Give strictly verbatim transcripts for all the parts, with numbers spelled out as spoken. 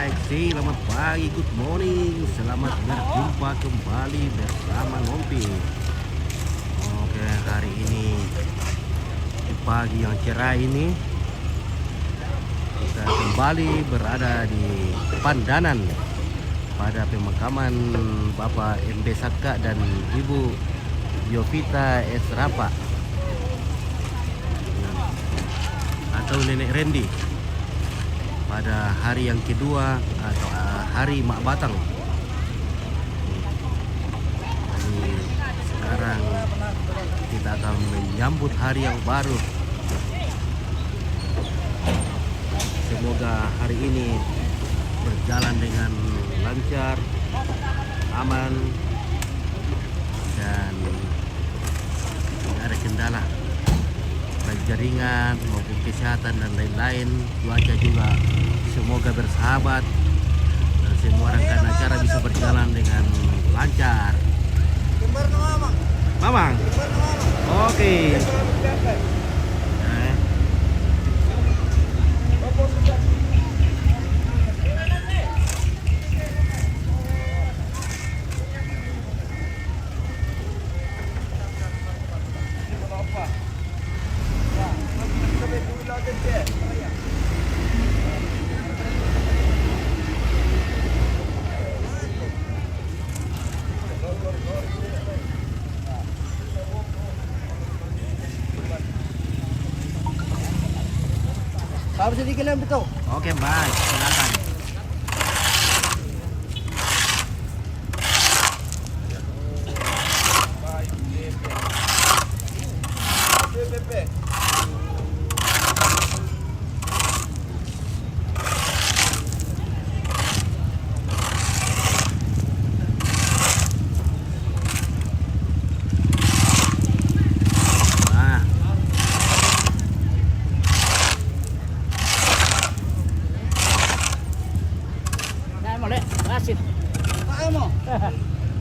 Oke, selamat pagi, good morning. Selamat berjumpa kembali bersama Nompi. Oke, hari ini di pagi yang cerah ini kita kembali berada di Pandanan pada pemakaman Bapak M B Saka dan Ibu Yovita Esrapa atau Nenek Rendi pada hari yang kedua atau, eh, hari Mak Batang. Jadi sekarang kita akan menyambut hari yang baru. Semoga hari ini berjalan dengan lancar, aman, dan tidak ada kendala, baik jaringan maupun kesehatan dan lain-lain. Cuaca juga semoga bersahabat dan semua rangkaian acara bisa berjalan dengan lancar. Mamang. Oke. Nah. Sabi sedikit lang ito. Oke, Mbak, silakan. Ah. Dai mo, le. Rasit. Pakai mo.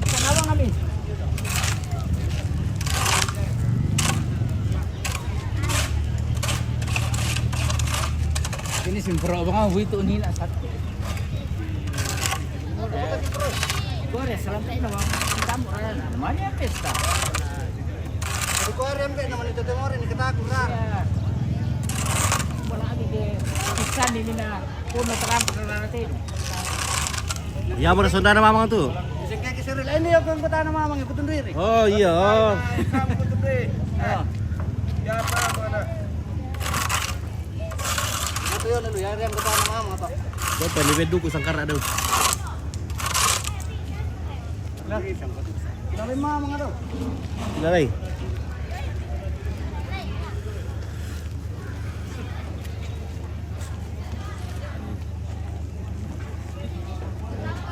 Kenapa kami? Ini simpro abang, ah, itu ni nak satu. Kore, salam tayo naman. Kita mo rin. Mali ang pesta. Ano ko rin, be, naman ito, Timor, ini kita kurang. Wala kami de, isa nini na puno taram sa natin. Iya mo na sunda na mamang tu. Sige, kisiril. Ini yung kung kutana mamang, yung kutundri. Oh, iya. Oh. Ay, kamu kutundri. Oh. Yan pa, mga na. Ito yun, ano, yan, yan, kutana mamang, ito. Doon pa, liwet doon ko, sangkara daw. Lari, sangkara. Lari, mamang, ito. Lari.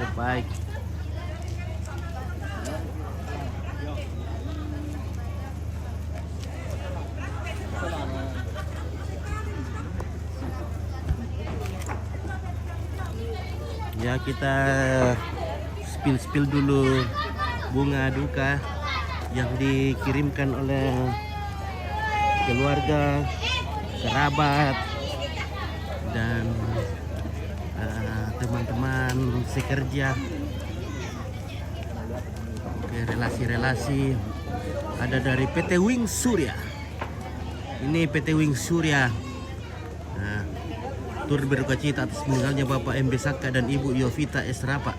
Good bike. Ya, kita spill-spill dulu bunga duka yang dikirimkan oleh keluarga, kerabat, dan, eh, teman-teman sekerja. Oke, relasi-relasi ada dari P T Wings Surya. Ini P T Wings Surya. Nah, turut berduka cita atas meninggalnya Bapak M B Saka dan Ibu Yovita Esrapa.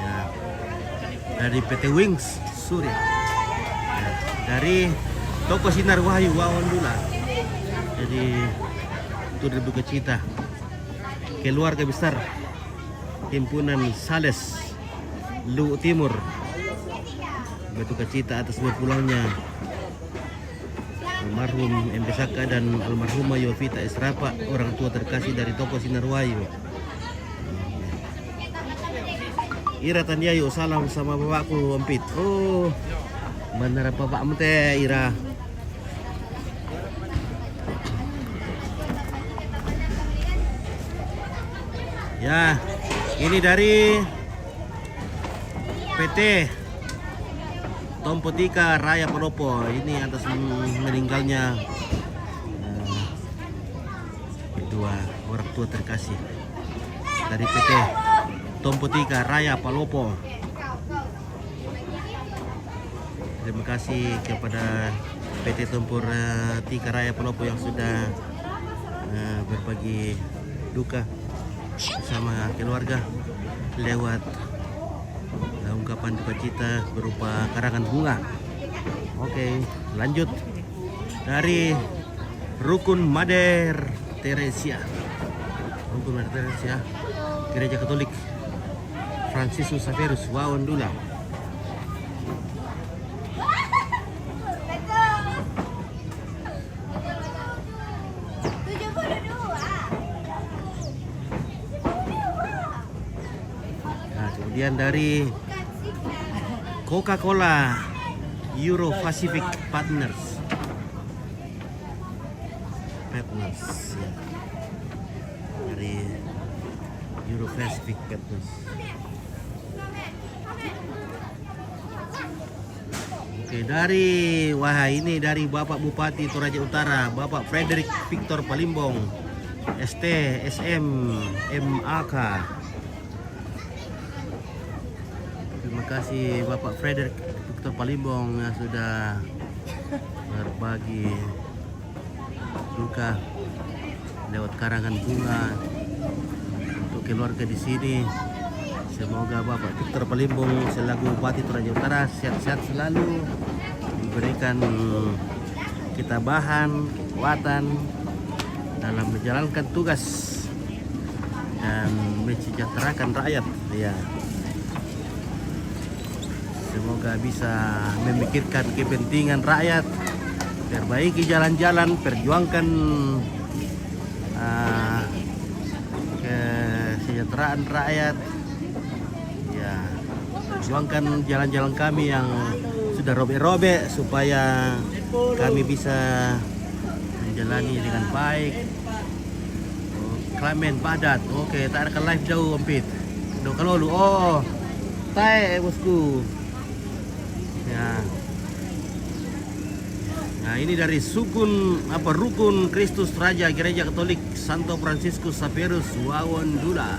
Ya, dari P T Wings Surya. Ya, dari Toko Sinar Wahyu Wawan Dula. Jadi, turut berduka cita keluarga besar Himpunan Sales Luwu Timur berduka cita atas berpulangnya almarhum M B Saka dan almarhumah Yovita Esrapa, orang tua terkasih dari Toko Sinar Wahyu. Ira tandia yuk salam sama bapakku, Ompit. Oh, bener apa Pak Mete, Ira? Ya, ini dari P T Tompotika Raya Palopo. Ini atas meninggalnya, eh, kedua orang tua terkasih. Dari P T Tompo Tika Raya Palopo. Terima kasih kepada P T Tompo, eh, Tika Raya Palopo yang sudah, eh, berbagi duka bersama keluarga lewat, eh, ungkapan duka cita berupa karangan bunga. Oke, lanjut dari Rukun Mater Theresia. Rukun Mater Theresia, Gereja Katolik Franciscus Xavierus, Waondula. Nah, kemudian dari Coca-Cola Euro Pacific Partners. Partners, ya. Dari Euro Pacific Partners. Oke, dari, wah, ini dari Bapak Bupati Toraja Utara, Bapak Frederick Victor Palimbong, S T, S M, M A K. Terima kasih Bapak Frederick Victor Palimbong yang sudah berbagi duka lewat karangan bunga untuk keluarga di sini. Semoga Bapak Victor Palimbong selaku Bupati Toraja Utara sehat-sehat selalu, diberikan ketabahan, kekuatan dalam menjalankan tugas dan mensejahterakan rakyat. Ya. Semoga bisa memikirkan kepentingan rakyat, perbaiki jalan-jalan, perjuangkan, ah, kesejahteraan rakyat. Ya, perjuangkan jalan-jalan kami yang sudah robek-robek supaya kami bisa menjalani dengan baik. Oh, Klamen Padat. Oke, tak ada live jauh, Ompit. Do kalau lu, oh, tae, eh, bosku. Ya. Nah, ini dari Sukun, apa, Rukun Kristus Raja Gereja Katolik Santo Franciscus Xavierus Waondula.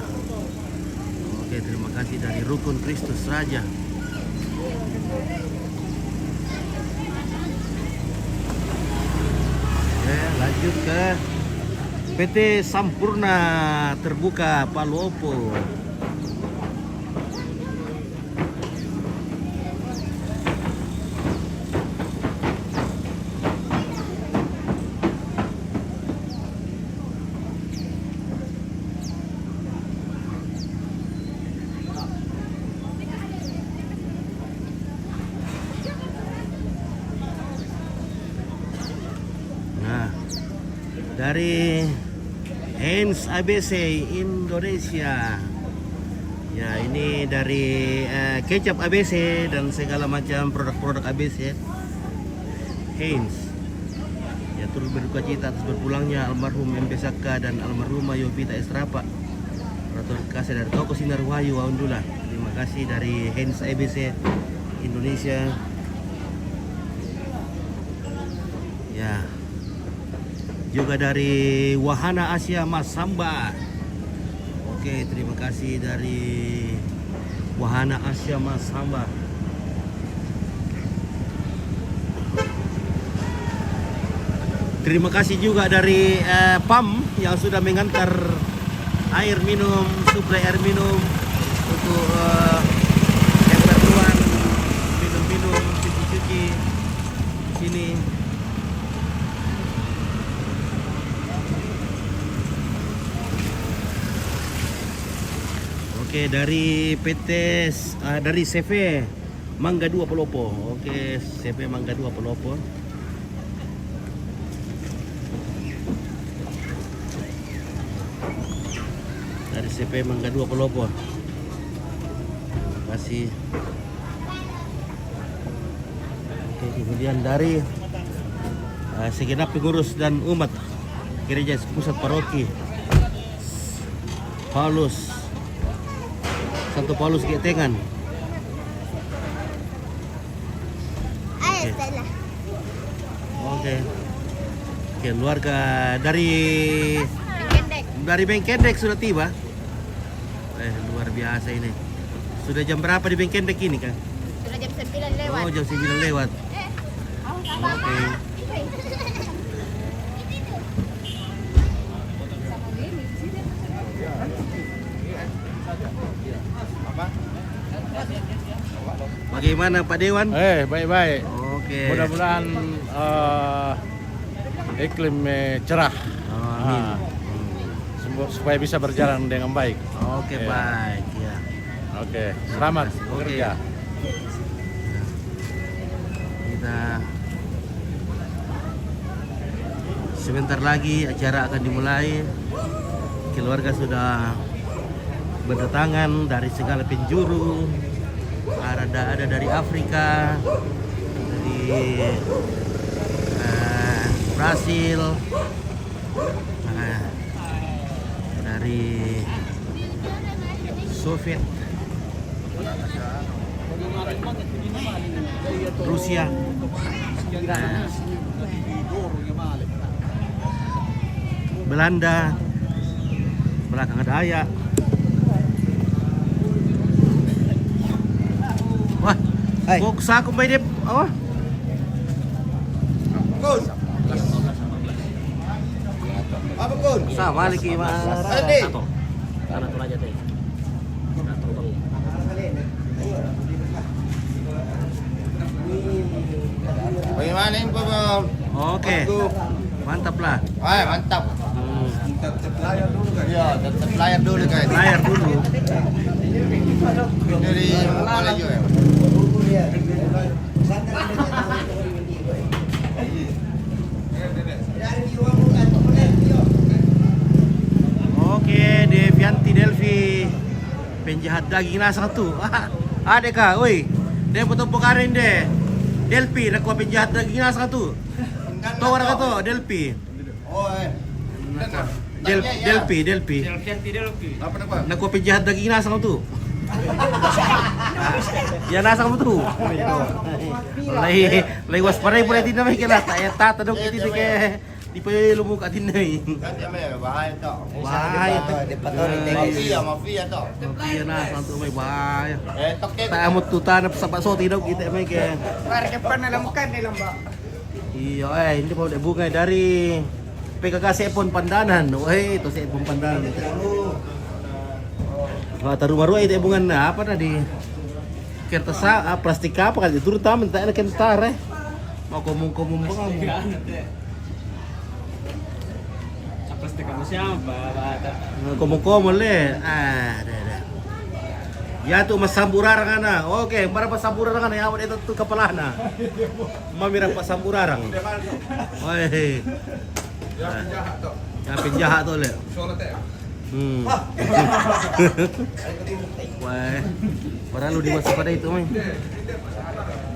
Oke, terima kasih dari Rukun Kristus Raja. Oke, lanjut ke P T Sampurna Terbuka Palopo. Nah, dari Heinz A B C Indonesia. Ya, ini dari, eh, kecap A B C dan segala macam produk-produk A B C. Heinz. Ya, turut berduka cita atas berpulangnya almarhum M P Saka dan almarhumah Yovita Estrapa, Ratu Kase dari Toko Sinar Wahyu Waondula. Terima kasih dari Heinz A B C Indonesia. Ya. Juga dari Wahana Asia Masamba. Oke, terima kasih dari Wahana Asia Masamba. Terima kasih juga dari, eh, PAM yang sudah mengantar air minum, suplai air minum untuk, eh, keperluan minum-minum, cuci-cuci di sini. Oke, dari P T, eh, dari C V Mangga Dua Palopo. Oke, C V Mangga Dua Palopo. Dari C V Mangga Dua Palopo. Terima kasih. Oke, kemudian dari, eh, segenap pengurus dan umat Gereja Pusat Paroki Paulus, Santo Paulus Getengan. Oke. Oke. Oke, keluarga dari, dari Bengkendek sudah tiba. Eh, luar biasa ini. Sudah jam berapa di Bengkendek ini, Kang? Sudah jam sembilan lewat. Oh, jam sembilan lewat. Eh, oh, sama. Oke. Bagaimana, Pak Dewan? Eh, baik-baik. Oke. Mudah-mudahan, eh, iklim, eh, cerah. Oh, amin. Ah. Semua, supaya bisa berjalan dengan baik. Oke, ya. Baik, ya. Oke, selamat. Oke. Bekerja. Kita sebentar lagi acara akan dimulai. Keluarga sudah berdatangan dari segala penjuru. Ada, ada dari Afrika, dari, eh, Brasil, eh, dari Soviet, Rusia, eh, Belanda, belakang ada Ayak. Wah, hai. Kok saku main dia, apa? Kun. Apa, Kun? Sama lagi, Mas. Andi. Satu. Karena itu aja deh. Bagaimana info, Bang? Oke. Waktu. Mantap lah. Wah, mantap. Hmm. Tetap layar dulu, kan? Iya, tetap layar dulu, kan? Layar dulu. Dari Malaysia, ya? Oke, Devianti Delvi, penjahat daging nasang tu. Ada kah, oi? Dia foto pokarin deh. Delpi, nak kau penjahat daging nasang tu. Tahu orang kata Delpi? Oh, eh. Del, Delpi, Delpi. Delpi, Delpi. Apa, apa? Nak kau penjahat daging nasang tu. Ya, nasang tu. Lai, lai waspada pula tinda mai kena tak ya, tak tadok kita ke. Di pe lu muka tinda mai. Kan dia mai bahaya tu. Bahaya tu. Mafia, mafia tu. Mafia nasang tu mai bahaya. Eh, toke. Tak amut tu tanah sapak so tidak kita mai ke. Warga pernah lamukan ni lambak. Iya, eh, ini pau dek bunga dari P K K Sepon Pandanan. Weh, itu Sepon Pandanan. Wah, taruh baru itu bunga apa tadi? Kertas, ah, plastik apa kali itu, terutama tak ada kentar, eh. Mau komong-komong bang. Plastik kamu siapa, Pak? Komong-komong le. Ah, ada, ada. Ya tu masambur arang ana. Oke, berapa sambur arang ana? Ya, itu tu kepala ana. Mami rapa sambur arang. Oi. Ya, penjahat tu. Ya, penjahat tu le. Hmm. Wah, padahal lu di masa pada itu, mai.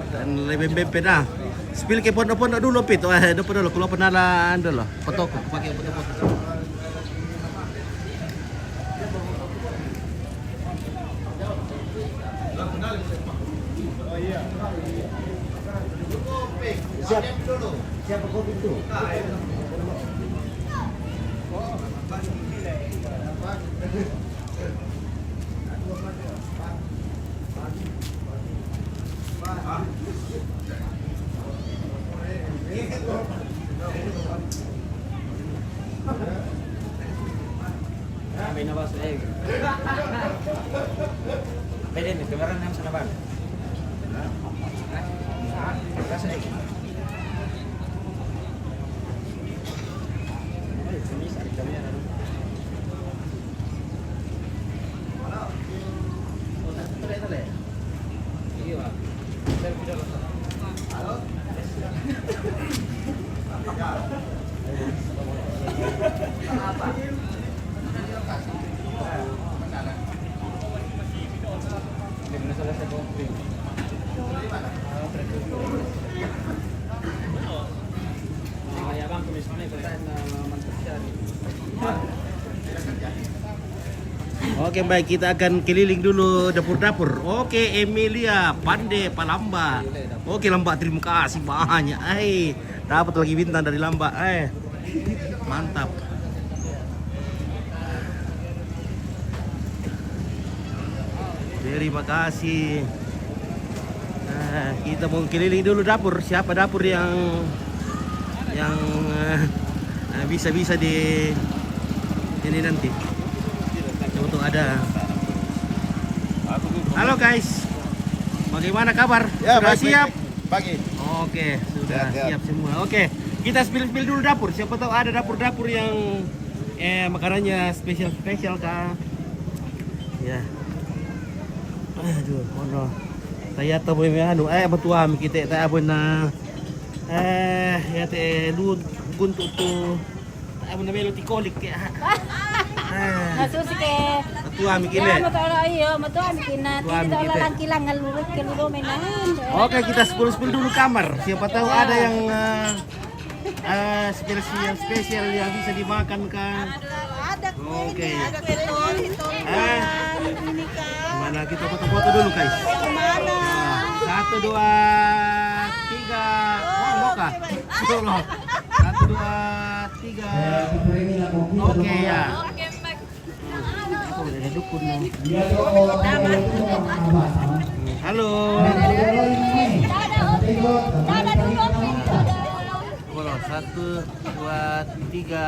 Dan lebih bempet dah. Spill ke pondok-pondok dulu, Pit. Wah, ada pondok dulu, keluar penalan dulu. Foto, pakai foto-foto. Siap. Siapa kopi itu? Kami na ba sa egg? Pwede, may kamera na sa laban. Ha? Sa egg. Ay, sa misa, may kamera na. Oke, baik, kita akan keliling dulu dapur-dapur. Oke, Emilia Pande Palamba. Oke, Lamba, terima kasih banyak. Ai, dapat lagi bintang dari Lamba. Ai, mantap. Terima kasih. Nah, kita mau keliling dulu dapur. Siapa dapur yang yang eh, eh, bisa-bisa di ini nanti. Siapa tahu ada. Halo guys, bagaimana kabar? Ya, sudah baik, baik, siap? Baik. Pagi. Oke, sudah siap semua. Oke, kita spill-spill dulu dapur. Siapa tahu ada dapur-dapur yang eh makanannya spesial-spesial kah? Ya. Aduh, ono. Saya tahu anu, eh, betuam kita tak apa na. Eh, ya te lu guntu tu. Tak apa na melo tikolik ya. Eh, masusi ke. Betuam kita. Ya, betul, iya, betul, kita. Betuam kita. Langkilang ngalurut ke lu domenan. Oke, kita spill-spill dulu kamar. Siapa tahu ada yang eh, eh, spesial spesial yang bisa dimakan kah? Ada kue, oke, ada telur, telur, eh, ini kah? Mana kita foto-foto dulu guys? Yang mana? Nah, satu dua tiga. Oh, mau kah? Oke, baik. Satu dua tiga. Oke ya. Oke, Pak. Halo. Halo, satu, dua, tiga.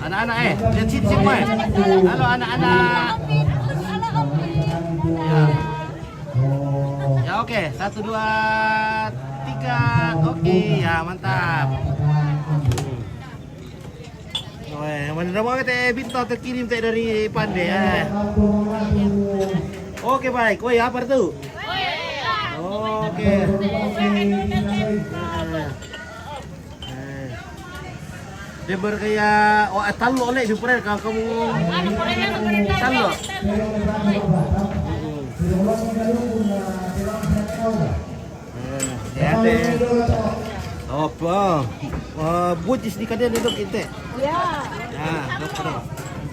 Anak-anak eh, lihat sini semua eh. Halo anak-anak. Ya. Ya oke, satu, dua, tiga. Oke, ya mantap. Weh, mana nama kita bintang terkirim tak dari Pande eh. Oke baik, weh apa tu? Oke. Eh. Dia bergaya oh eh, tallo le bipure kalau kamu tallo. Eh, ya deh. Apa? Eh, bucis di kadang duduk kita. Ya. Ya, dokter.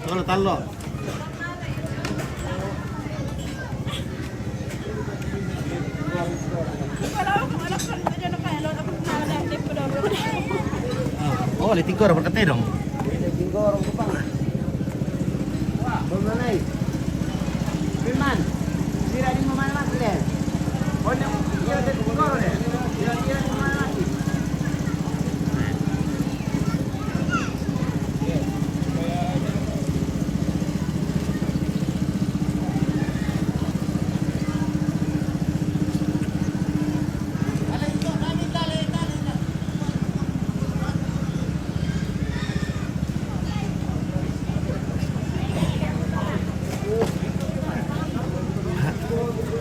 Kalau tallo. Oh, le tigor berkete dong. Tigor, Bang. Belum naik. Firman, sira di mana mas le? Oh, dia dia ada tigor le. Dia dia di mana mas?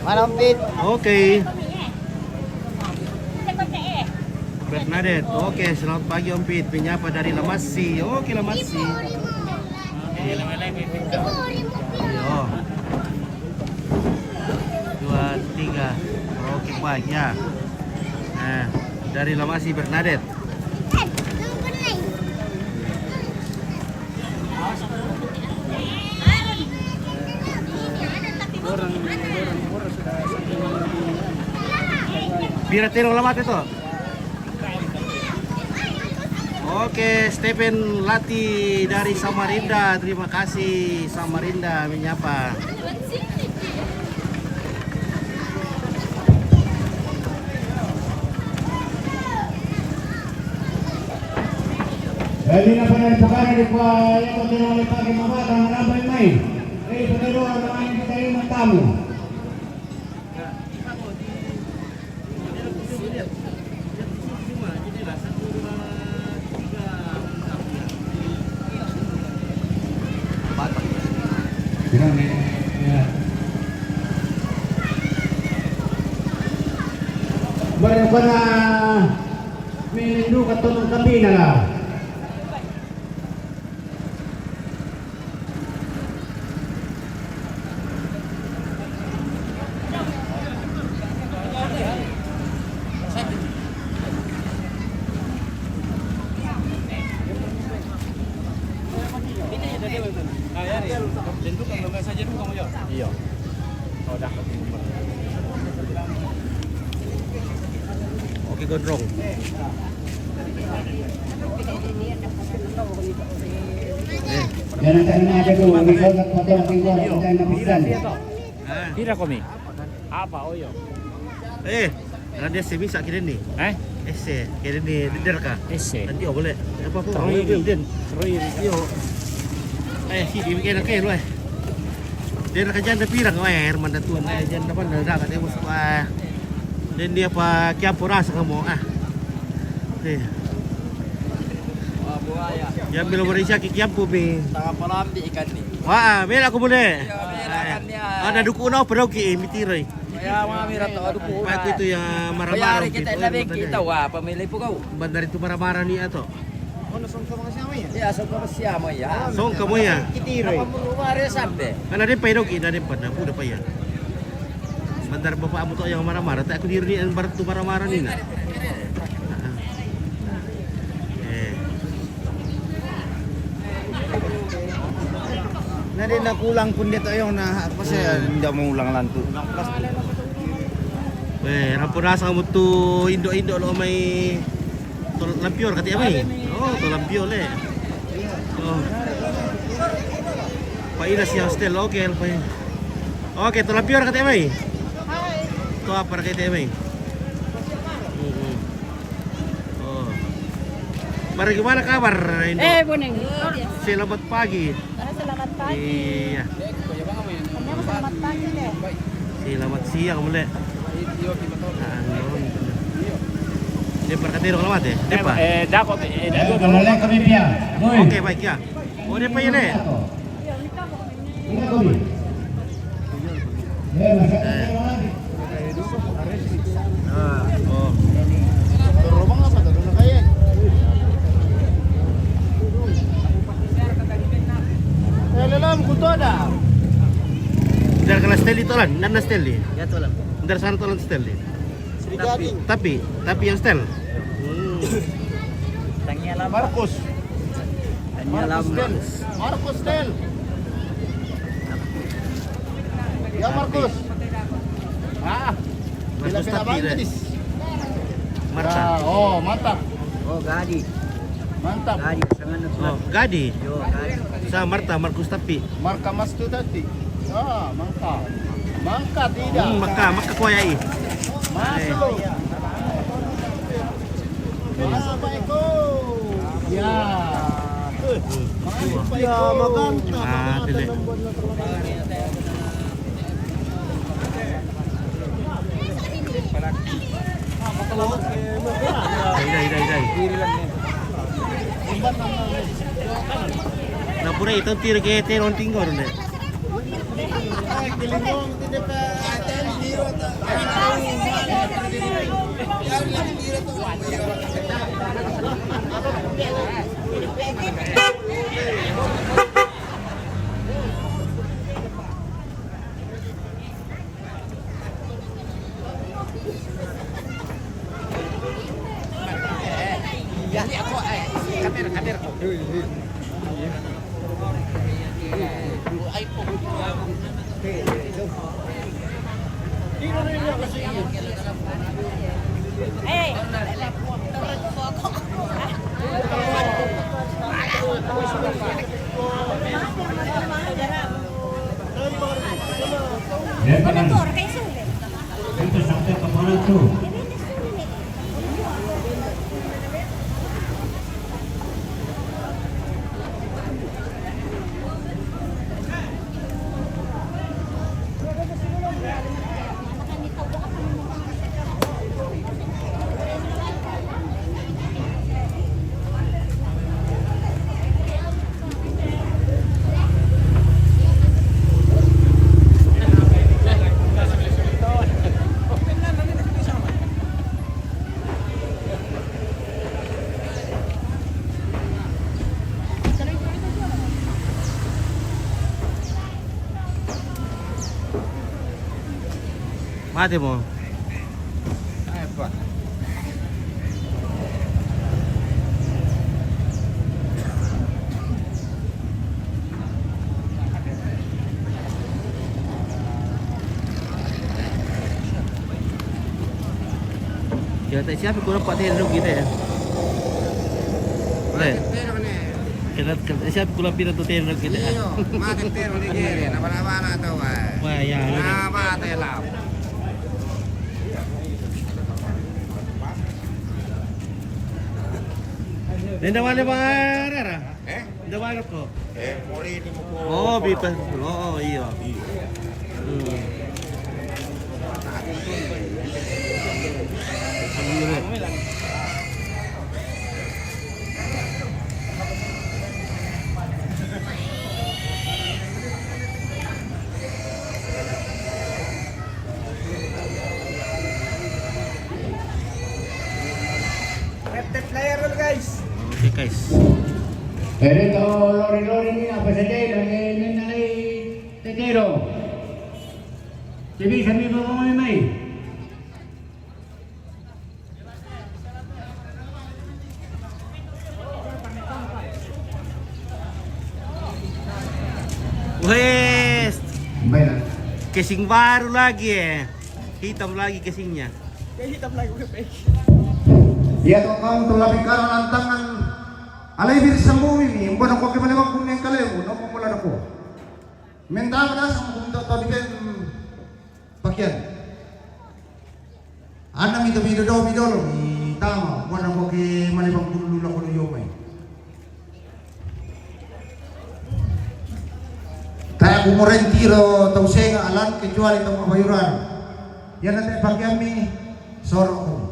Mana Om Pit? Oke. Bernadette, oke, selamat pagi Om Pit. Menyapa dari Lamasi. Oke, Lamasi. Oke. Yo. Dua, tiga. Oke, baik ya. Nah, dari Lamasi Bernadette. Pira telo alamat itu? Oke, Stephen Lati dari Samarinda. Terima kasih Samarinda menyapa. Jadi na pagkakita di kwa yung pagkakita ng pagkakita ng pagkakita ng pagkakita ng pagkakita ng pagkakita. Batak. Baru ko na may nindo ka tulong kami na la. Iya. Oke, gondrong. Eh. Yan ang tanong na agad doon. Ikaw nagpatawag ng oras. Ang tayo napisan. Ah. Pira komi? Apa? Oh, iyo. Eh, ada S C bisa kira ni. Eh? S C, kira ni, leader ka? S C. Nanti oh boleh. Apa apa? Troy. Oh, ni. Din. Troy. Iyo. Eh, si di kira ke lu eh. Dia nak kerja ada pirang, eh, Herman dah tuan, eh, jangan dapat dah dah kat dia bos. Wah. Dan dia apa kiapo rasa kamu ah. Eh. Wah, buaya. Yang belum berisya kiapo be. Tangah palambi ikan ni. Wah, bela aku boleh. Iya, bela kan dia. Ada duku no, pero ki, eh, miti roy. Ya, mga mira to, aduh, Pak, itu yang marah-marah. Bayari kita, kita, wah, pamili po kau. Bandar itu marah-marah ni ato. Iya, songko masiyamo ya. Songko mo ya. Kitiro. Apa mo lumare sampe? Kan ada pa irogi, ada pa na, udah pa ya. Bandar bapak amu to yang marah-marah, tak aku diri ni, yang barat tu marah-marah ni na. Eh. Na din na kulang pun dia to yung na, apa siya, hindi mo ulang lantu. Eh, rampurasa mo to indo-indo lo may to Lampion kati amay. Oh, to Lampion eh. Oh. Paina si hostel, okay, pa. Okay, to Lampion kati amay. To apa kati amay? Mm-mm. Oh. Mari, gimana kabar, Indo? Eh, Boneng. Selamat pagi. Ah, selamat pagi. Iya. Kami mo selamat pagi le. Selamat siang muli. Ano? Di pa katiro ka naman eh. Di pa? Eh, dako, eh, dako. Oke, baik ya. Oh, di pa yan eh. Eh. Ah, oh. Eh, lalam, kuto ada. Dari kelas Stanley to lan, nan na Stanley. Ya, to lan. Dari sana to lan Stanley. Tapi, tapi yang style. Hmm. Tanya lah. Marcos. Tanya lah. Marcos style. Marcos style. Ya, Marcos. Ah. Marcos Tapi, tapi, tapi, Tapi, Marta. Ah, oh, mantap. Oh, Gadi. Mantap. Gadi, sangan na Oh, Gadi. Yo, Gadi. Sa Marta, Marcos Tapi. Marka mas tu tadi. Ah, mangka. Mangka tidak. Hmm, maka, maka kuaya i. Masuk. Masuk, Pak Eko. Ya. Masuk, Pak Eko. Ya, maganta, Ah, maganta dili. ng buwan na trabaho. Dai, dai, dai, dai. Napura ito, tira ke, tira on tingor, ne. Ito, sakto ka pala to. Mati mo. Ay, pa. Kaya tayo siya, kurang pa tayo lagi tayo. Wala. Kena, siap kula pira tu tenda kita. Iyo, mate tenda ni kiri, na bala-bala tu, wah. Wah, ya, ya. Na mate lah. Nenda wale ba rara? Eh? Nenda wale ko? Eh, mori ni muko. Oh, bipa. Oh, iyo. Iyo. Hmm. Left player dulu, guys. Oke, guys. Ere to lori-lori ni apa saja lagi ni nalai tetero. Jadi kami mau mai mai. Wes. Baik. Casing baru lagi, eh. Hitam lagi casingnya. Kayak hitam lagi, Pepe. Iya, to kau tu lebih karo lantangan. Alai bir sambung ini, mbona ko ke male waktu neng kale, no ko mula ko. Menta pada sambung to to di ben pakian. Ana mi to mi do mi dolo mi tama, mbona ko ke male waktu lula ko yo mai. Kaya kumurentiro tau senga alan kecuali tau mabayuran. Yana te pakian mi soro.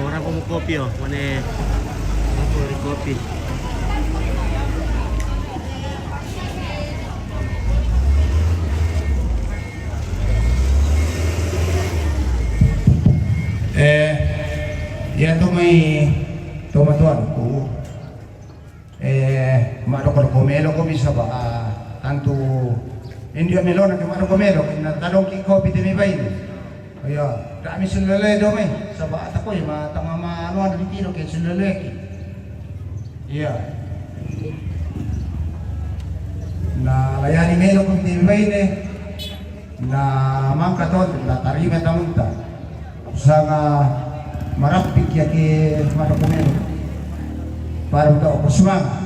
Ora ko mo kopi, oh, mane. Ako ri kopi. Eh, ya to mai to matuan ku. Eh, ma do ko melo ko bisa ba, ah, tantu india melona ke ma do ko melo ke na tadong ki kopi te mi bain. Iya, da mi sulele do mai, saba ata ko ma tama ma anu anu di tiro ke sulele ki. Iya. Na layani melo ko te baine. Na mangka to na tarima tamunta. Sanga marapik ya ke mata ko melo. Para to ko sumanga.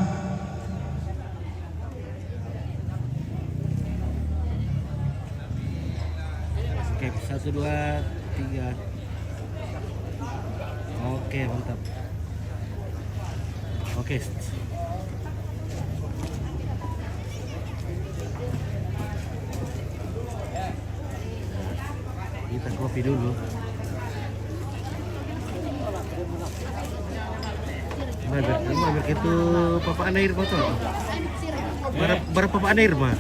Oke, satu, dua, tiga. Oke, mantap. Oke. Kita kopi dulu. Mabar, mabar itu Papa Anair foto. Bara, bara Papa Anair mah.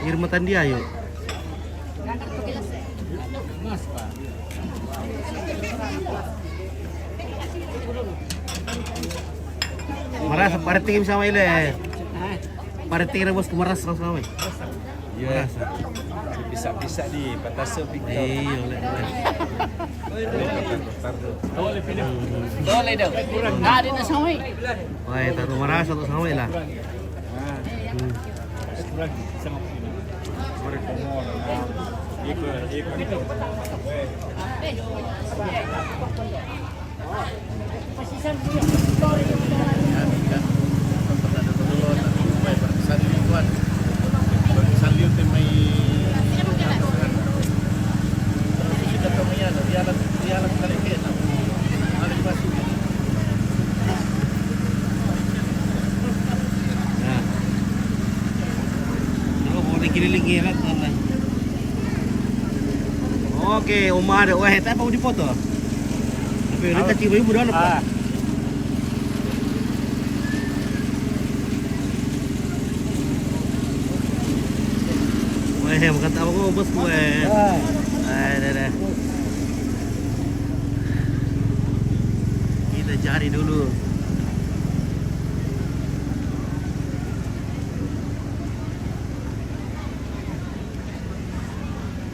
Irma Tandiayo. Marasa, paritingin sama ile. Paritingin na bos ko marasa sama. Iya. Marasa. Bisa-bisa di patas pikir. Iya, le. Dole dong. Tadi na sama. Wah, taruh marasa tuh sama lah. Hmm. Nah. Coba mau dikelilingi enak mana? Oh, Oke, Oma ada. Wah, tak mau dipoto. Tapi udah kasih ibu dulu, Pak. Wah, makan tahu kok, bos gue. Ada, ada. Kita cari dulu.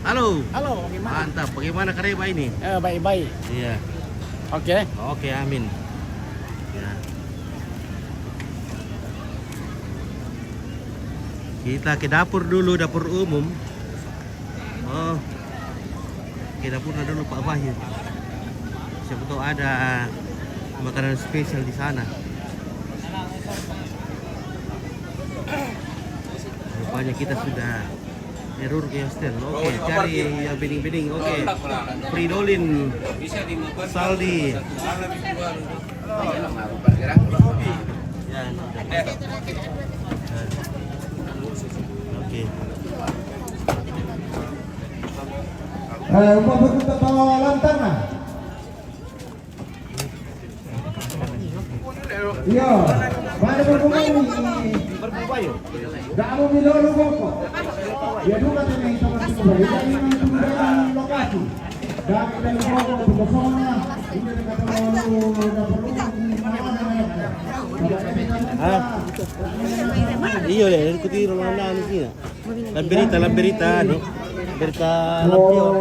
Halo. Halo, bagaimana? Mantap. Bagaimana Kareba ini? Eh, baik-baik. Iya. Oke. Oke, amin. Ya. Kita ke dapur dulu, dapur umum. Oh. Ke dapurnya dulu, Pak Wahyu. Siapa tahu ada makanan spesial di sana. Rupanya kita sudah error ke hostel. Oke, cari yang bening-bening. Oke. Fridolin, Saldi. Ya, oke. Eh, upah berkuta bawa lantangan. Iya, pada berkumpul. Kamu bilo lu kok. Ya, duka tene itu masih kembali dari lokasi. Dari dari kosongnya. Ini kata lu udah perlu. Ah. Iyo le, kuti rolanda anu kina. Lamberita, lamberita, no? Lamberita lampion.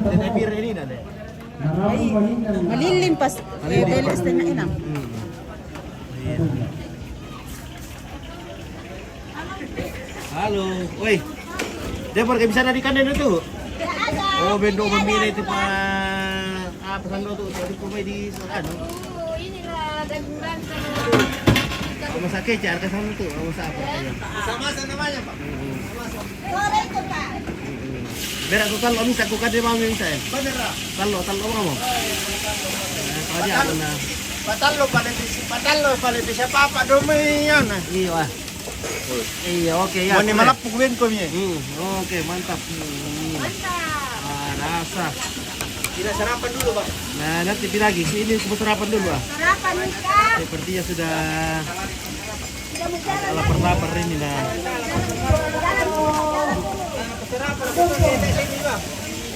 Tene bir ini na le. Ai, malilin pas, eh, beli setengah enam. Hmm. Iya. Halo, woi. Dia pergi bisa dari kan itu? Oh, bendo membina itu, Pak. Ah, pesan tu, tadi kumai di sana, no? Inilah daging bangsa. Masa kecil, ke sana tu, masa apa? Sama-sama namanya, Pak. Sore itu, Pak. Berak tu tallo, bisa ku kade mami bisa, eh? Bener, Pak. Tallo, tallo kamu? Eh, kalau dia apa na? Patallo pale bisa, patallo pale bisa papa domi yana. Iya, Pak. Iya, oke, ya. Mani malapuk ben ko mi. Hmm, oke, mantap. Hmm. Ah, rasa. Kita sarapan dulu, Pak. Nah, nanti lagi. Ini kita sarapan dulu, ah. Sarapan, Kak. Sepertinya sudah lapar-lapar ini, nah.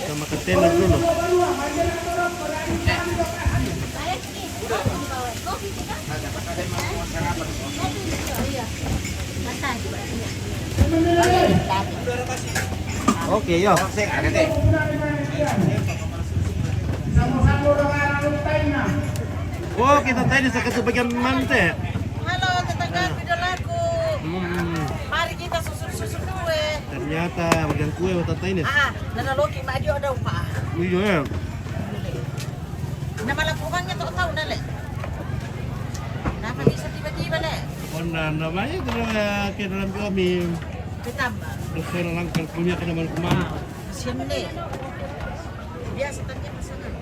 Kita makan teler dulu. Oke, yo. Oh, kita tadi sakit sebagian mante. Halo, tetangga, video lagu. Hmm. Mari kita susul-susul kue. Ternyata bagian kue, Tante Ines. Ah, nana loki maju ada, Pak. Iya, ya. Nama lagu orangnya tak tahu, Nale. Kenapa bisa tiba-tiba, Le? Oh, nah, namanya itu, eh, ke dalam kami. Ditambah. Terus orang langkar punya ke teman-teman. Siap, Le. Biasa tanya pasangan.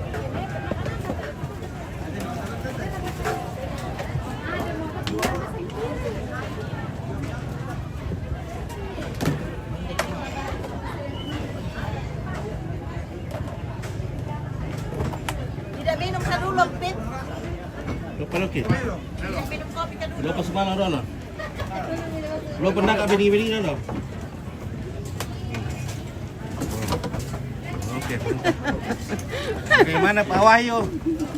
Tidak minum sa dulu, Pit. Lupa lagi. Tidak minum kopi ka dulu. Lupa semana dulu. Lupa nak bini-bini dulu. Oke, mantap. Bagaimana Pak Wahyu?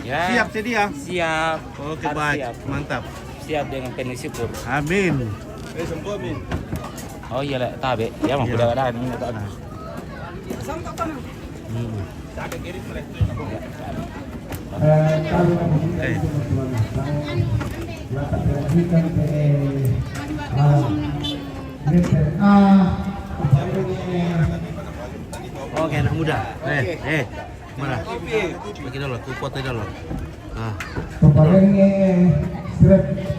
Ya. Siap sedia? Siap. Oke, harus baik. Siap. Mantap. Siap dengan penuh syukur. Amin. Oh iya, Le, tabe. Ya, mau. Iya. Udah ada ini, tak ada. Hmm. Eh, kalau kita perhatikan, eh, ah, Oke, anak muda. Eh, eh, mana? Bagi dulu, ku foto dulu. Nah.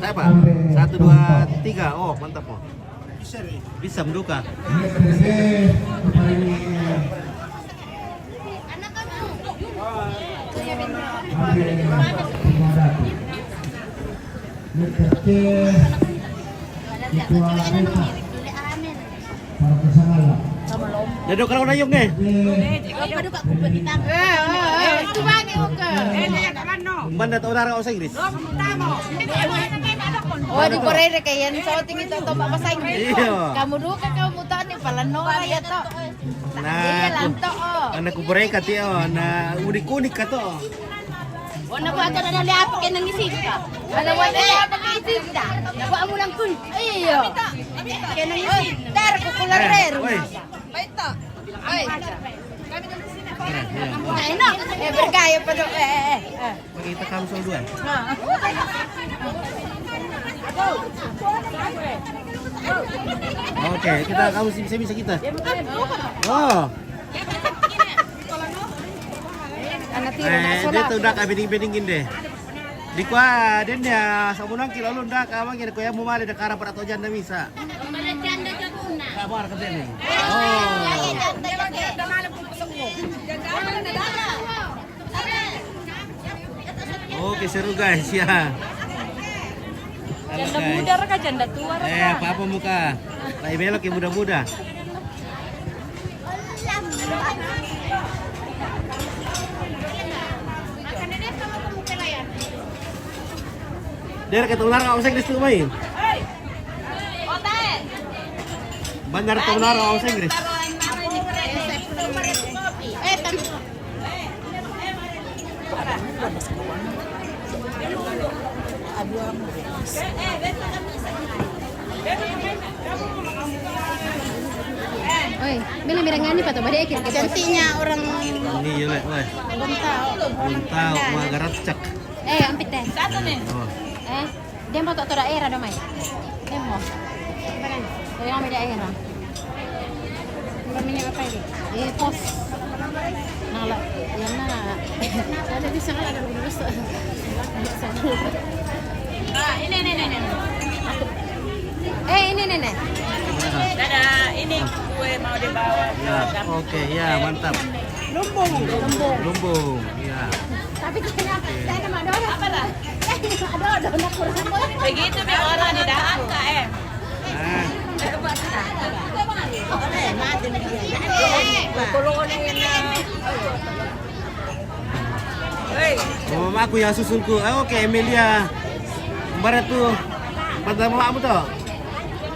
Apa? Satu, dua, tiga. Oh, mantap, oh. Bisa menduka. Para kasangala. Dado kalau na yung eh. Ay, paduka ko pa kita. Eh, eh, eh, ito ba ni Uka? Mana tau nara bahasa Inggris? Oh, di Borere kay yan. So, tingin to, to, bahasa Inggris. Iyo. Kamu duka, kamu to, ni Palanora ya to. Iya, lang to, oh. Anak ko Borere ka tiyo, na unik-unik ka to. Wala ko ato na naliapit kay nangisinta. Wala, wala naliapit kay isinta. Nakuha mo lang kun. Iyo. Kay nangisinta. Dar ko kulang rero. Oy. Baita. Ay. Ay, no. Eh, bergaya pa do. Eh, eh, eh. Makita kamu sa dua. Okay, kita kamu sini bisa kita. Oh. Anak tira na, eh, dia tu dah kami ding beding ginde. Di kua den ya sabunan kilo lu dah kami gini kua yang mau mali dah karang pada tojan dah bisa. Kabar ke sini. Oh. Oke, seru guys ya. Halo, janda guys. Muda raka, janda tua raka. Eh, apa-apa muka. Pak Ibelok yang muda-muda. Dia kata ular nggak usah Inggris tuh main. Bandar tau nara bahasa Inggris. Oi, bela merengani pa to, bade ekir. Cantiknya orang. Ini ya, Lek, weh. Belum tahu. Belum tahu, mah garat cek. Eh, ampit deh. Satu nih. Oh. Eh, dia mau tak tahu daerah dong, mai. Dia mau. Apa kan? Dari nama daerah. Minyak apa ini? Eh, pos. Nah, lah, yang mana? Ada di sana, ada di sana. Ah, ini, ini, ini, ini. Eh, ini, ini, ini. Dadah, ini kue mau dibawa. Ya, oke, ya, mantap. Lumbung. Lumbung. Lumbung, ya. Tapi kenapa? Saya nama Dora. Apalah? Saya nama Dora, Dora kurang. Begitu nih orang di Dahaka, eh. Ah. Mama aku yang susunku. Ah, oke, Emilia. Bara tu. Bandar mama tu.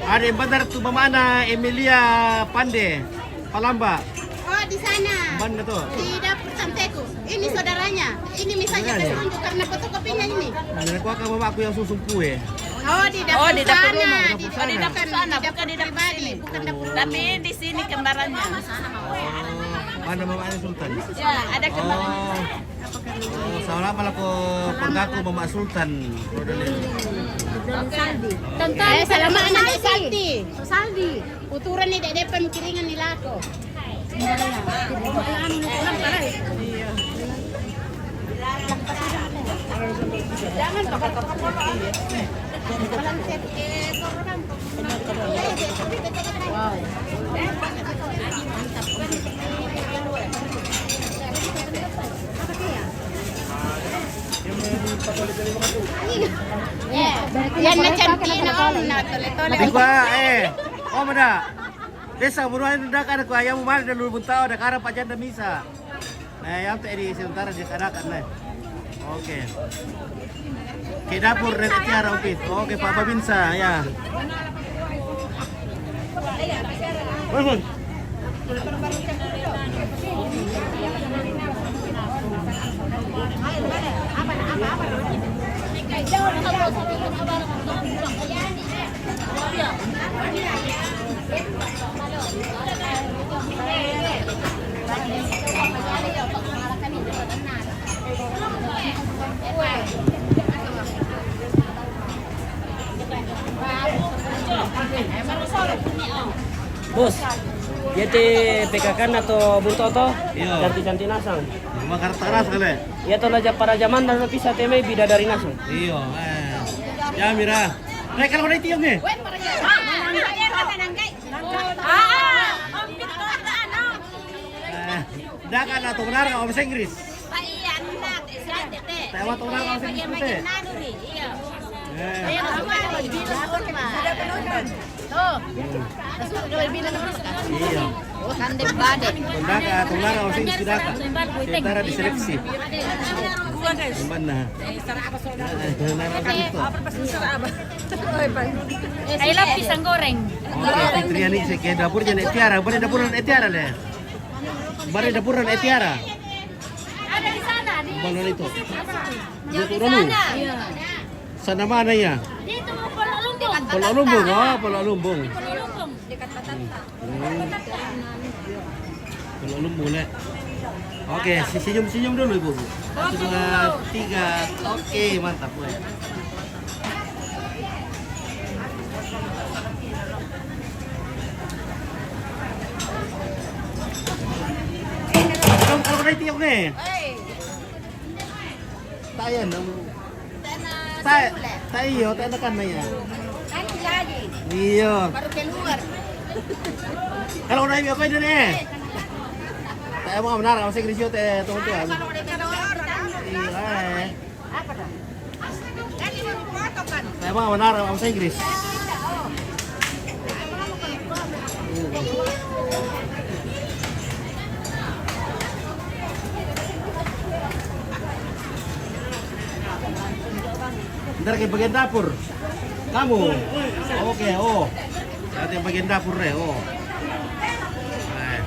Ada bandar tu mama ana Emilia Pande. Palamba. Oh, di sana. Mana tu? Di dapur tanteku. Ini saudaranya. Ini misalnya saya tunjuk karena fotokopinya ini. Nah, aku akan bawa aku yang susu kue. Oh, di dapur sana. Di dapur sana, bukan di dapur pribadi, bukan dapur. Tapi di sini kembarannya. Oh, mana mamanya Sultan? Ya, ada kembarannya. Oh. Oh, salah pala ko pagkaku Mama Sultan. Tante, eh, salamat na Saldi. Saldi. Uturan ni dede pemikiringan ni lako. Jangan pakai. Wow. Yan na champion na, na tole-tole. Di ba, eh. Oh, mada. Desa buruan da kada ko ayamu mala da lulu buntao da kara pajan da misa. Eh, yang tu edi sementara dia kada kan, eh. Oke. Ke dapur dari Tiara, oke. Oke, Pak Babinsa, ya. Bangun. Bos, ya te P K K na to buntoto, iya. Cantik-cantik nasang. Cuma karta keras kali. Ya to na ja-, pada zaman na bisa te mai bidadari nasang. Iyo, eh. Ya, mira. Naik kalau naik tiung nih. Ah, ah, ah. Eh, dah kan atau benar nggak bahasa Inggris? Tawa atau benar nggak bahasa Inggris? Eh. Oh. Hmm. Iya. Kande bade. Tong daka, tong daka, masing sudah ka. Sementara diseleksi. Mana? Tong daka, masing itu. I love pisang goreng. Oke, Fitria ni, saya ke dapur je, Nek Tiara. Bare dapur Nek Tiara le. Bare dapur Nek Tiara. Ada di sana, di Balon itu. Di dulu. Sana. Iya. Sana mana ya? Di itu, Pondok Lumbung. Pondok Lumbung, oh, Pondok Lumbung. Di Pondok Lumbung. Dekat Batanta. Hmm. Pondok Lumbung, Nek. Oke, si-, senyum-senyum dulu, Ibu. Satu, dua, tiga. Oke, mantap, weh. Kalau, kalau kena tiap ni. Hei. Tak ya, nam. Tak, tak iyo, tak tekan ya. Kan jadi. Iyo. Baru keluar. Kalau udah iyo kau ini ni. Tak mau benar, masih kerja teh, teman-teman. Kalau udah keluar, iya. Apa dah? Saya mah benar bahasa Inggris. Ntar ke bagian dapur. Kamu? Oke, oh. Nanti bagian dapur deh, oh. Eh.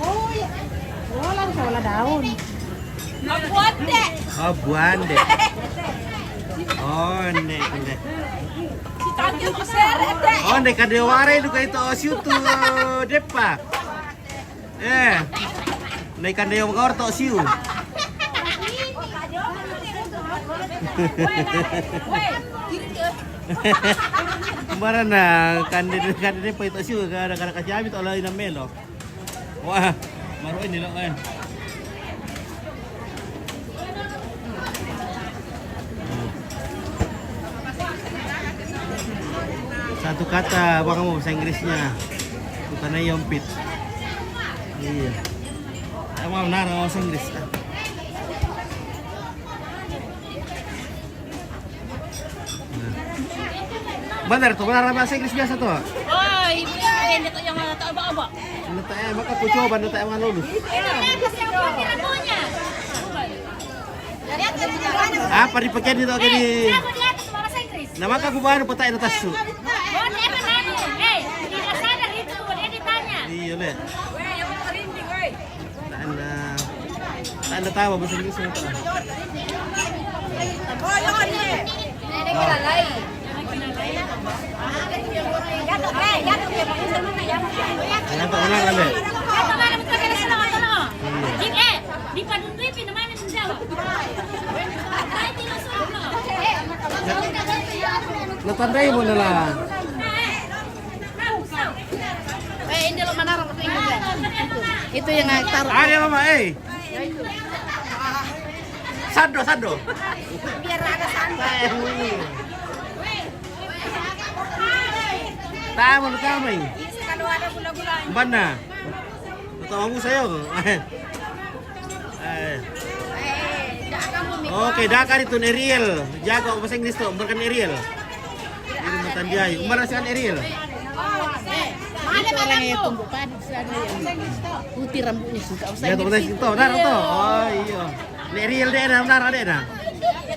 Oh, iya. Oh, harus olah daun. Abuan deh. Oh, buan deh. Oh, nek, nek. Si Tati aku seret deh. Oh, nek kade ware itu kayak itu siu tuh, Depa. Eh, naikan dayong kau tok siu. Marana kande, kande pa tok siu, kada, kada kasi ami tok lain melo. Wah, maru ini lo kan. Satu kata, Bang, mau bahasa Inggrisnya. Bukan aja yompit. Iya. Sama benar bahasa Inggris. Benar tuh, benar bahasa Inggris biasa tuh. Oh, ibu ya, yang datang yang mana tak apa-apa. Nata, eh, maka ku coba, nata, eh, mana lulus. Apa dipakai di toko ini? Nah, maka ku baru petai nata su. Iya, le. Tanda, tanda tawa bahasa Inggris, tanda. Yang tak benar, kan, deh? Natandai mo na lang. Eh, ini lo mana rambut ini? Itu yang taruh. Ada, Mama, eh. Sando, sando. Biar ada sando. Tama, tama, eh. Kalau ada gula-gula. Bana. Tama mo sayo. Eh. Oke, daka itu Ariel. Jago bahasa Inggris tuh, bukan Ariel. Ini matan dia. Umar si Ariel. Itu orang yang tumbuh padi di sana yang putih rambutnya suka usah. Ya, tuh, tuh, tuh, nah, tuh. Oh, iya. Nek Ariel deh, nah, benar deh, nah.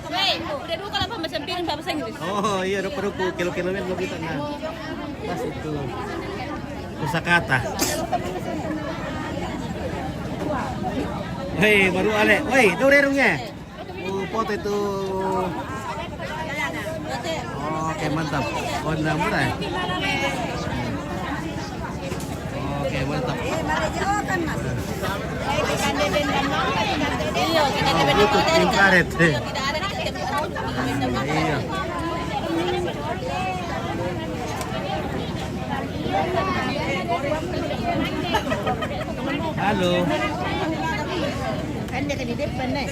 Weh, udah dulu kalau apa macam piring bahasa Inggris. Oh, iya, udah perlu ku kilo-kilo belum kita, nah. Pas itu. Kosakata. Hei, baru ale. Woi, itu rerungnya. Oh, foto itu. Oke, mantap. Honda murah. Oke, mantap. Iya, kita ada tim karet. Iya. Halo. Kan dia di depan, eh.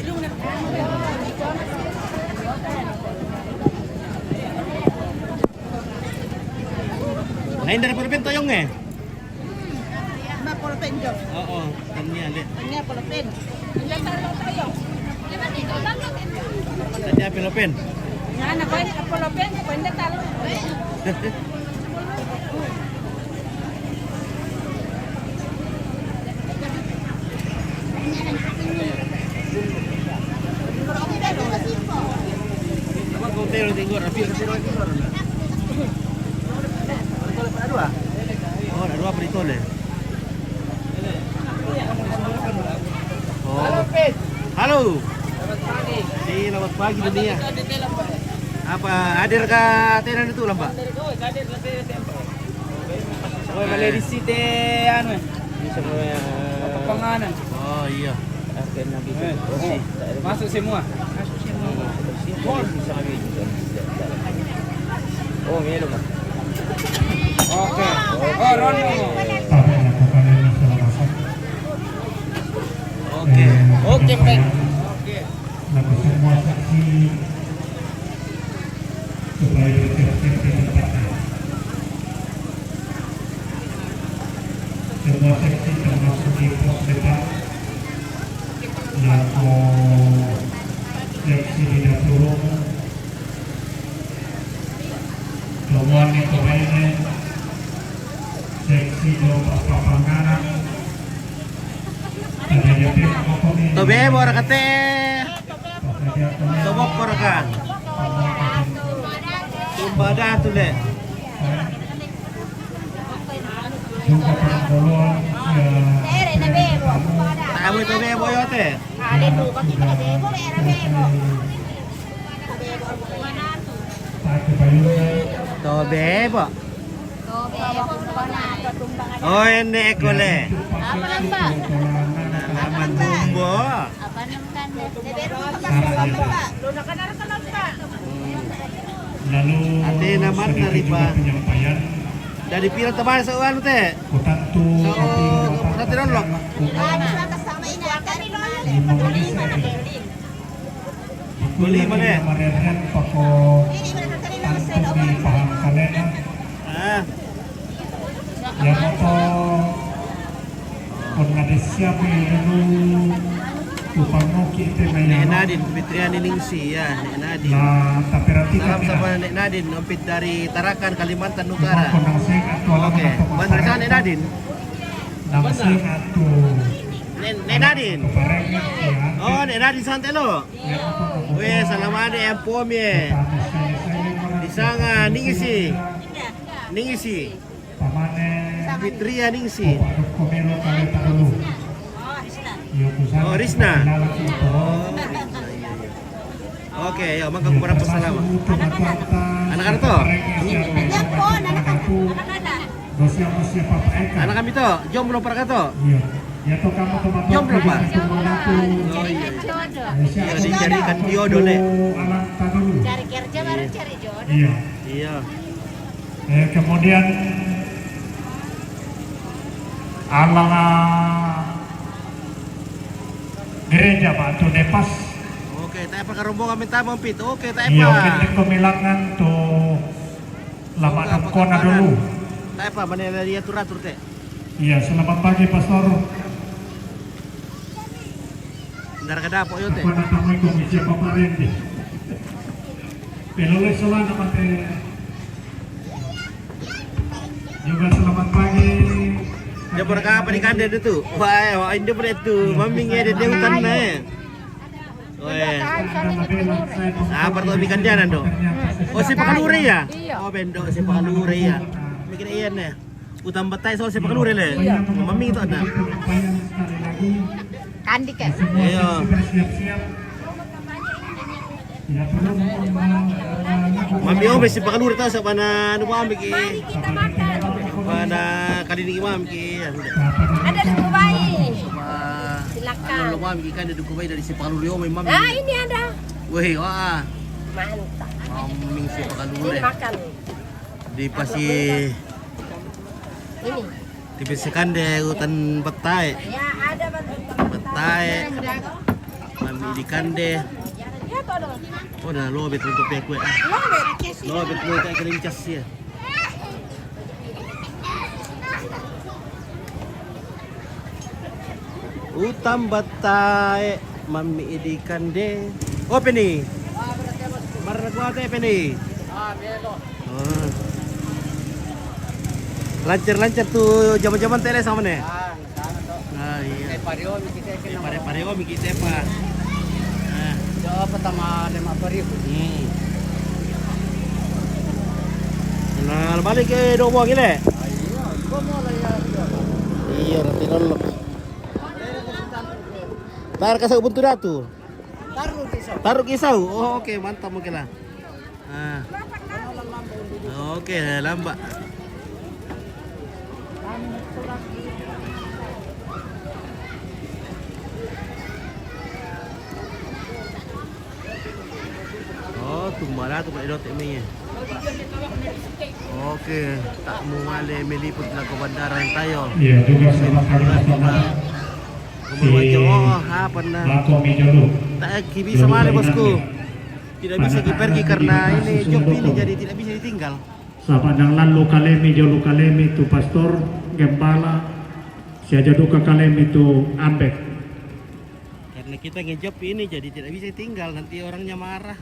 Lain dari Purpin Toyong, eh? Ma Purpin, Jo. Oo, tanya, lihat. Tanya Purpin. Tanya Purpin. Ngana ko, polo pen, pende talu. Apa kau tero tinggal, tapi kasih orang tinggal. Ada dua. Oh, ada dua perito le. Oh. Halo. Selamat pagi dunia. Apa hadir ka tenan itu lah, Pak? Oh, balik di sini anu. Ini semua panganan. Oh iya. Akhirnya bisa bersih. Masuk semua. Oh, minum. Oke. Oh, rono. Oke. Oke, Pak. Oke. Lalu semua saksi supaya bersiap-siap di tempatnya. Semua seksi termasuk di pos depan. Lalu seksi di dapur umum. Semua ni pemainnya. Seksi domba papanganan. Ada dia pihak pokoknya. Tobe, bora kate. Tobok ko rakan. Tumba dah tu le. Tamu itu bebo yo te. Tobe, bo. Oh, ini ekole. Apa nampak? Aman tumbo. Apa nampak? Lalu ate naman na riba. Dari pira teman sa anu te? Kotanto. So, nanti dulu. Lima mana? Mareren pako tanto di paham kalena. Ah. Ya moto. Pernah disiap dulu. Tupangoki te na Nek ya. Nadin, Fitriani Ningsi ya, Nek Nadin. Nah, tapi berarti salam sama Nek Nadin, ompit dari Tarakan, Kalimantan Utara. Oke, bener sana Nek Nadin. Nama saya Atu. Nek, Nek Nadin. Oh, Nek Nadin santai lo. Weh, salam ade yang pom ye. Di sana Ningsi. Ningsi. Pamane Fitria Ningsi. Opa dukko melo kale tadulu. Iyo, kusana. Oh, Risna. Oh, Risna, iya, iya. Oke, ya, maka kurang pesalam. Anak-anak to? Iya, po, anak-anak. Anak-anak. Anak kami to, jomblo para ka to? Iya. Ya to kamu to. Jomblo, Pak. Oh, iya. Iya, dicarikan jodoh, Nek. Cari kerja baru cari jodoh. Iya. Iya. Eh, kemudian ala gereja, Pak, tu depas. Oke, tak apa, rombongan minta mampir. Oke, tak apa. Iya, oke, di pemilangan tu lama kona dulu. Tak apa, mana dia atur-atur te. Iya, selamat pagi, Pastor. Ndaraka dapo yo te. Apa natamu iko misia paparende? Pelole solana mate. Juga selamat pagi. Dia berkapa di kande itu? Wah, eh, wah, ini berarti tu. Mami ngede dia hutan na, eh. Weh. Apa to bikan dia nando? Oh, si Pakalure ya? Iya. Oh, bendo si Pakalure ya. Mikir iya ne. Utam batai so si Pakalure le. Iya. Mami to ada. Kandike. Iya. Mami, oh, si Pakalure to sa bana, anu, mami ki. Bana kali ni mami ki. Ada duku bayi. Wah. Silakan. Anu, mami ki kan ada duku bayi dari si Pakalure, oh, mami. Ah, ini ada. Weh, wah. Mantap. Mami si Pakalure. Ini makan. Di pasi. Ini. Di pasi kande utan batai. Ya, ada bantu. Batai. Mami di kande. Ya, to do. Oh, na lobet untuk pekue. Lobet. Lobet mau kayak kelincas ya. Utam batai, mami idi kande. Oh, peni. Mar Kuat, eh, Penny. Ah, melo. Oh. Lancar-lancar tu zaman-zaman tele sama ne. Ah, sana tu. Ah, iya. Eh, pario mi kita. Eh, pare-, pario mi kita, Pak. Ah. Ya, pertama lima pario. Hmm. Nah, balik ke dua buah gile. Ah, iya, gua mau lah ya. Iya, nanti dulu. Tar kasih buntu datu. Taruh di sana. Taruh kisau. Oh, oke, mantap, oke lah. Ah. Oke, lambak. Oh, tumba lah tu kat Edo Tekme. Oke, tak mau male meliput lah ke bandara tayo. Iya, juga selamat pagi, Mas Bambang. Kemudian, oh, apa nah? Bako Mijolu. Tak, eh, bisa male, bosku. Tidak bisa pergi karena ini job ini, jadi tidak bisa ditinggal. Sahabat yang lalu kalemi, jolu kalemi tu pastor, gembala, siaja duka kalemi tu ambek. Karena kita ngejob ini, jadi tidak bisa tinggal, nanti orangnya marah.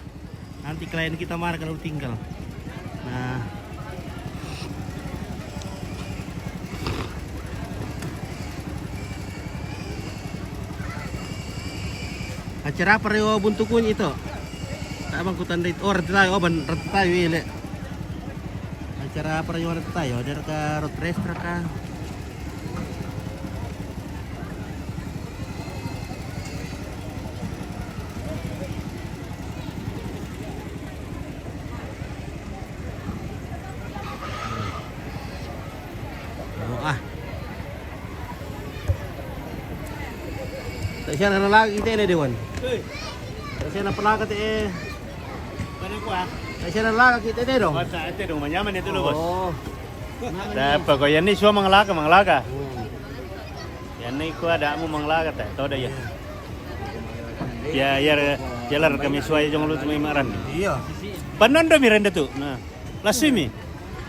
Nanti klien kita marah kalau tinggal. Nah. Acara apa rewa buntu kunyi itu? Tak bang kutandai. Oh, rata tayo, oh, ban rata tayo, ile. Acara apa rewa rata tayo? Ada ka road race, ka? Oh, ah. Tak siya na lagi kita ini, Dewan. Tak siya na pala kita, eh. Mana kuah? Tak siya na lagi kita ini dong. Masa itu dong, manyaman itu lo, bos. Oh. Dapat kau yang ini semua manglaka, manglaka. Hmm. Yang ini kuah ada mau manglaka tak? Tahu dah ya. Ya, ya, jalan kami suai jong lu cuma imaran. Iya. Panon do mi renda tu. Nah. Lasimi.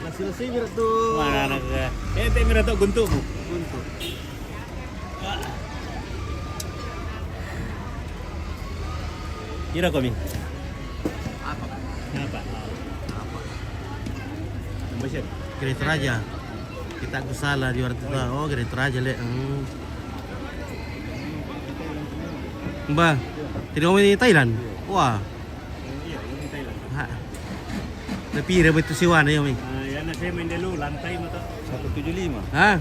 Lasi-lasi biar tu. Mana anak ke? Eh, tak mira tu guntuk mu. Guntuk. Kira kami. Apa? Kenapa? Apa? Nombor siapa? Kereta Raja. Kita ku salah di orang tua. Oh, Kereta Raja, le. Hmm. Mbah, tidak mau di Thailand? Wah. Iya, ini Thailand. Ha. Tapi pira betul sewa na, yo, mi? Ah, ya, na saya main dulu, lantai mata. Satu tujuh lima. Ha?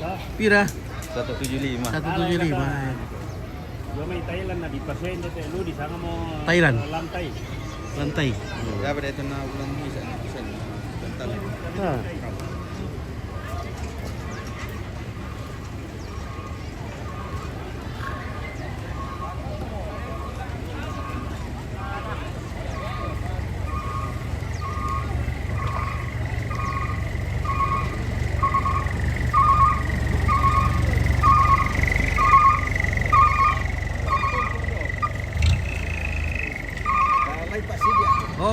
Hah? Pira? Satu tujuh lima. Satu tujuh lima. Gua main Thailand, na di pasien deh, lu di sana mau Thailand? Lantai. Lantai. Ya, pada itu na ulang bisa, bisa. Bentar. Ha.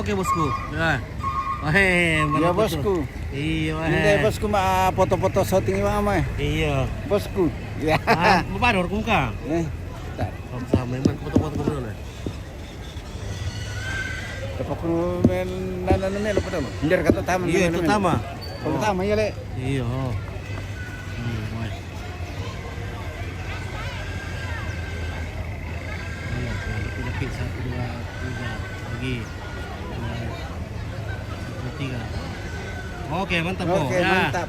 Oke, bosku. Ya. Wahai, mana bosku? Iya, wahai. Ini bosku, ma foto-foto syuting, Bang, ama. Iya. Bosku. Ya. Ah, mau baru kungka? Eh. Bentar. Oh, sama, memang foto-foto dulu lah. Tapi aku men, nana, nana, melo pertama. Ndir kata taman. Iya, itu taman. Pertama, iya, le. Iya. Hmm, wah. Iya, lebih satu, dua, tiga, lagi. Dua, satu, tiga. Oke, mantap, Bo. Oke, ya. Mantap.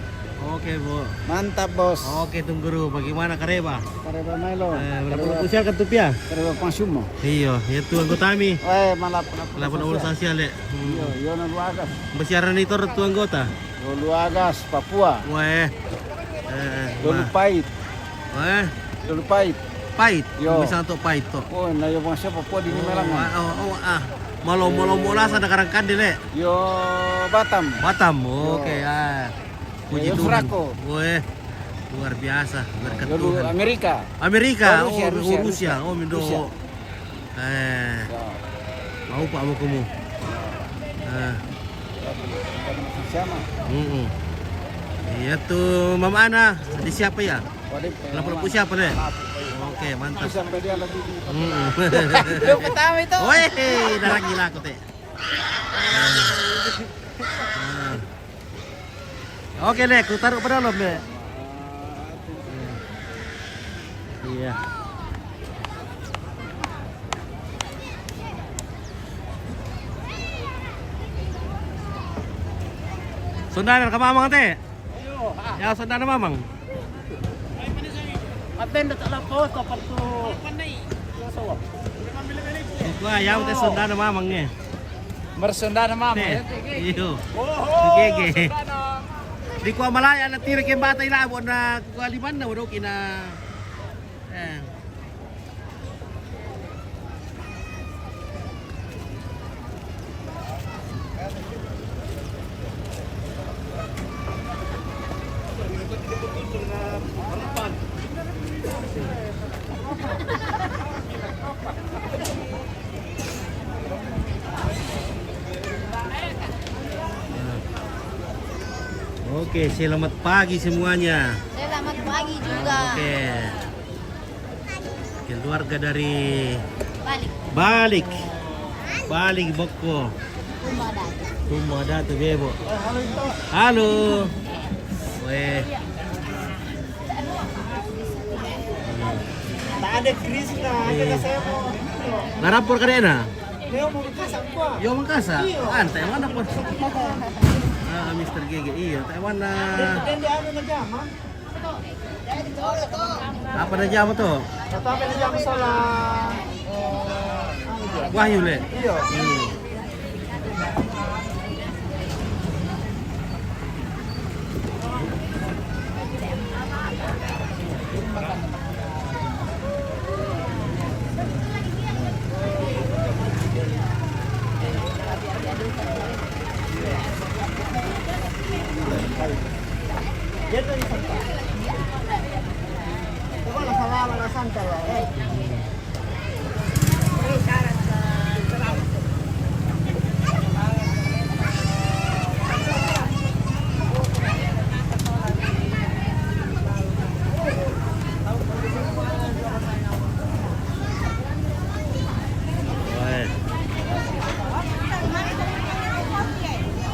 Oke, Bo. Mantap, Bos. Oke, tunggu dulu. Bagaimana kareba? Kareba Milo. Eh, berapa puluh siapa tu pia? Kareba Pangsumo. Iya, ya tu anggota mi. Eh, malap, malap. Lapor sosial, le. Hmm. Iya, iya, na luagas. Besiaran itu tu anggota. Luagas, Papua. Weh. Eh, Dolu Pait. Eh? Dolu Pait. Pait? Yo. Bisa untuk Pait tu. Oh, na yo bangsa Papua di Nimalang. Oh, ah, oh, oh, ah. Malo, malo, mola sana karang kandil, eh? Yo, Batam. Batam, oke, ah. Puji Tuhan. Weh, luar biasa, berkat Tuhan. Amerika. Amerika, oh, Rusia, oh, Rusia, Rusia. Oh, Mindo. Rusia. Eh. Ya. Mau pak mau kamu. Ya. Eh. Sama. Mm-mm. Iya tuh, Mama Ana, di siapa ya? Lapor siapa deh? Oke, mantap. Sampai dia lagi. Mm-mm. Yang pertama itu. Woi, darah gila aku teh. Ah. Oke, Lek, ku taruh ke dalam, Lek. Iya. Sunda ka Mamang te? Ya, Sunda Mamang. Aten da tak lapor, tak perlu. Kuah ayam te Sunda Mamang ni. Mersunda nama? Te, iyo. Oke, oke. Di kuah Malaya na tira ke bata ila bona kuah lima na udah kina. Eh. Oke, selamat pagi semuanya. Selamat pagi juga. Oke. Keluarga dari Balik. Balik. Balik Boko. Tumba Datu. Tumba Datu Bebo. Halo. Weh. Tak ada Krisna, ada. Iya. Saya mau. Ngarapor ka dena? Dia mau Makassar, Pak. Yo, Makassar? Iya. Antai mana pun. Ah, Mister Gege, iya. Taiwan na. Dan dia ada na jama. Apa na jama tu? Atau apa na jama sola? Wahyu le. Iya. Hmm.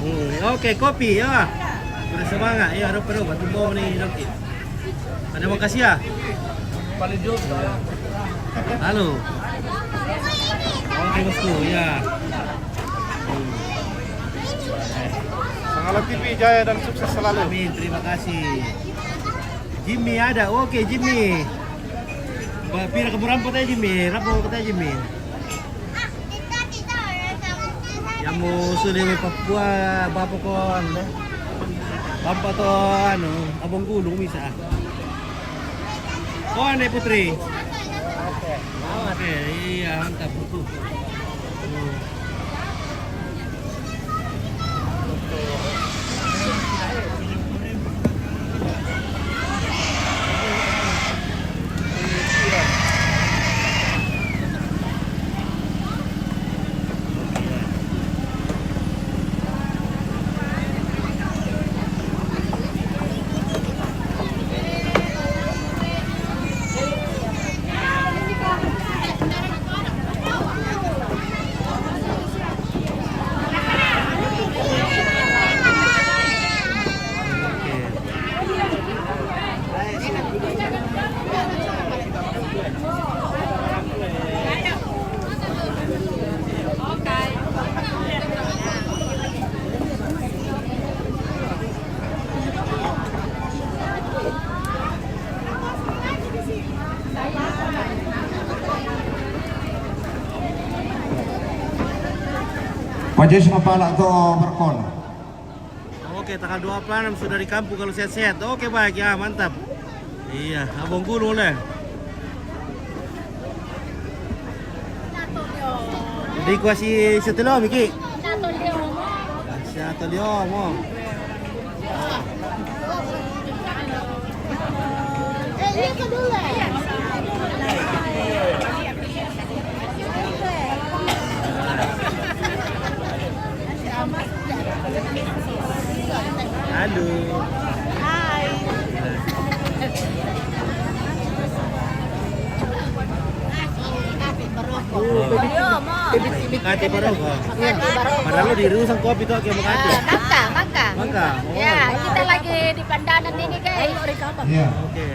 Hmm, oke, kopi ya. Udah semangat ya, ada perlu bantu bawa ni, oke. Ada makasih ya. Halo. Oke, bosku, ya. Mangala T V jaya dan sukses selalu. Amin, terima kasih. Jimmy ada, oke, Jimmy. Ba-, pira kamu rampok tadi, Jimmy? Rampok tadi, Jimmy. Yang mau sudah di Papua, bapak kau anu deh. Bapak tu anu, abang gulung bisa. Oh, ane Putri. Oke, iya, mantap. Hmm. Pajes mapala to berkon. Oke, tanggal dua puluh enam sudah di kampung kalau sehat-sehat. Oke, baik ya, mantap. Iya, abang gulung le. Di kuasi setelah Miki. Siapa dia mo? Halo. Hai. Oh. Makati baru. Padahal di Rusang kopi tuh kayak Makati. Ah, Mangka, Mangka. Mangka. Oh. Ya, kita lagi di Pandanan ini, guys. Iya. Oke.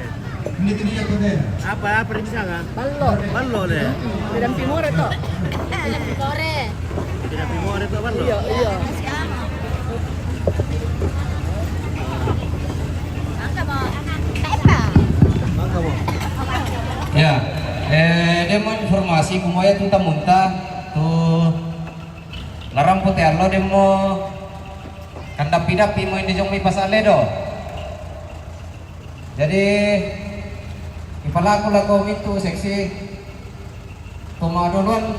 Ini tadi yang berbeda. Apa, apa di sana? Ballo. Ballo deh. Tidak Timor itu. Tidak Timor itu ballo. Iya, iya. Mangka, Bang. Ya, eh, dia mau informasi, kumoya tu tamunta, tu larang putih alo dia mau kandapi-dapi mau ini jong mi pasal ledo. Jadi, ipalaku lako mitu seksi, toma duluan,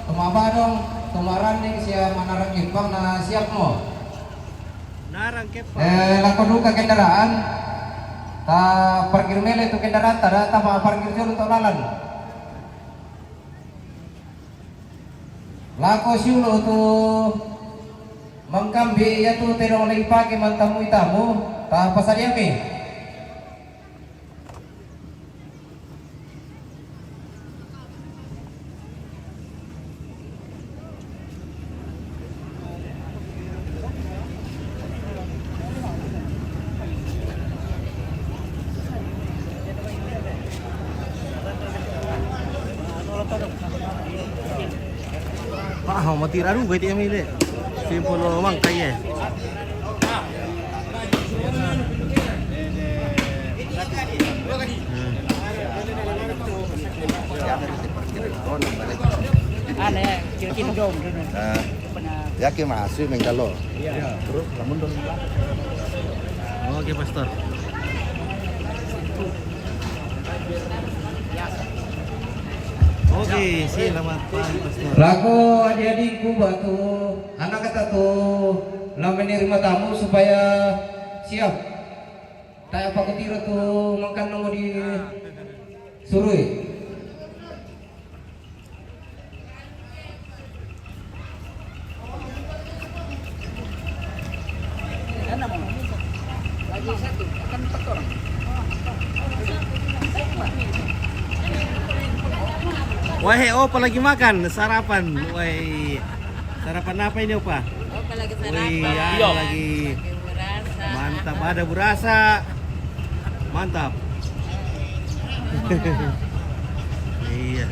toma badong, toma randing, sia manarang impang na siap mo. Narang kepa. Eh, lako duka kendaraan, ta parkir mele tu kendaraan, ta data ma parkir jolo tu lalan. Lako siulo tu mangkambi, iya tu tedong lagi pake mantamu itamu, ta pasadia mi. Wah, mau tira ruga itu yang ini. Simpul lo mang kaya. Hmm. Ane, kira-kira dong. Nah, yakin masuk mengkalo. Iya. Terus lamun dong. Oke, Pastor. Oke, selamat pagi, Pastor. Lako adik-adikku batu, anak kata tu, la menerima tamu supaya siap. Taya pakutiro tu makan nunggu di surui. Wahai, oh, apalagi makan sarapan. Wahai, sarapan apa ini, Opa? Opa lagi sarapan. Wih, ya, lagi. Lagi burasa. Mantap, ada burasa. Mantap. Iya.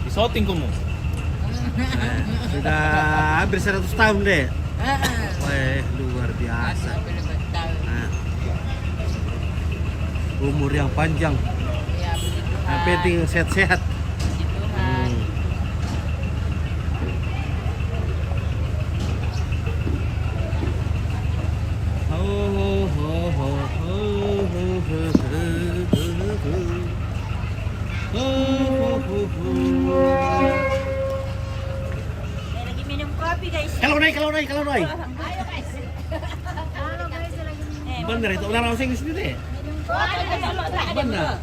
Di syuting kamu. Nah, sudah hampir seratus tahun deh. Wah, luar biasa. Nah, umur yang panjang. Yang penting sehat-sehat. Hmm. Lagi minum kopi, guys. Kalau naik, kalau naik, kalau naik. Ayo, guys. Halo, guys, lagi minum. Bener itu, orang Inggris itu deh. Minum kopi. Bener.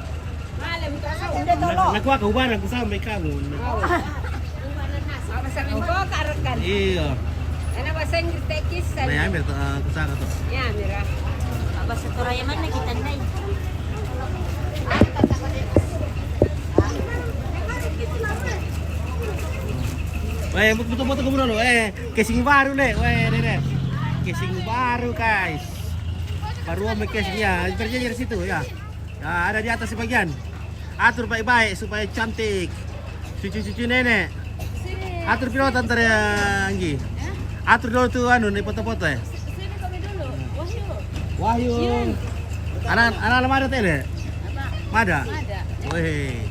Nakuha ka hubana ku sampai kamu. Iya. Karena bahasa Inggris tekis. Nah, ya, ambil, eh, ku sana tuh. Ya, mira. Bahasa Toraya mana kita, Nay? Weh, foto-foto kamu dulu. Eh, casing baru, Le. Weh, deh, deh. Casing baru, guys. Baru mau casing ya. Berjejer situ ya. Ya, ada di atas sebagian. Atur baik-baik supaya cantik. Cucu-cucu nenek. Atur pilot antar ya, Anggi. Atur dulu tuh anu, nih foto-foto ya. Sini kami dulu. Wahyu. Wahyu. Anak, anak lama ada tele? Mada? Mada. Weh.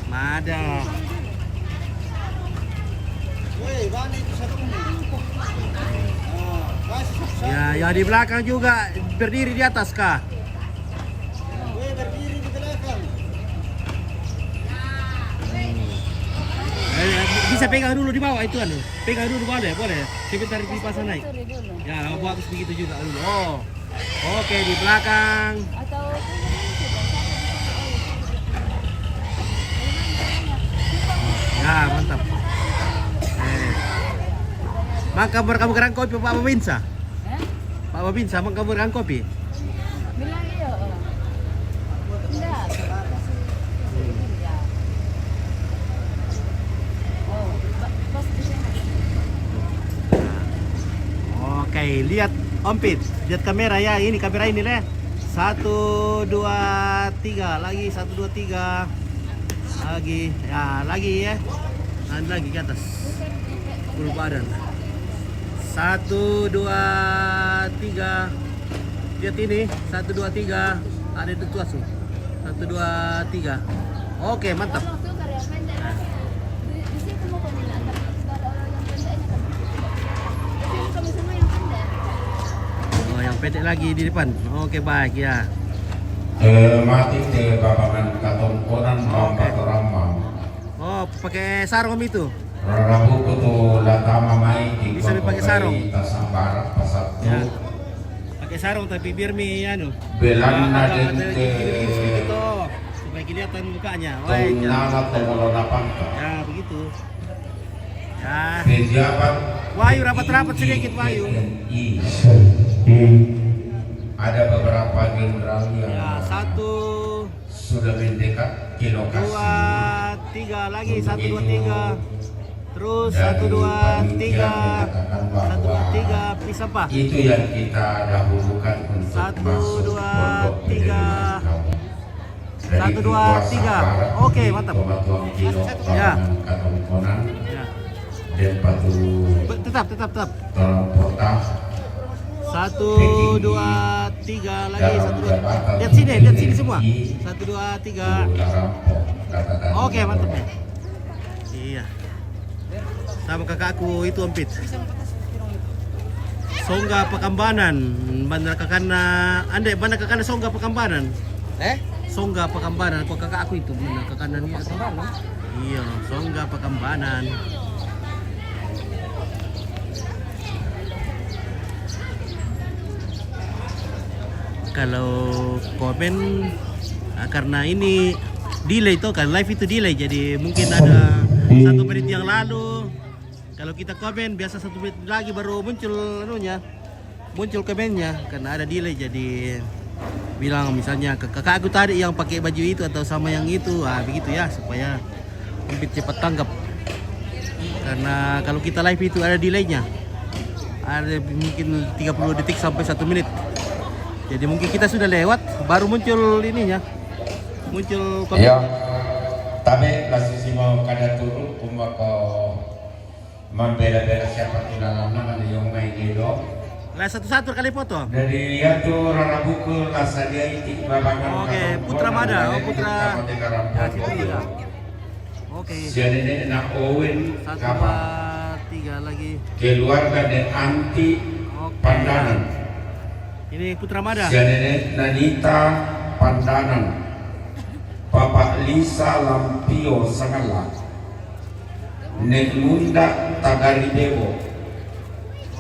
Mada. Ya, ya di belakang juga berdiri di atas kah? Eh, bisa pegang dulu di bawah itu anu. Pegang dulu boleh, boleh. Sebentar dipasang naik. Ya, buat begitu juga dulu. Oh. Oke, di belakang. Ya, mantap. Eh. Mangka berkamu gerang kopi, Pak Babinsa? Pak Babinsa, mangka berkamu kopi? Bilang iya. Enggak. Iya. Oh, Pak, Lihat, Om Pit, lihat kamera ya, ini kamera ini, leh. Satu, dua, tiga, lagi, satu, dua, tiga. Lagi, ya, lagi ya. Tahan lagi ke atas. Full badan. Satu, dua, tiga. Lihat ini, satu, dua, tiga. Ada itu tuas tuh. Satu, dua, tiga. Oke, mantap. Kalau tuh karya pendek, di, di situ mau pemilihan, tapi kalau yang pendeknya kan di situ. Di sini kami semua yang pendek. Oh, yang pendek lagi di depan. Oke, baik ya. Eh, mati ke babangan katongkonan. Oke. Bamba Toramba. Oh, pakai sarung itu. Rarabuku tu latama mai di. Bisa dipakai sarung. Tasambara pasatu. Ya. Pakai sarung tapi biar mi anu. Belanna, ah, agak dente dikit-dikit sedikit tuh, supaya kelihatan mukanya. Wah, taunala jangan. Tomolona pangka. Ya, begitu. Ya. Pejabat. Wahyu, rapat-rapat sedikit, Wahyu. Ada beberapa jenderal yang, ya, satu, sudah mendekat ke lokasi. Dua, tiga lagi, untuk satu, dua, itu, tiga. Terus, dari satu, dua, panitia tiga. Menyatakan bahwa satu, dua, tiga, please, apa? Itu yang kita dahulukan untuk satu, masuk dua, pondok tiga. Pendidikan kamu. Dari satu, dua, tiga. Oke, mantap. Pematuan kilo. Ya. Bangunan katongkonan. Ya. Dan patu. Be-, tetap, tetap, tetap. Tolong potah. Satu, dua, tiga lagi, satu, dua. Lihat sini, lihat sini semua. Satu, dua, tiga. Oke, mantap. Iya. Sama kakakku itu, Om Pit. Songga Pakambanan, bana kakana, ande, bana kakana Songga Pakambanan. Eh? Songga Pakambanan, kok kakakku itu, bana kakana ni. Pakambanan? Iya, Songga Pakambanan. Kalau komen, ah, karena ini delay tuh, kan live itu delay, jadi mungkin ada satu menit yang lalu. Kalau kita komen, biasa satu menit lagi baru muncul anunya, muncul komennya, karena ada delay. Jadi bilang misalnya ke kakakku tadi yang pakai baju itu atau sama yang itu, ah, begitu ya, supaya lebih cepat tanggap. Karena kalau kita live itu ada delaynya, ada mungkin tiga puluh detik sampai satu menit. Jadi mungkin kita sudah lewat, baru muncul ininya, muncul komen. Iya. Tapi la sisimo kada turun, kuma ko mambela-bela siapa tu dalam nama ni yang main itu. La satu-satu kali foto. Dari dia tu rarabuku la sadia iti babangan. Oke, Putra Mada, oh, Putra. Sama dengan Rampon. Ya, situ juga. Oke. Sia nenek na Owen. Satu, kapa? Dua, tiga lagi. Keluarga ne Anti. Oke. Pandanan. Ini Putra Mada. Sia nenek Nanita Pandanan. Papa Lisa Lampio Sangala. Ne Munda Tagari Bebo.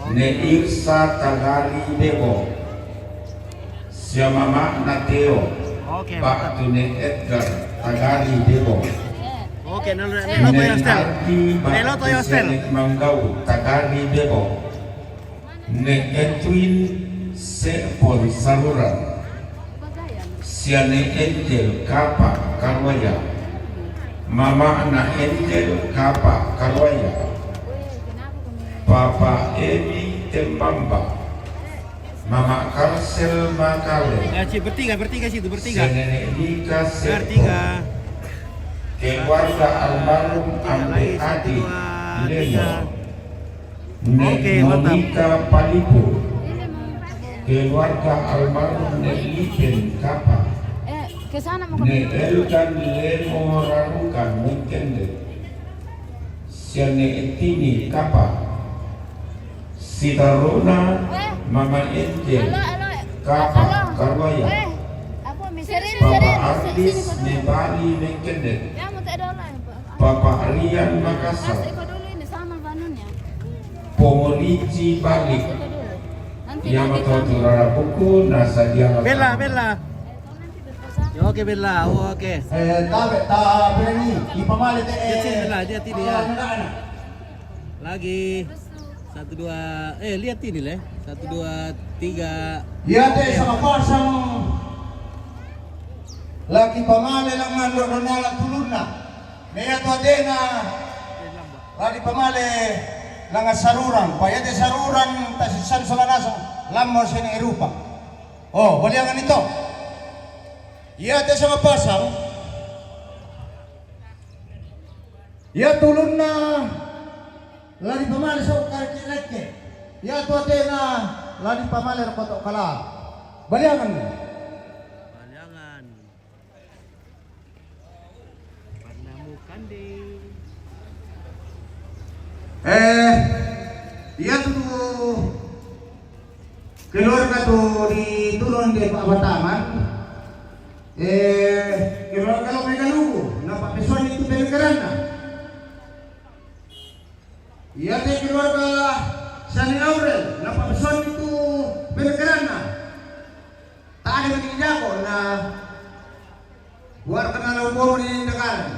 Ne Irsa Tagari Bebo. Sia mama na Teo. Oke, mantap. Batu ne Edgar Tagari Bebo. Oke, nelo, nelo to yang stel. Nelo to yang stel. Ne Manggau Tagari Bebo. Ne Edwin Sepon Saruran. Sia ne Angel Kapa Karwaya. Mama na Angel Kapa Karwaya. Papa Emi Tembamba. Mama Karsel Makale. Ya, Ci, bertiga, bertiga situ, bertiga. Sia nenek Dika Seto. Bertiga. Keluarga almarhum Ambe Adi Lemo. Oke, mantap. Monica Palipo. Keluarga almarhum Nek Lipen Kapa. Eh, ke sana mau ke. Nek Elkan Lemo Rarukan Mengkende. Sia Nek Etini Kapa. Sitarona Mama Angel Kapa Karwaya. Papa Artis Nek Bali Mengkende. Papa Rian Makassar. Pomorici balik. Ia matotu rarabuku na sadia. Bella, Bella. Ya, oke, Bella. Oh, oke. Eh, tabe, tabe ni. Ipamale te, eh. Dia sini, Bella. Dia sini, ya. Lagi. Satu, dua. Eh, lihat ini, leh. Satu, dua, tiga. Iya, te, sama pasang. Lagi pamale langan lo donala tulunna. Meya to adena. Lagi pamale. Langan saruran, pa iate saruran tasissan sola nasang, lammo sene erupa. O, baliangan ito. Iate sanga pasang, ia tu ulunna la dipamale sokkar ki rekke. Ia tu atena la dipamale rokko to kala. Baliangan. Baliangan. Pannamu kande. Eh, ia tu keluarga tu di tulung di Pak Bataman. Eh, keluarga lo megalugu, na Pak Pesuan itu pengeranna. Iate keluarga Sani Aurel, na Pak Pesuan itu pengeranna. Tadi bagi jago na buat kenal umur di negara.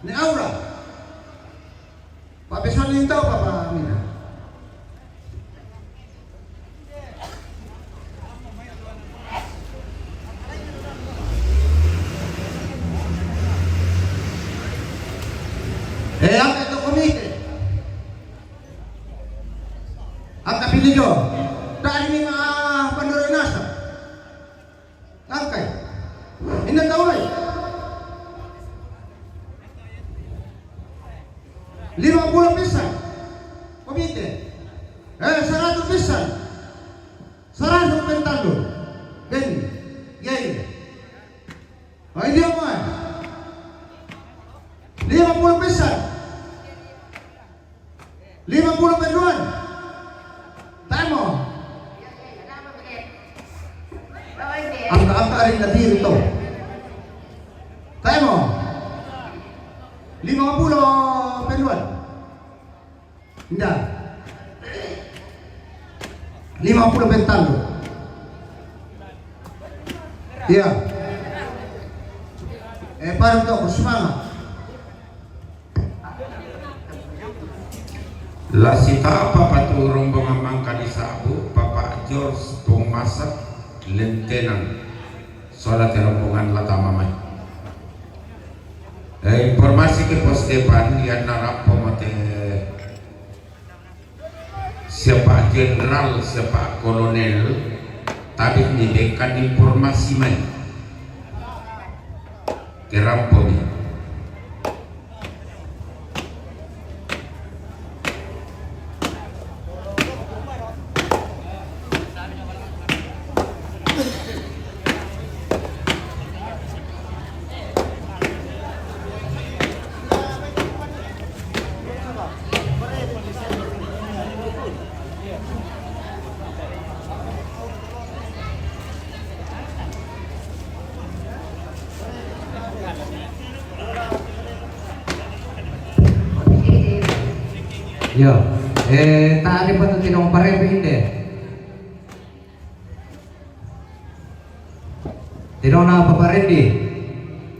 Ni aura. Pak Pesuan itu apa, Pak Mina? Eh, angka to komite. Angka pilijo. Tadi ni ma pandoro nasa. Angkai. Inna taulai. Lima puluh pisan. Komite. Eh, seratus pisan. Seratus pentallu. Ben. Yai. Oh, ini apa? Lima puluh pisan. Lima puluh penduan. Taimo. Angka-angka ari nadiri to. Taimo. Lima puluh penduan. Nda. Lima puluh pentallu. Iya. Eh, parang to, semangat. La sitapapa tu rombongan mangka disabu, Bapak George Pongmasek, Lentenan, sola te rombongan la tama mai. Eh, informasi ke pos depan, ianna rampo mate Siapa Jenderal, siapa Kolonel, tabe' ni bekkan informasi mai. Kerampomi. Iyo. Eh, tadi pa tu tinong parepe inde. Tinong na paparendi.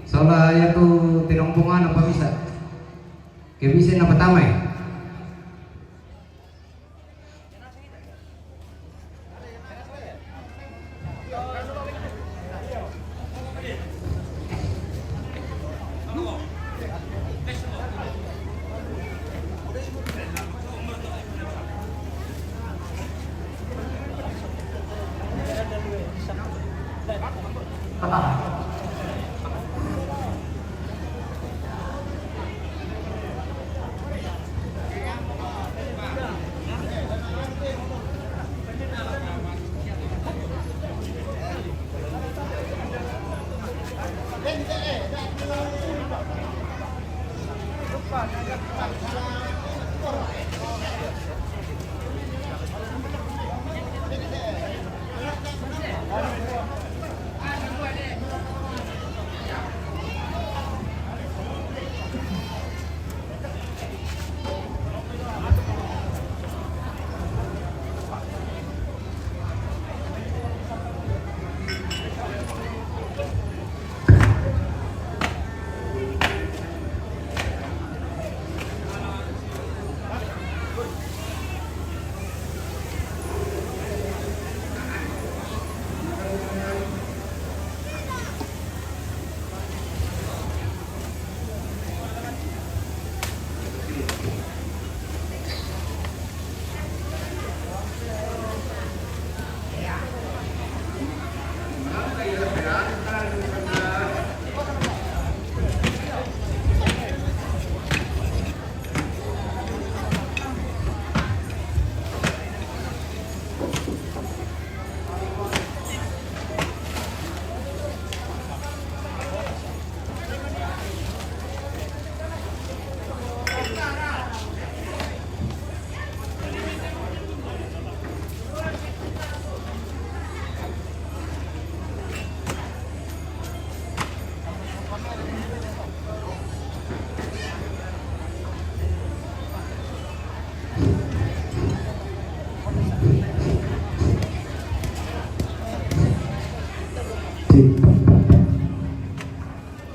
Sola iya tu tinong pungana pamisa. Ke bise na patamai.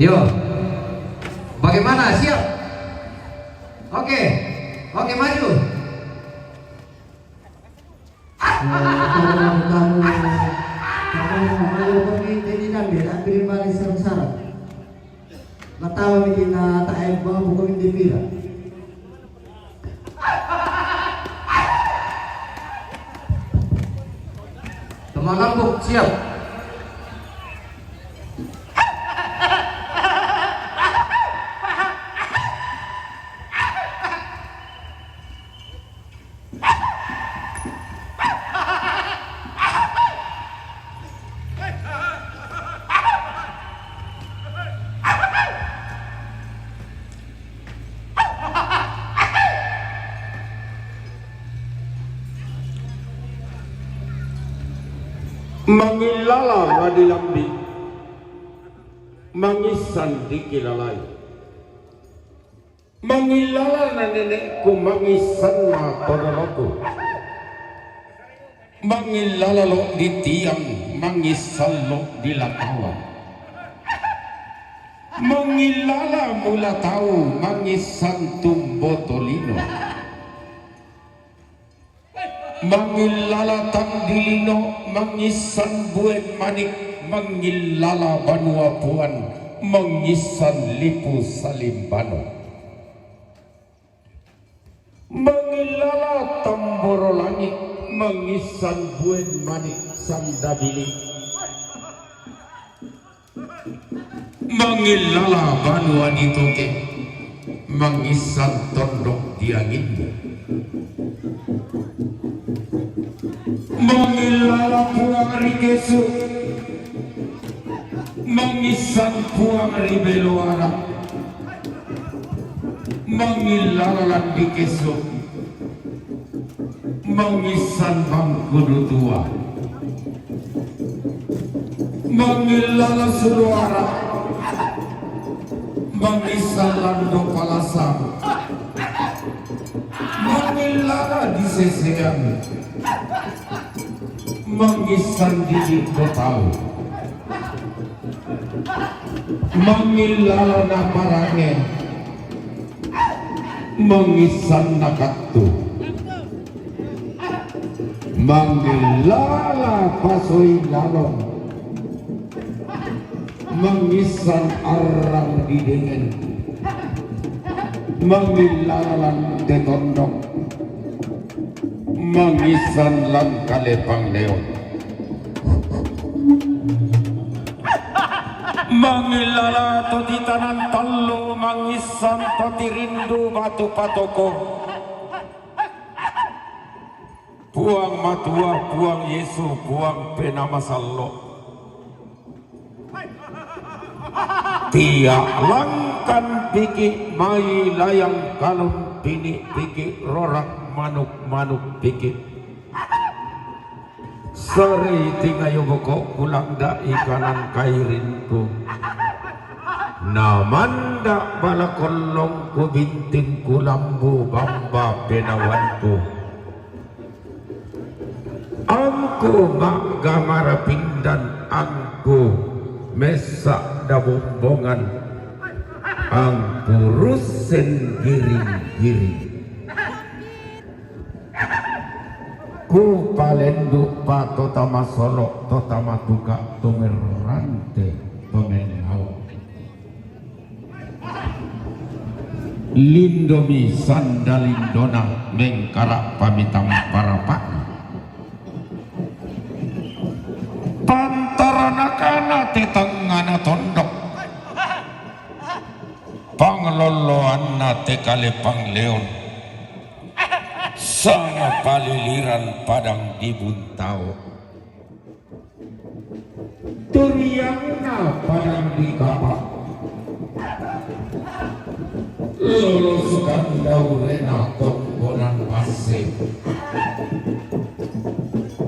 Yo. Bagaimana? Siap? Oke. Oke, maju. Eh, kamu, kamu, kamu, kamu, kamu, ini, ini, ini, ini, ini, ini, ini, ini, ini, Natawa mi tina tae ba buku mi dipira. Teman kampung, siap. Mangilala madilambi, mangisan dikilalai. Mangilala na nenekku, mangisan na todoroku. Mangilala lo di tiang, mangisan lo di latawa. Mangilala mula tau, mangisan tumbo tolino. Mangilala tandilino, mangisan buen manik, mangilala banua puan, mangisan lipu salimbano. Mangilala tamboro langit, mangisan buen manik sandabili. Mangilala banua di toke, mangisan tondok di anginmu. Mangilala puang ri kesu, mangisan puang ri beloara. Mangilala landi kesu, mangisan bangkudu tua. Mangilala suloara, mangisan lando palasang. Mangilala di sesean, mangisan didi botau. Mangilala na parange, mangisan na kattu. Mangilala pasoi lalong, mangisan arrang di dengen. Mangilala lan tetondok, mangisan lan kalepang leon. Mangilala to titanan tallo, mangisan to tirindu batu patoko. Puang matua, Puang Yesu, Puang penamasallo. Tia langkan piki, mai layang kalun pini piki, rorak manuk-manuk piki. Sarei tingayo boko kulangda ikanan kairinku. Namanda bala kollongku bintingku lambu bamba penawanku. Angku maggamara pindan, angku messa dabombongan, angku russen giring-giring. Ku palendu pa to tama solo, to tama tuka, to merrante, to mennau. Lindomi sanda lindona, mengkara pamitang parapakna. Pantaranakana te tengngana tondok. Panglolloanna te kale pangleon. Sana paliliran padang di Buntao. Turianna padang di Kapa. Lolosukan daurena tongkonan passe.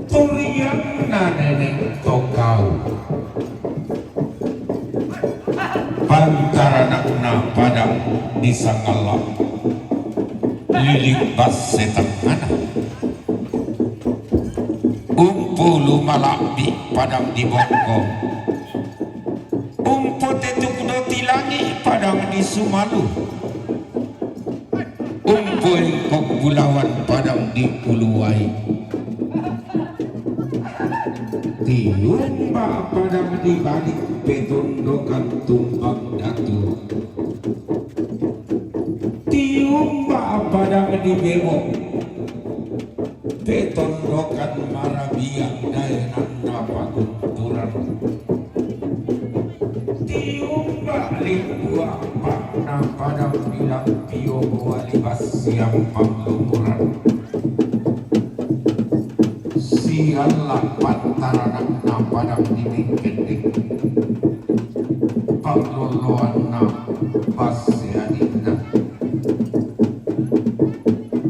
Turianna nenek tokau. Pan Taranakna padang di Sangalla, lilik bas setengana. Umpu lumalabbi padang di Bongko. Umpu tetuk doti langi padang di Sumalu. Umpu engkok bulawan padang di Uluwai. Tiumba padang di balik petondokan tumbang datu. Tiumba padang di bemo petondokan marabiang daenanna pagunturan. Tiumba limbua pakna padang di lampio boali bassiang panglumuran. Sialla pantaranakna padang di mingkendek pangloloanna basseadinna.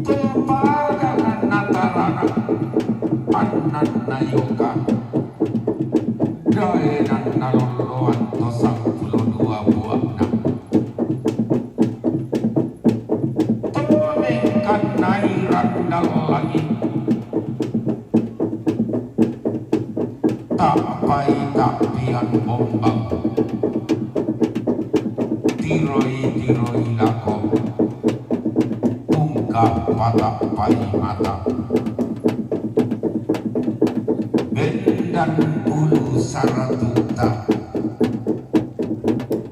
Topagananna taranak annanna yoka daenanna lolloan to sampulo dua buakna. Tomengkannai randal langi. Tappai tappian bombang. Tiroi-tiroi lako. Ungkap patappai mata. Bendan bulu saratuta.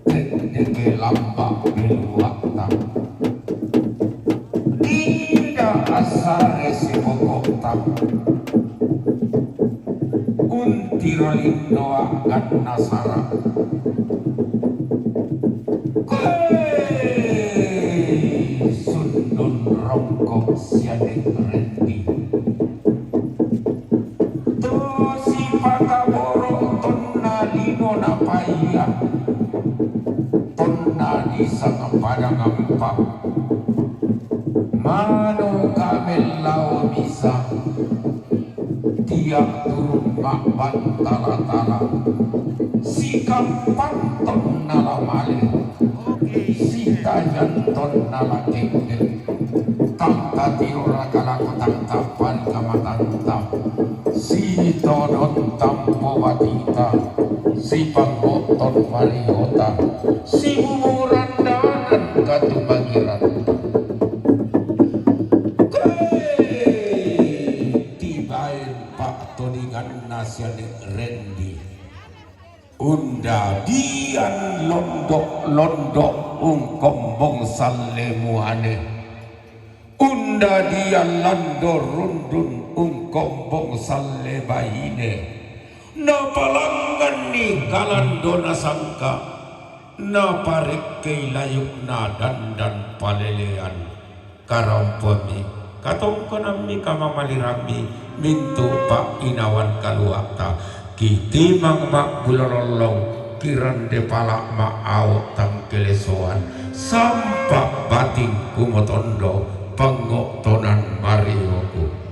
Tendeke lamba beluakta. Dinda asare sibokokta. Untiro lindoa ganna sara. Koe sundun rongkok siadek rendi. To sipata boro tonna lino napaia, tonna disanga padang ampa. Mano kamellao misa, tiak turun ma'bantala-tala, sikampang tonna lamale, sitajan tonna lakende. Tangkatiro raka lako tangtappan kamatanta, sitodon tampo batita, sipanggoton mariota, sibuburan danan katumangiranta. Koe tibaen pa'toninganna siadek rendi. Undadian londok-londok ungkombong salle muane. Undadian lando rundun ungkombong salle baine. Napalangnganni kalando nasangka. Naparekkei layukna dandan palelean. Karampomi, katongkonammi, kamamalirammi, mintu' pa'inawan kalua'ta, kitimang ma'bulo lollong, kirande pala' ma'ao' tangkelesoan, sampa' bating kumotondo, pango'tonan marioku.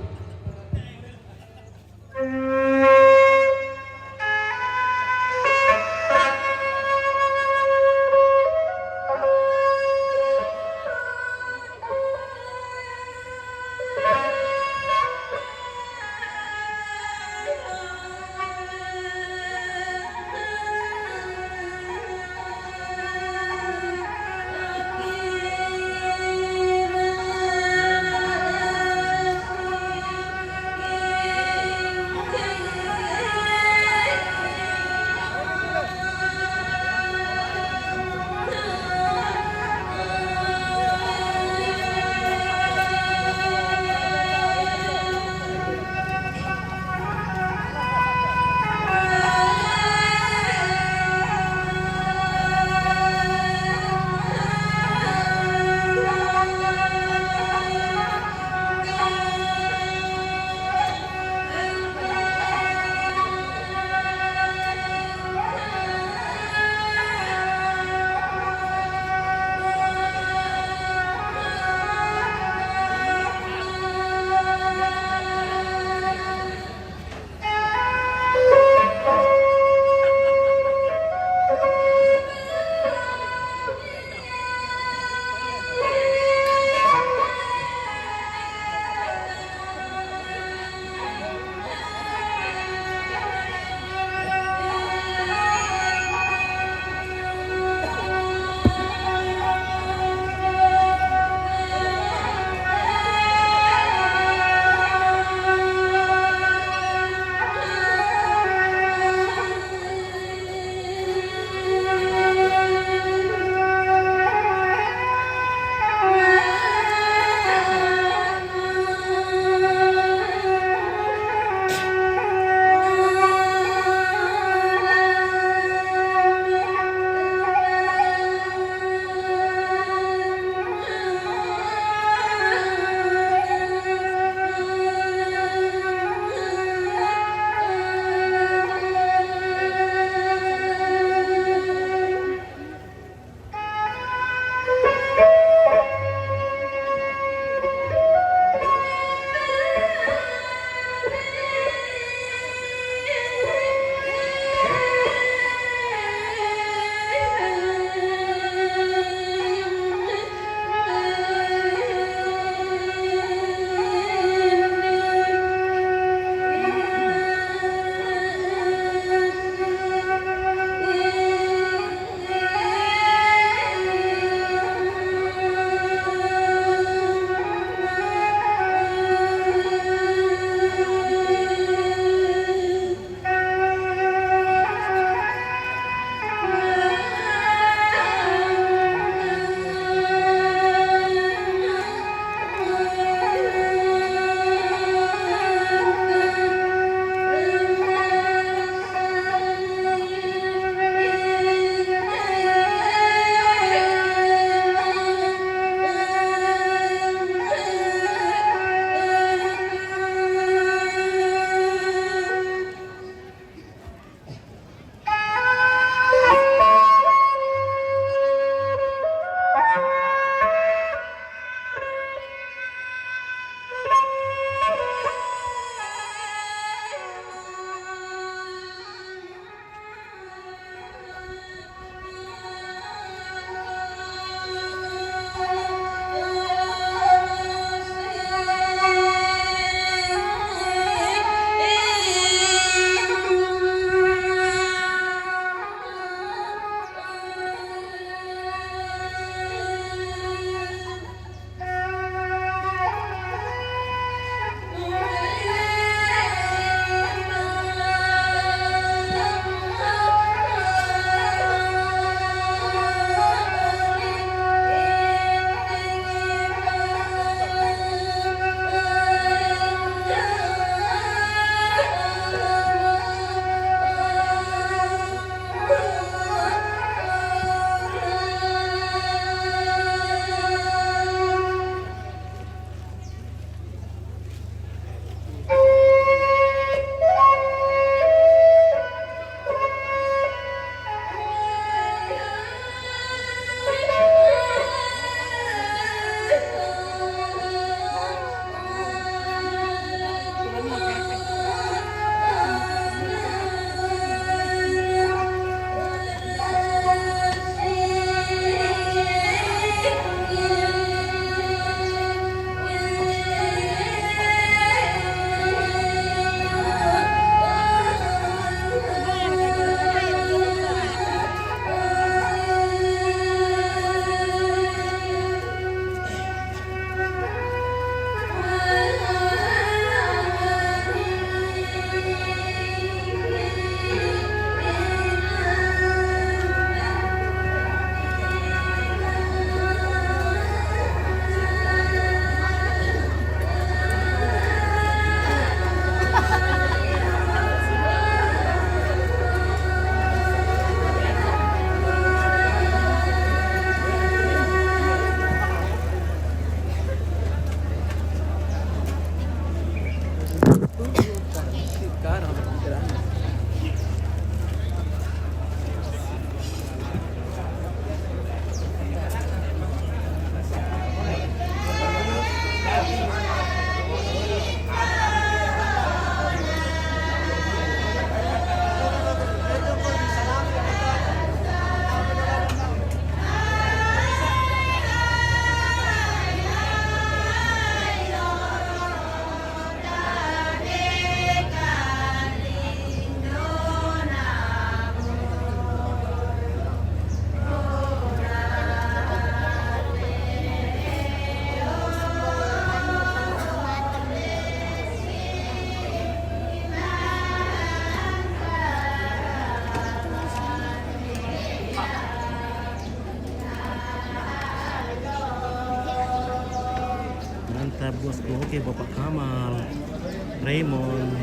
Bosku, oke, Bapak Kamal, Raymond.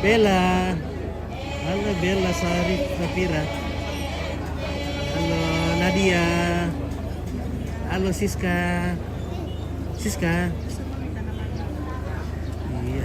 Bella. Halo Bella, Sarif, Safira. Halo Nadia. Halo Siska. Siska. Iya.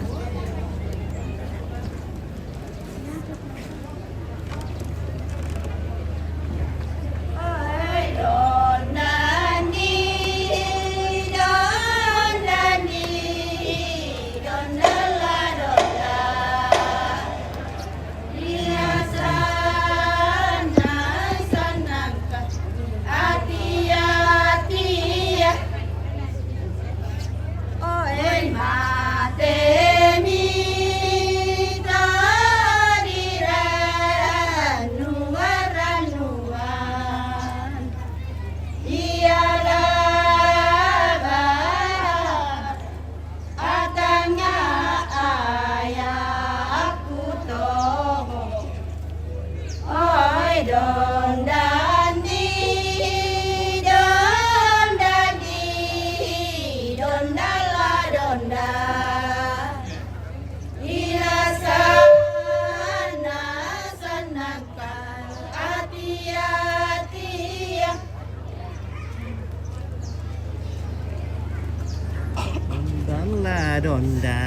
Donda.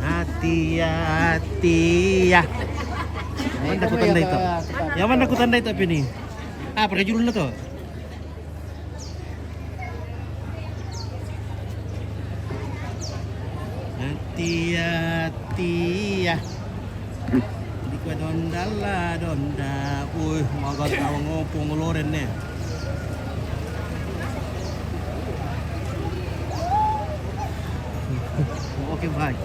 Hati, hati, ya. Yang mana ku tanda itu? Yang mana ku tanda itu, apa ini? Ah, pakai judul na to. Hati, hati, ya. Di kua donda la donda. Uy, magat awang opong loren ne. Oke, bye.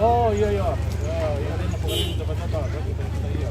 Oh, iya, iya. Iya, iya, ini apa kali ini dapat apa? Kita, kita, iya.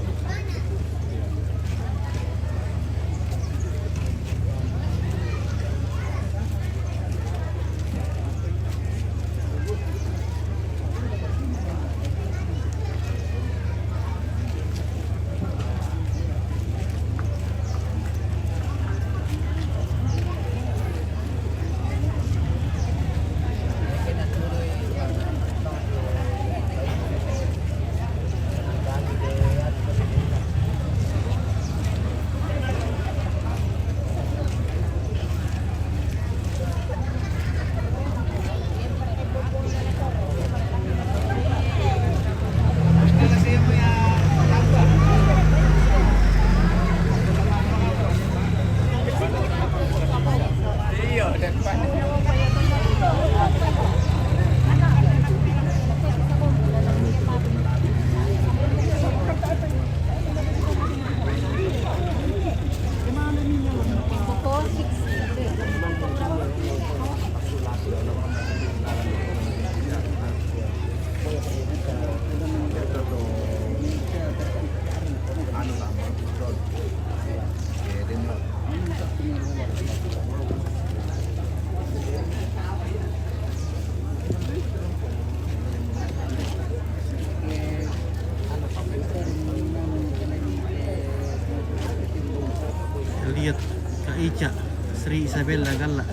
Elliot, Kak Ica, Sri Isabella Galla,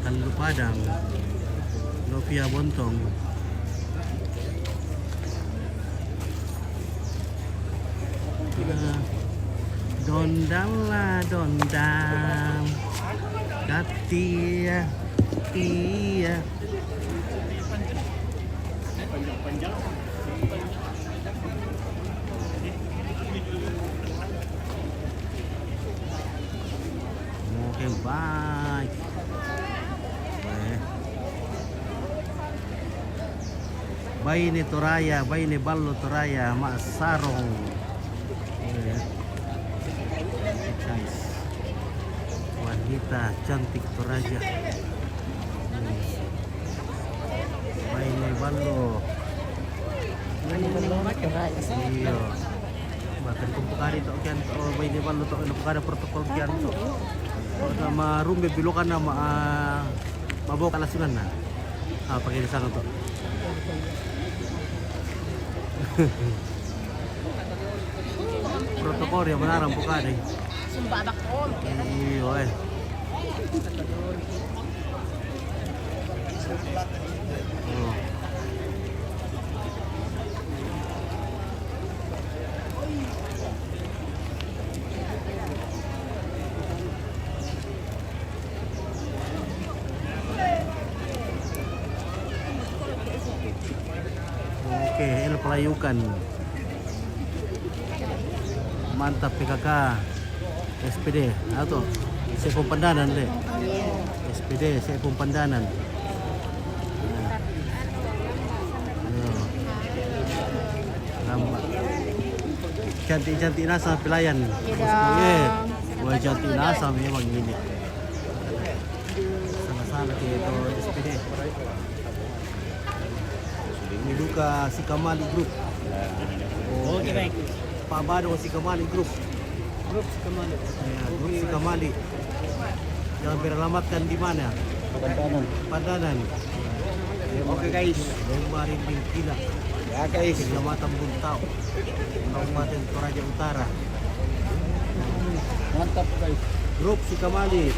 Tallu Padang, Novia Bontong. Ah, dondang la dondang. Dati ya, iya. Oke, bye. Eh. Baine Toraya, baine ballo Toraya, ma sarong. Eh. Guys. Wanita cantik Toraja. Hmm. Baine ballo. Iya. Bahkan kumpukari to kian to, baine ballo to, kumpukari protokol kian to. Nama rumbe bilokan nama, ah, mabok kalasungan na. Ah, pakai di sana to. Protokol ya benar, bukan deh. Sumpah abak om. Iya, eh. Oh. Oke, el pelayukan. Mantap P K K. S P D, atau Saipung Pandanan, le. S P D, Saipung Pandanan. Ya. Lambak. Cantik-cantik nasa pelayan. Iya dong. Wah, cantik nasa memang ini. Salah Lagi itu S P D. Ini duka Sikamali Group. Oke, baik. Pak Bado Sikamali Group. Grup Sikamali. Ya, grup Sikamali. Yang beralamatkan di mana? Pandanan. Pandanan. Oke, guys. Lomba Rinding Kila. Ya, guys. Kecamatan Buntau, Kabupaten Toraja Utara. Mantap, guys. Grup Sikamali.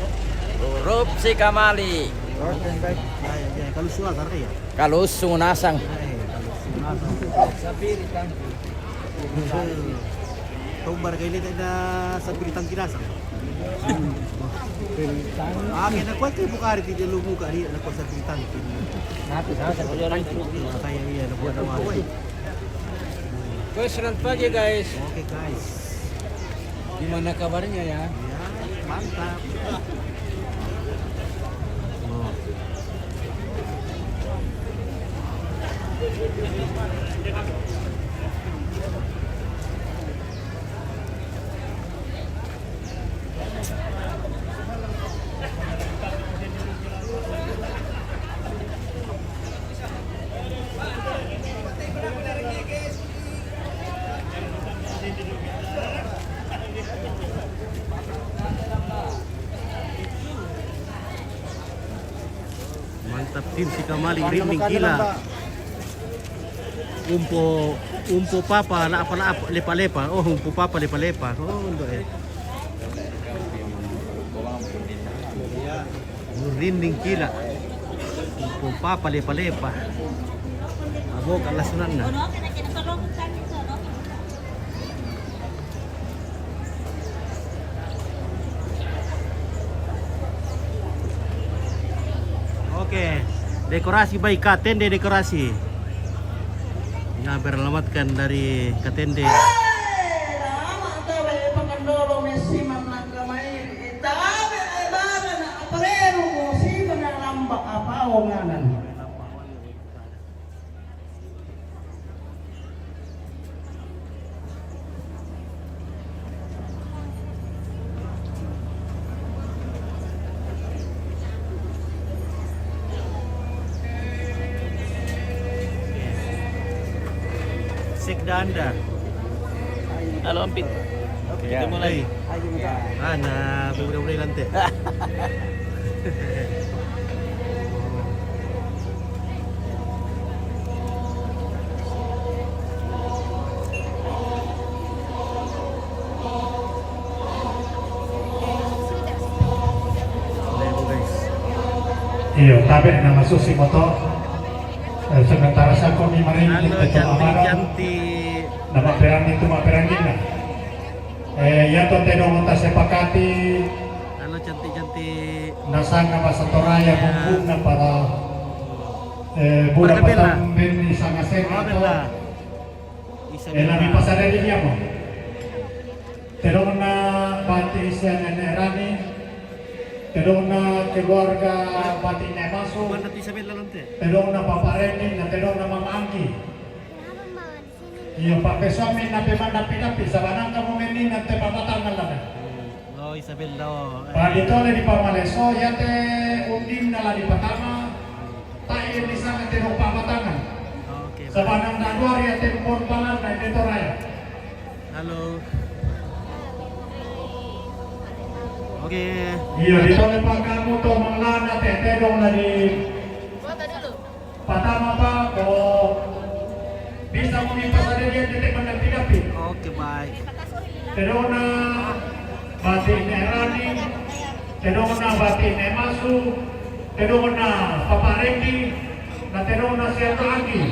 Grup Sikamali. Oke, guys. Ya, ya, ya. Kalau suara ya? Kalau sunasang. Eh, kalau sunasang. Sabiri tangki. Tombar kay lite na sa Britang Kinasang. Ah, kaya nakuha kayo bukari, di lumuka rin, nakuha sa Britang. Natin, ha? Sa Britang. Matay ang iya, nakuha na mga. Guys, selamat pagi, guys. Okay, guys. Gimana kabarnya, ya? Ya, mantap. Oh. Mantap, tim Sikamali, Rinding Kila. Umpo, umpo papa, la apa, la apa, lepa-lepa. Oh, umpo papa, lepa-lepa. Oh, untuk ya. Rinding Kila. Umpo papa, lepa-lepa. Abo, kalasunan na. Oke, dekorasi baik, Katende dekorasi. Ya, beralamatkan dari Katende. Sekda Anda. Halo, Ampit. Oke, ya, mulai. Ah, na, boleh, boleh lantai. Iyo, tabe na masusi moto. Eh, sementara sa ko mi marin. Halo, cantik-cantik. Nama perang itu ma perang kita. Eh, ya to te dong ta sepakati. Halo, cantik-cantik. Nasanga basa Toraya. Ya. Bumbung na para, eh, buda patang ben ni sanga sena. Isabella. Eh, na mi pasada di dia mo. Te dong na bati sia nene Rani. Te dong na keluarga bati ne masu. Mana tu Isabella nanti? Te dong na Papa Reni, na te dong na Mama Angki. Iyo, Pak Pesami na pe mandapi-dapi, sabanang kamu meni na te papatangan lada. Oh, Isabella, oh. Pak Ditole di Pamaleso, ya te undin na la di patama, tak iya di sana te dong papatangan. Oke. Sabanang na luar ya te pon palan na di Toraya. Halo. Oke. Iyo, di tole pa kamu to manglana te, te dong na di patama pa ko bisa mo mi pasada dia te te mandapi-dapi. Oke, baik. Te dong na bati ne Rani, te dong na bati ne Masu, te dong na Papa Reni, na te dong na Siato Angki.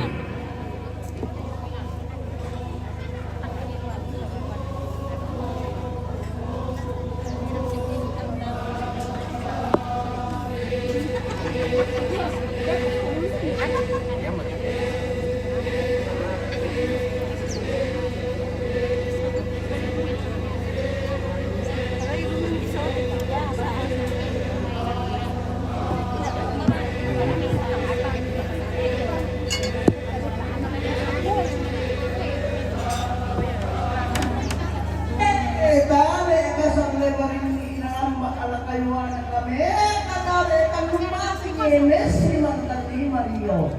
Eh, dale, kasar le paring inamba ala kayuan kami. Eh, kadale kan lumati. Messi mantan di Mario.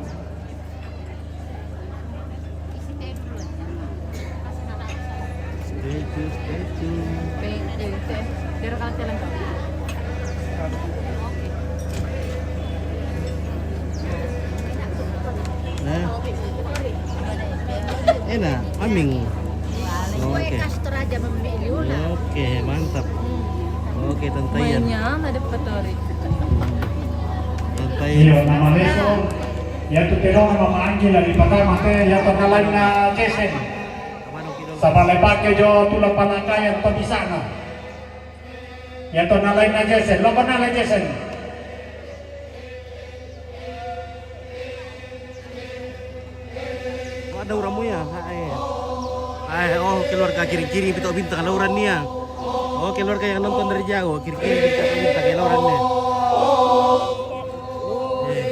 Stay tuned, stay tuned. Be-, eh, te-, biar kalian jalan kaki. Nah. Enak, aming. Oke. Oke, mantap. Oke, tantaian. Manyana dapat tori. Tantaian. Iya, nama leso. Ya tu tero nama maanggi lagi patama te, ya tu nalaina Jesen. Saba le pake jo tulang panakayan to bisana. Ya to nalaina Jesen, loko nalai Jesen. Oh, ada orang mu ya? Hai. Hai, oh, keluarga kiri-kiri Bito Bintang, ada orang nia. Oh, keluarga yang nonton dari jauh, kiri-kiri Bito Bintang, ada orang nia. Eh.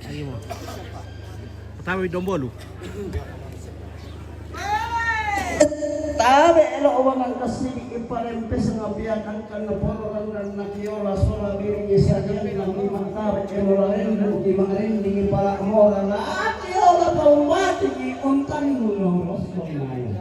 Lagi mo. Patama wi dombolu. Tabe elo wanang kasigi iparempes ngabiakan kan poro randan nakiola sola biri saja dengan lima tabe elo larendu imarendi pala mora nakiola paumati untan muno rosonai.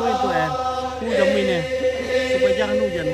Itu, eh, hujan ini, supaya jangan hujan.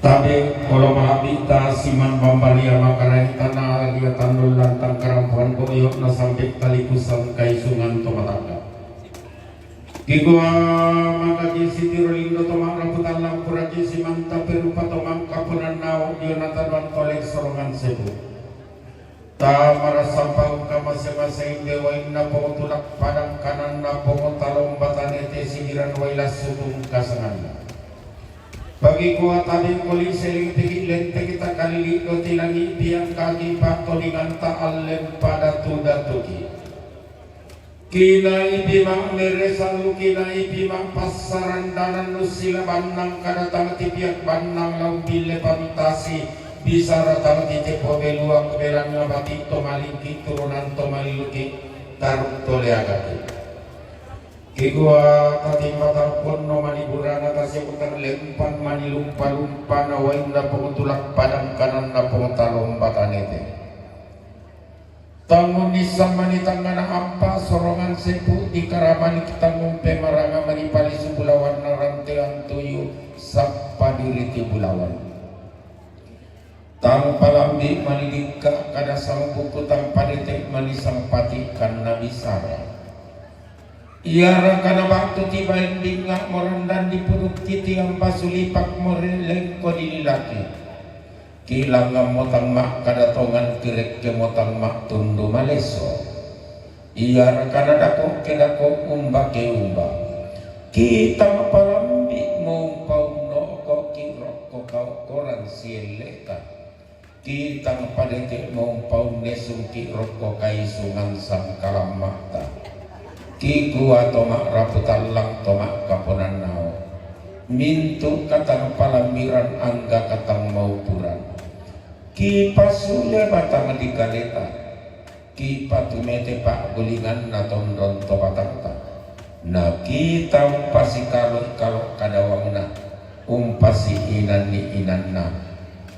Tabe, olo malambita siman bambalia makarai tana alia tandul lantang karampuan boyo na sampe talipusan kaisungan to matangga. Kikua mangkaki sitiro lindo to mangraputan lampuraki simanta perupa to mangkapunan nao dio nataduan tolek sorongan sebu. Ta marasapau ka mase-mase inde wainna pongotulak padang kananna pongotalombatan ete sigiran wailas sutung kasanganna. Pagikua tabe koli seling tegi lentegi takalili doti langi biang kaki patodinganta allem pada tu datuki. Kinaipi ma'meresan lu kinaipi ma'passarandanan nussila bannang kadatang tipiak bannang laung pille pantasi bisara tang titepo beluak belanna bati to malingki turunan to maliluki taruk to leagaki. Kikua tatimba tarponno maniburana tasiaputang lempan manilumpa-lumpa na wainna pongotulak padang kananna pongotalombatan ete. Tangun nissan mani tangngana ampa sorongan sepu di karamani tangun pemaranga mani palisu bulawan na rantean tuyu sappa diriti bulawan. Tang palambi mani dikka kada sangbuku tang padete mani sangpati kanna bisara. Iara kana batu tibain dinga morandan di puduk titiang basulipak more lengko dililaki. Kilangammo tang makkada tongan kirekkemo tang mattundu maleso. Iaraka nadako kedako umbake umba. Kitang palambi mo umpaunnokoki rokko kaokkoran sielleta. Kitang padete mo umpaunnesungki rokko kaisungan sangkalammata. Kikua to ma'rapu tallang to ma'kaponannao. Mintu katang palambiran angga katang maupuran. Kipasule batang di kaleta. Kipatumete pa'gulinganna tondon to batangta. Na kita umpasikalo-kalo kadawangna. Umpasiinanni inanna.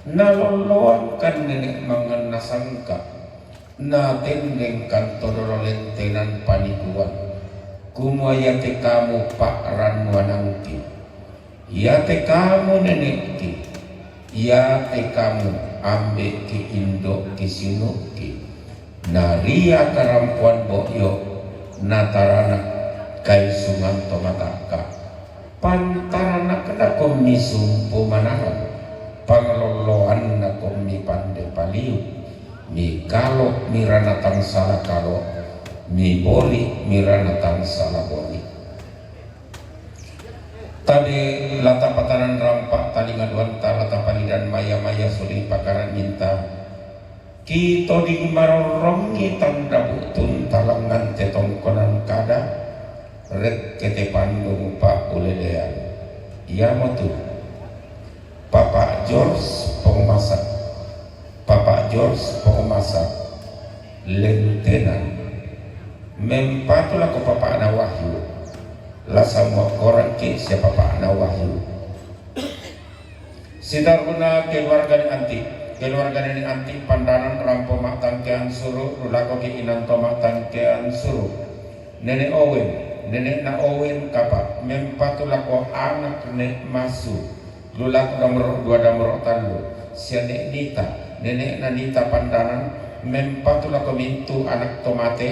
Nalolloangkan nene' manganna sangka. Natendengkan to dolo lentenan panikuan. Kumua iate kamu pa'rannuanangki. Iate kamu nene'ki. Iate kamu ambe'ki indo'ki siunu'ki. Naria karampoan bo'yo. Nataranak kaisungan to mata'ka. Pantaranakna kommi sumpu manarang, panglolloanna kommi pande paliu, mikalo mirana tangsala kalo, miboli mirana tangsala boli. Tabe lata patanan rampa talinga duanta lata palidan maya-maya suli pakaranginta. Kitoding marorrongngi tanda bu'tun talangngan te tongkonan kada, rekke te pandung pa'ulelean. Iamotu Papa George Pongmasak, Papa George Pongmasak, lentenan. Mempatu lako papa'na Wahyu, la samua korangki sia papa'na Wahyu. Sitaruna keluarga ni Anti, Keluarga Nenek Anti Pandanan, rampo ma' tangkean suru', lu lako ki' inan to ma' tangkean suru'. Nenek Owen, Nenek na Owen Kapa, mempatu lako anak ne' masu, lu lako damro' dua damro' tallu. Sia Nenek Nita, Nenek na Nita Pandanan, mempatu lako mintu' anak to mate,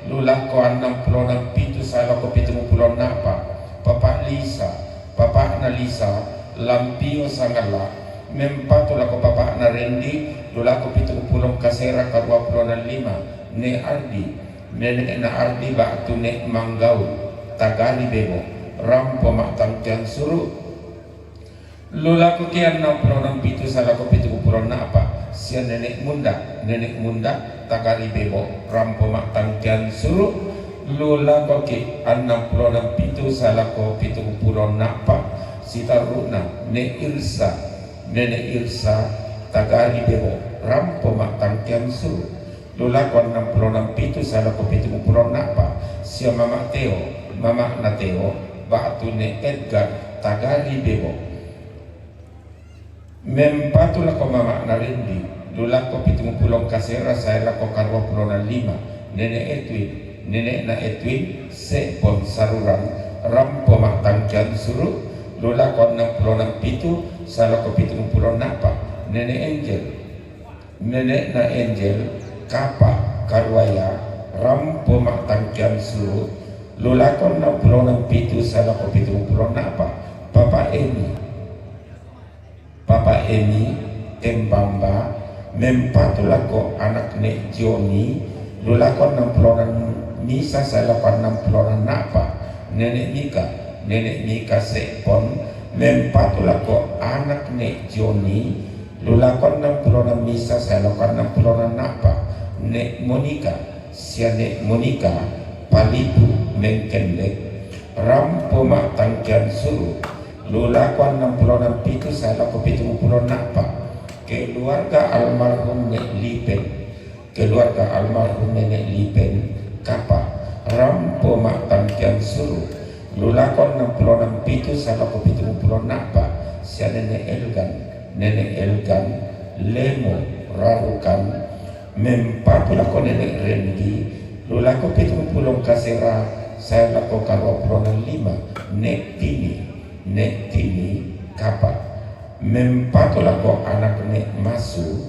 lu lako annang pulo nampitu sae lako pitung pulo na'pa. Papa' Lisa, papa'na Lisa, Lampio Sangalla, mempatu lako papa'na Rendi, lu lako pitung pulo kasera karua pulo na lima. Ne' Ardi, Nenek na Ardi ba'tu ne' Manggaul, Tagari Bebo, rampo ma' tangkean suru'. Lu lako ki' annang pulo nampitu sae lako pitung pulo na'pa. Sia Nenek Munda, Nenek Munda, Tagari Bebo, rampo ma' tangkean suru'. Lu lako ki' annang pulo nampitu sae lako pitung pulo na'pa. Sitarru'na, Ne' Irsa, Nenek Irsa, Tagari Bebo, rampo ma' tangkean suru'. Lu lako annang pulo nampitu sae lako pitung pulo na'pa. Sia Mama' Teo, mama'na Teo, ba'tu ne' Edgar, Tagari Bebo, mempatu lako mama'na Rendi, lu lako pitung pulo kasera sae lako karua pulo na lima. Nenek Edwin, Nenek na Edwin, Se'pon Saruran, rampo ma' tangkean suru'. Lu lako annang pulo nampitu sae lako pitung pulo na'pa. Nenek Angel, Nenek na Angel, Kapa Karuaya, rampo ma' tangkean suru'. Lu lako annang pulo nampitu sae lako pitung pulo na'pa. Papa Eni, Papa Eni Tembamba, mempatu lako anak ne' Joni, lu lako annang pulo na misa sae lako annang pulo na na'pa. Nenek Mika, Nenek Mika Se'pon, mempatu lako anak ne' Joni, lu lako annang pulo na misa sae lako annang pulo na na'pa. Ne' Monika, sia Ne' Monika, Palipu Mengkendek, rampo ma' tangkean suru'. Lu lako annang pulo nampitu sae lako pitung pulo na'pa. Keluarga almarhum Ne' Lipen, keluarga almarhum Nenek Lipen Kapa, rampo ma' tangkean suru'. Lu lako annang pulo nampitu sae lako pitung pulo na'pa. Sia Nenek Elgan, Nenek Elgan Lemo Rarukan, mempatu lako Nenek Rendi, lu lako pitung pulo kasera sae lako karua pulo na lima. Ne' Tini, Ne' Tini Kapa, mempatu lako anak ne' masu,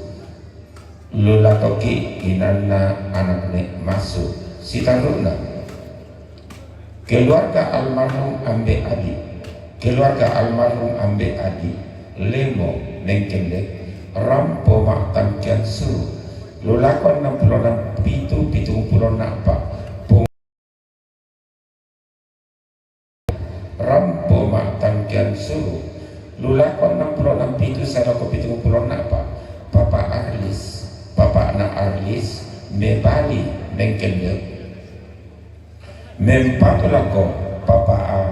lu lako ki' inanna anak ne' masu. Sitarru'na, keluarga almarhum Ambe' Adi, keluarga almarhum Ambe' Adi Lemo Mengkendek, rampo ma' tangkean suru'. Lu lako annang pulo nampitu, pitung pulo na'pa. Rampo ma' tangkean suru'. Lu lako annang pulo nampitu sae lako pitung pulo na'pa. Papa Arlis, papa'na Arlis, Mebali Mengkendek, mempatu lako papa a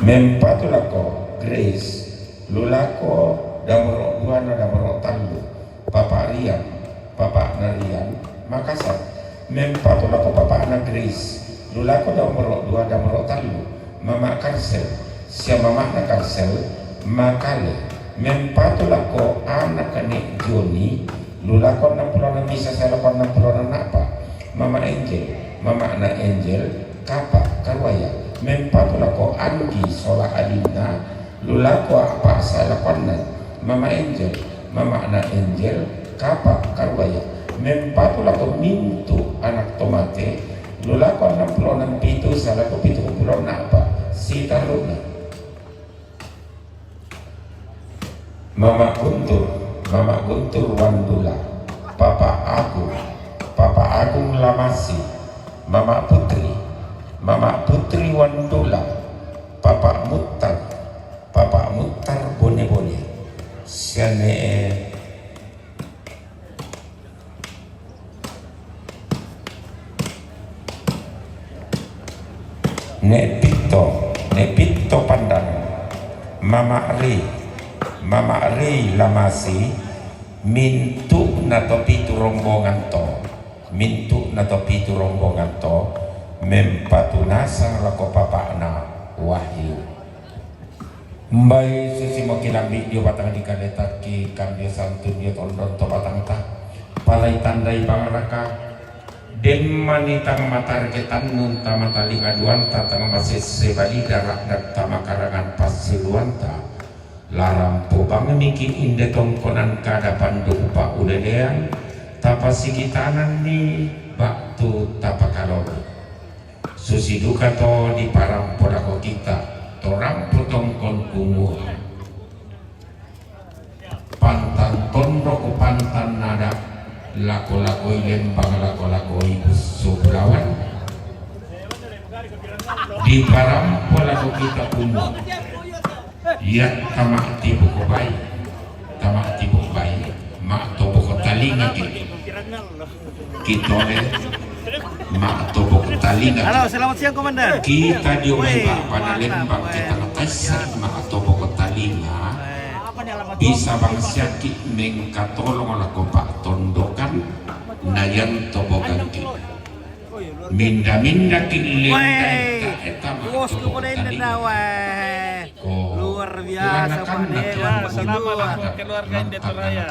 Mempatu lako Grace, lu lako damro' dua na damro' tallu. Papa Rian, papa'na Rian Makassar, mempatu lako papa'na Grace, lu lako damro' dua damro' tallu. Mama' Karsel, sia mama'na Karsel Makale, mempatu lako anak ne' Joni, lu lako annang pulo na misa sae lako annang pulo na na'pa. Mama' Angel, mama'na Angel Kapa Karuaya, mempatu lako Anggi sola adinna, lu lako a'pa' sae lako annang. Mama' Angel, mama'na Angel Kapa Karuaya, mempatu lako mintu' anak to mate, lu lako annang pulo nampitu sae lako pitung pulo na'pa. Sitarru'na, Mama' Guntur, Mama' Guntur Wandula, Papa Agung, Papa Agung Lamasi, Mama' Putri, Mama' Putri Wandula, Papa Muttar, Papa Muttar Bone-bone, sia Ne' Ne' Pitto, Ne' Pitto Pandan, Mama' Ri, Mama' Ri Lamasi, mintu'na to pitu rombongan to, mintu'na to pitu rombongan to, mempatu nasang lako papa'na Wahyu. Mbai susi mo kilambi dio batang di kaletaki kambio santun dio tondon to batang ta. Palai tandai bang raka. Demma ni tang matarge tannun ta matalinga duanta tang masesse balida rakdak ta makarangan passiluanta. Larampo bang niki inde tongkonan kada pandung pa ulelean, tapasigitanan ni baktu tapakalolo. Susi duka to diparampo lako kita, to rampo tongkon kumua. Pantan tondok pantan nada, lako-lakoi lembang lako-lakoi busso bulawan. Diparampo lako kita kumua. Ia tama tibuko bai. Tama tibuko bai. Ma toboko talinga ke. Kitole, ma tobok talinga. Halo, selamat siang, Komandan. Kita dio mai ba panalembang kita ngatasa ma tobok talinga. Bisa bang siaki mengkatolong lako pak tondokan nayan tobok ganti. Minda-minda ki lenda eta eta ma tobok talinga. Luar biasa, Pak Dewa. Selamat keluarga Indetoraya.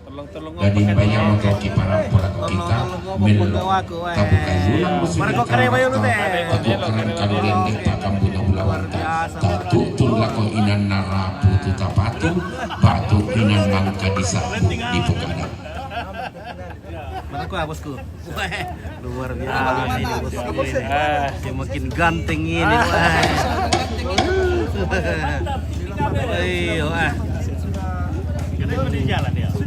Tolong-tolong. Jadi bayang untuk ki parampo lako kita melo tabu kayulang musuh. Marco kare bayu lu teh. Tabu keren kalu lende takam punya bulawan ta. Tatu tun lako inan narapu tu tapatu batu inan nangka disapu di pekada. Marco, bosku. Weh, luar biasa ini, bosku ini. Dia makin ganteng ini, wah. Ayo, ah. Kita di jalan ya. Oh,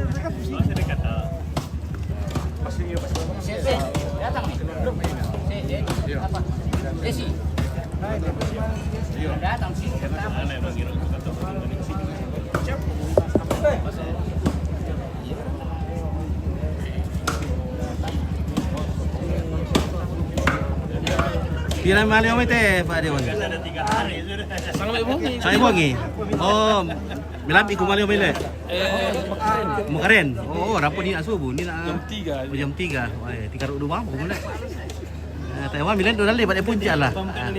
saya dekat. Oh. Datang nih. Apa? Desi. Datang sih. Mana yang manggil? Pira mali omi te, Pak Dewan? Sampai bunyi. Sampai bunyi. Oh, milam iku mali omi le. Eh, mekaren. Mekaren. Oh, rampun ni asubu ni nak. Jam tiga. Oh, jam tiga. Wah, tiga rudu bang, boleh. Eh, Taiwan milen dua kali pada puncak lah. Ah.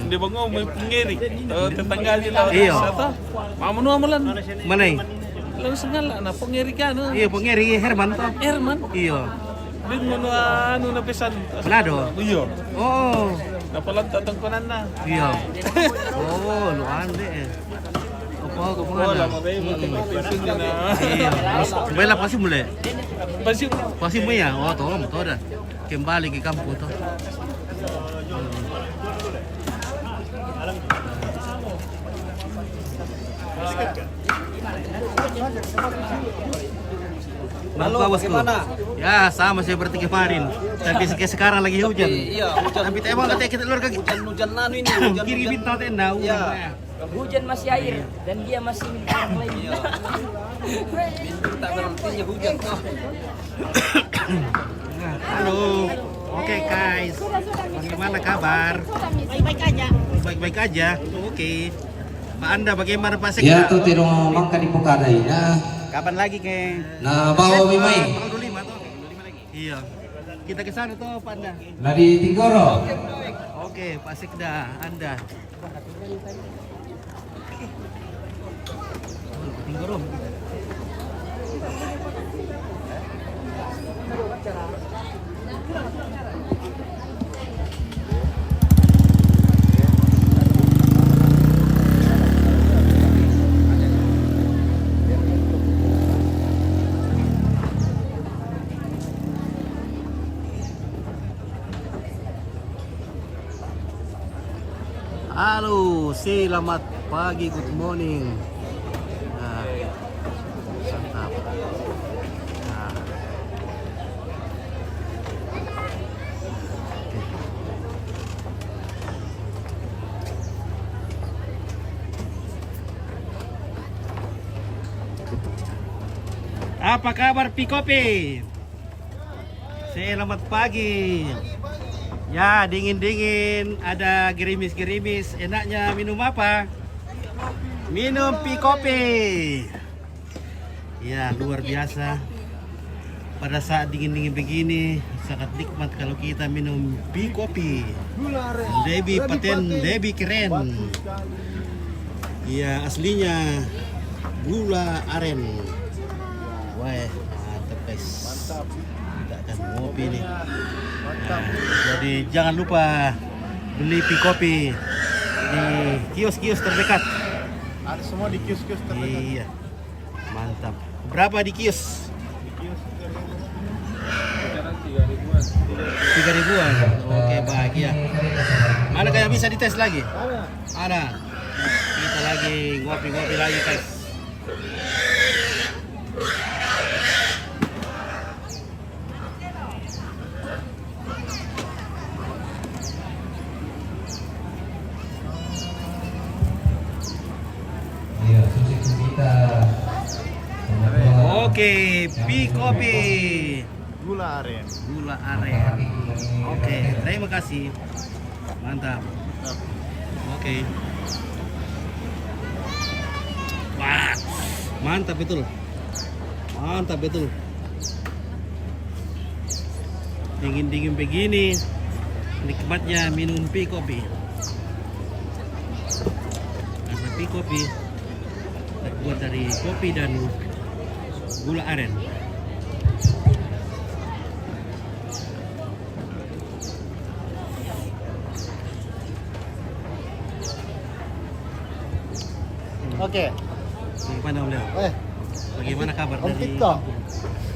Dia bangun mai pengeri. Eh, tetangga dia lah. Iya. Satu. Mau menua melan. Mana? Lalu sengala na pengeri kan. Iya, pengeri Herman toh. Herman. Iya. Dia menua anu na pesan. Lado. Iya. Oh. Na palan tatang konan na. Iya. Oh, lu ande. Apa, apa? Iya. Terus kembali lah pasti mulai. Pasti. Pasti mulai ya. Oh, tolong betul dah. Kembali ke kampung tuh. Halo, bosku. Bagaimana? Ya, sama seperti kemarin. Tapi se-, sekarang lagi hujan. Iya, hujan. Tapi emang katanya kita keluar kaki. Hujan, hujan anu ini, hujan, kiri hujan. Bintang tenda, iya. Hujan masih air dan dia masih minta orang lain. Iya. Minta berhentinya hujan toh. Halo. Oke, guys. Bagaimana kabar? Baik-baik aja. Baik-baik aja. Oke. Pak Anda bagaimana, Pak Sekda? Ya, tuh, tiro mangka di Pukada ini. Kapan lagi, Keng? Nah, bawa mi mai. Iya. Kita ke sana toh, Pak Anda. Nah, di Tinggoro. Oke, Pak Sekda, Anda. Halo, selamat pagi, good morning. Nah, santap. Nah. Apa kabar, Pi Kopi? Selamat pagi. Ya, dingin-dingin, ada gerimis-gerimis. Enaknya minum apa? Minum pi kopi. Ya, luar biasa. Pada saat dingin-dingin begini, Sangat nikmat kalau kita minum pea coffee. Lebih paten, lebih keren. Iya, aslinya gula aren. Wah, mantap, guys. Kita akan ngopi nih. Nah, jadi jangan lupa beli pea coffee di kios-kios terdekat. Ada semua di kios-kios terdekat. Iya. Mantap. Berapa di kios? Di kios sekarang tiga ribuan. Tiga ribuan. Oke, baik ya. Mana kayak bisa dites lagi? Ada. Ada. Kita lagi ngopi-ngopi lagi, guys. Iya, sushi kita. Oke, pea coffee. Gula aren. Gula aren. Oke, terima kasih. Mantap. Oke. Wah, mantap betul. Mantap betul. Dingin-dingin begini, nikmatnya minum pea coffee. Karena pea coffee terbuat dari kopi dan gula aren. Oke. Bagaimana, Om Leo? Eh, bagaimana kabar Om dari Tito?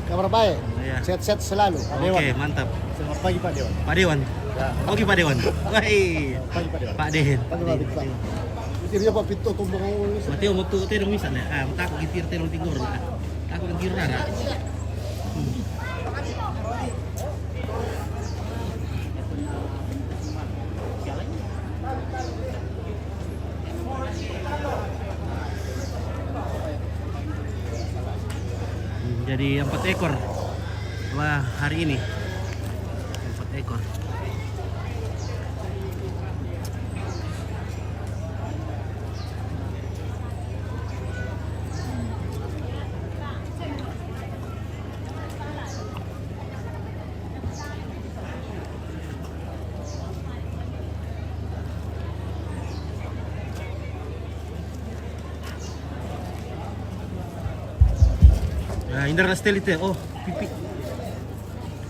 Kabar baik. Iya. Sehat-sehat selalu, Pak Dewan. Oke, mantap. Selamat pagi, Pak Dewan. Pak Dewan. Ya. Oke, Pak Dewan. Wahai. Pagi, Pak Dewan. Pak Dewan. Pagi, Pak Dewan. Itu dia, Pak Pito, tumbang. Mateo mau tuh terong misalnya. Ah, tak gitu terong tinggur. Ah, tak gitu rara. Hmm. Jadi empat ekor lah hari ini. Empat ekor. Nah, indra stel itu. Oh, pipi.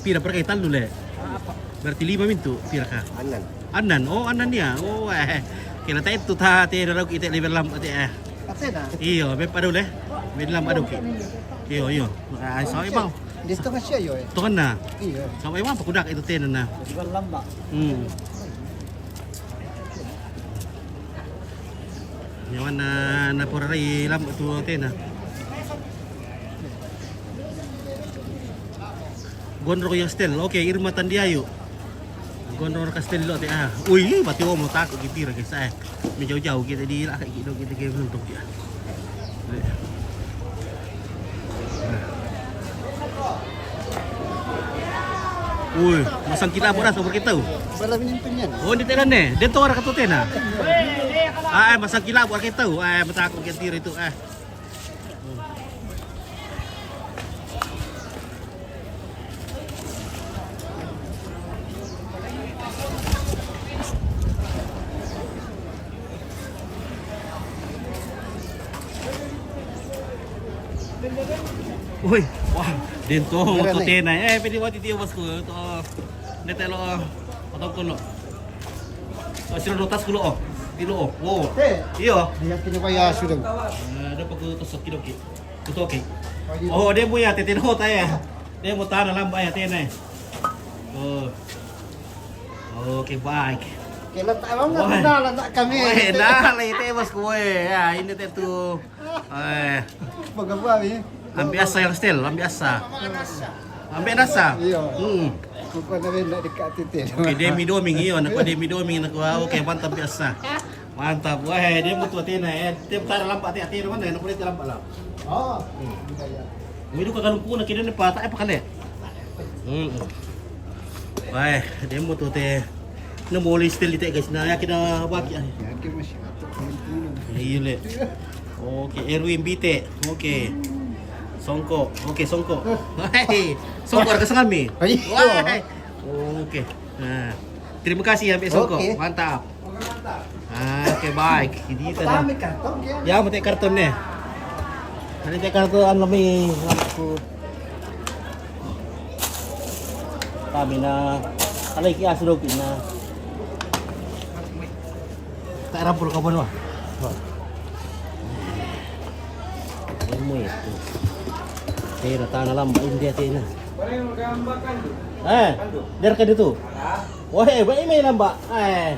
Pira perka tallu le? Berarti lima mintu, pira ka? Annan. Annan, oh, annan ya. Oh, eh. Kira tak itu ta te rau kita level lam te eh. Atena. Iyo, be padu le. Be lam padu ki. Iyo, iyo. Ah, sama bang. Di setengah sia yo. Tuh kan nah. Iya. Sama bang pakudak itu tena nah. Juga lambak. Hmm. Nyawa na, na pura rai lam tu tena. Gondrong yang stel. Oke, Irma Tandiayu. Gondrong ka stel lo te ah. Ui, bati omo tak gitu lagi saya. Mi jauh-jauh kita di lah gitu kita game nonton dia. Ui, masang kila buat dah sama kita. Berapa minit punya? Oh, di tenan ne. Dia tu orang kata tena. Ah, eh, masang kila buat kita. Ah, eh, mata aku ganti itu. Ah. Oi, wah, dento to tena. Eh, pedi wati tio bosku. To, netelo, otong kono. Oh, sira rotas kulo, oh. Tilo, oh. Oh. Te. Iyo. Dia kini kaya sudah. Eh, ada paku tosok kidoki. Kutoki. Oh, dia punya tete no taya. Dia mau tanah lamba ya tena. Oh. Oke, baik. Kela tak lama kenal anak kami. Weh, dah lah itu bos kue. Ya, ini teh tuh. Eh. Bagaimana ni? Ambil asa yang stel, ambil asa. Ambil asa. Iya. Hmm. Kukuha na rin na di ka titin. Oke, demi doming iyo, nak demi doming nak, wah, oke, mantap biasa. Mantap. Wah, dia butuh tena, eh. Dia tar lampak teh, tena mana, nak boleh tar lampak lah. Oh. Hmm. Iya, iya. Midu ka kalung kuna kida ne pata, eh, pakale. Hmm. Wah, dia butuh teh. Na boleh stel teh, guys. Na yakin na baki, ah. Yakin masih ada kalung kuna. Iya le. Oke, Erwin Bite. Oke. Songko. Oke, songko. Hei, songko harga sangami. Iya. Wah. Oke. Nah, terima kasih ya, Mbak Songko. Oke. Mantap. Oke, baik. Jadi itu dah. Kami karton ya. Ya, mau karton nih. Ini karton anu mi aku. Kami na alai ki asu dokin na. Tak rampul kau bunuh. Wah. Ini itu. Tera tanah lamba India tena. Eh, der ka ditu. Wah, eh, baik main lamba. Eh.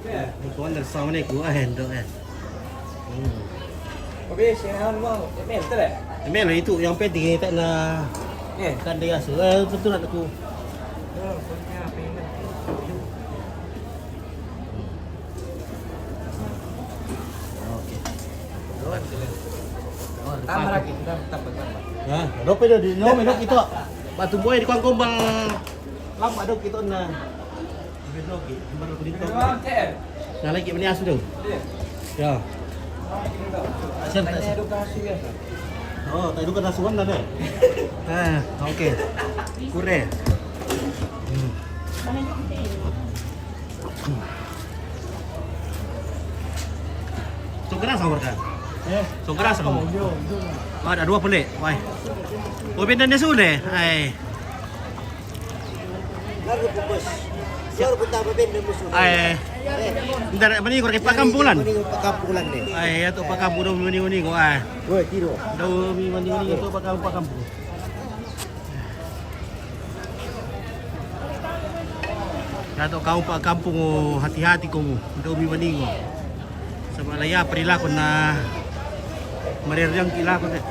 Ni ko wonder sa ne ko, eh, ndo, eh. Hmm. Obe, sinahan mo, email, tara. Email itu yang penting kita na. Eh. Kan dia su, eh, betul aku. Oke. Tambah lagi, tambah, tambah, tambah. Hah? Ada apa dia di, no, melok itu. Batu boy di kuang kumbang. Lama dok itu na. Nah, lagi meni asu dong. Ya. Siap, tak siap. Oh, tak edukasi asuhan dah deh. Ah, oke. Kure. Hmm. Songkera sama kan? Eh? Songkera sama. Oh, iya, iya. Ada dua pele. Wai. Oh, benda ni sule. Ai. Lalu pupus. Lalu pun tambah benda musuh. Ai. Ntar apa ni, korang kipak kampulan? Ini pakampulan ni. Ai, ya tu pakampulan ni, ni, ni, ni, ai. Woi, tiru. Dah, ni, ni, ni, tu pakam-, pakampulan. Dato kau pa kampung, oh, hati-hati kau mu. Ndo mi maningo. Sama laya perilaku na marerjang kilaku te.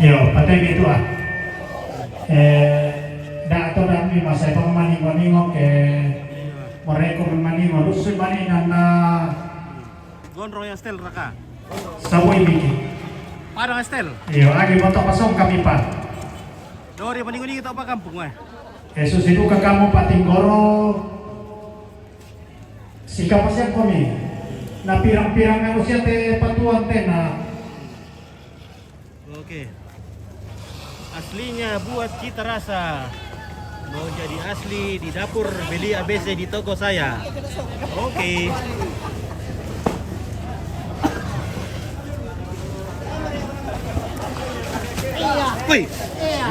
Yo, patay gitu ah. Eh, dato dami masay pang maningo-ningo ke mereka maningo. Lusu mani nana. Gondrong yang setel raka. Saboi biki. Padang setel. Iyo, agi moto pasong kami pa. Dori maningo-ningo tau pa kampung, eh. Yesus itu ke kamu patinggoro. Sika pasian komi. Na pirang-pirang na usia te patuan tena. Oke. Aslinya buat cita rasa. Mau jadi asli di dapur, beli A B C di toko saya. Oke. Woi,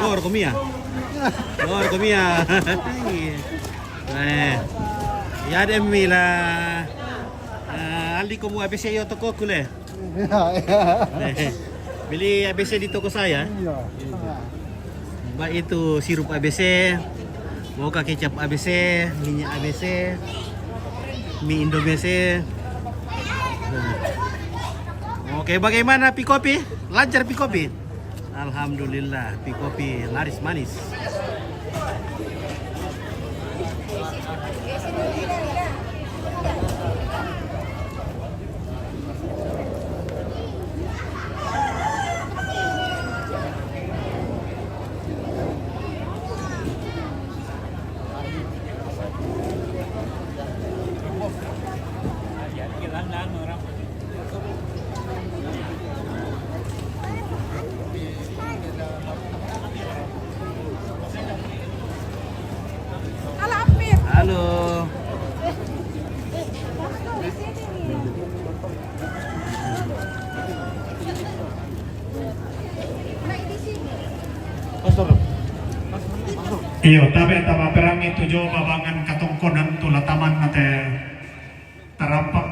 luar komia. Luar komia. Eh, ya demi lah. Eh, ali komu A B C yo toko kule. Iya, iya. Beli A B C di toko saya. Iya. Baik itu sirup A B C, mocha kecap A B C, minyak A B C, mie Indo B C. Nah. Oke, bagaimana Pi Kopi? Lancar Pi Kopi? Alhamdulillah, Pi Kopi laris manis. Halo. Iyo, tabe tama perang itu jo babangan katongkonan tu lataman nate tarampak.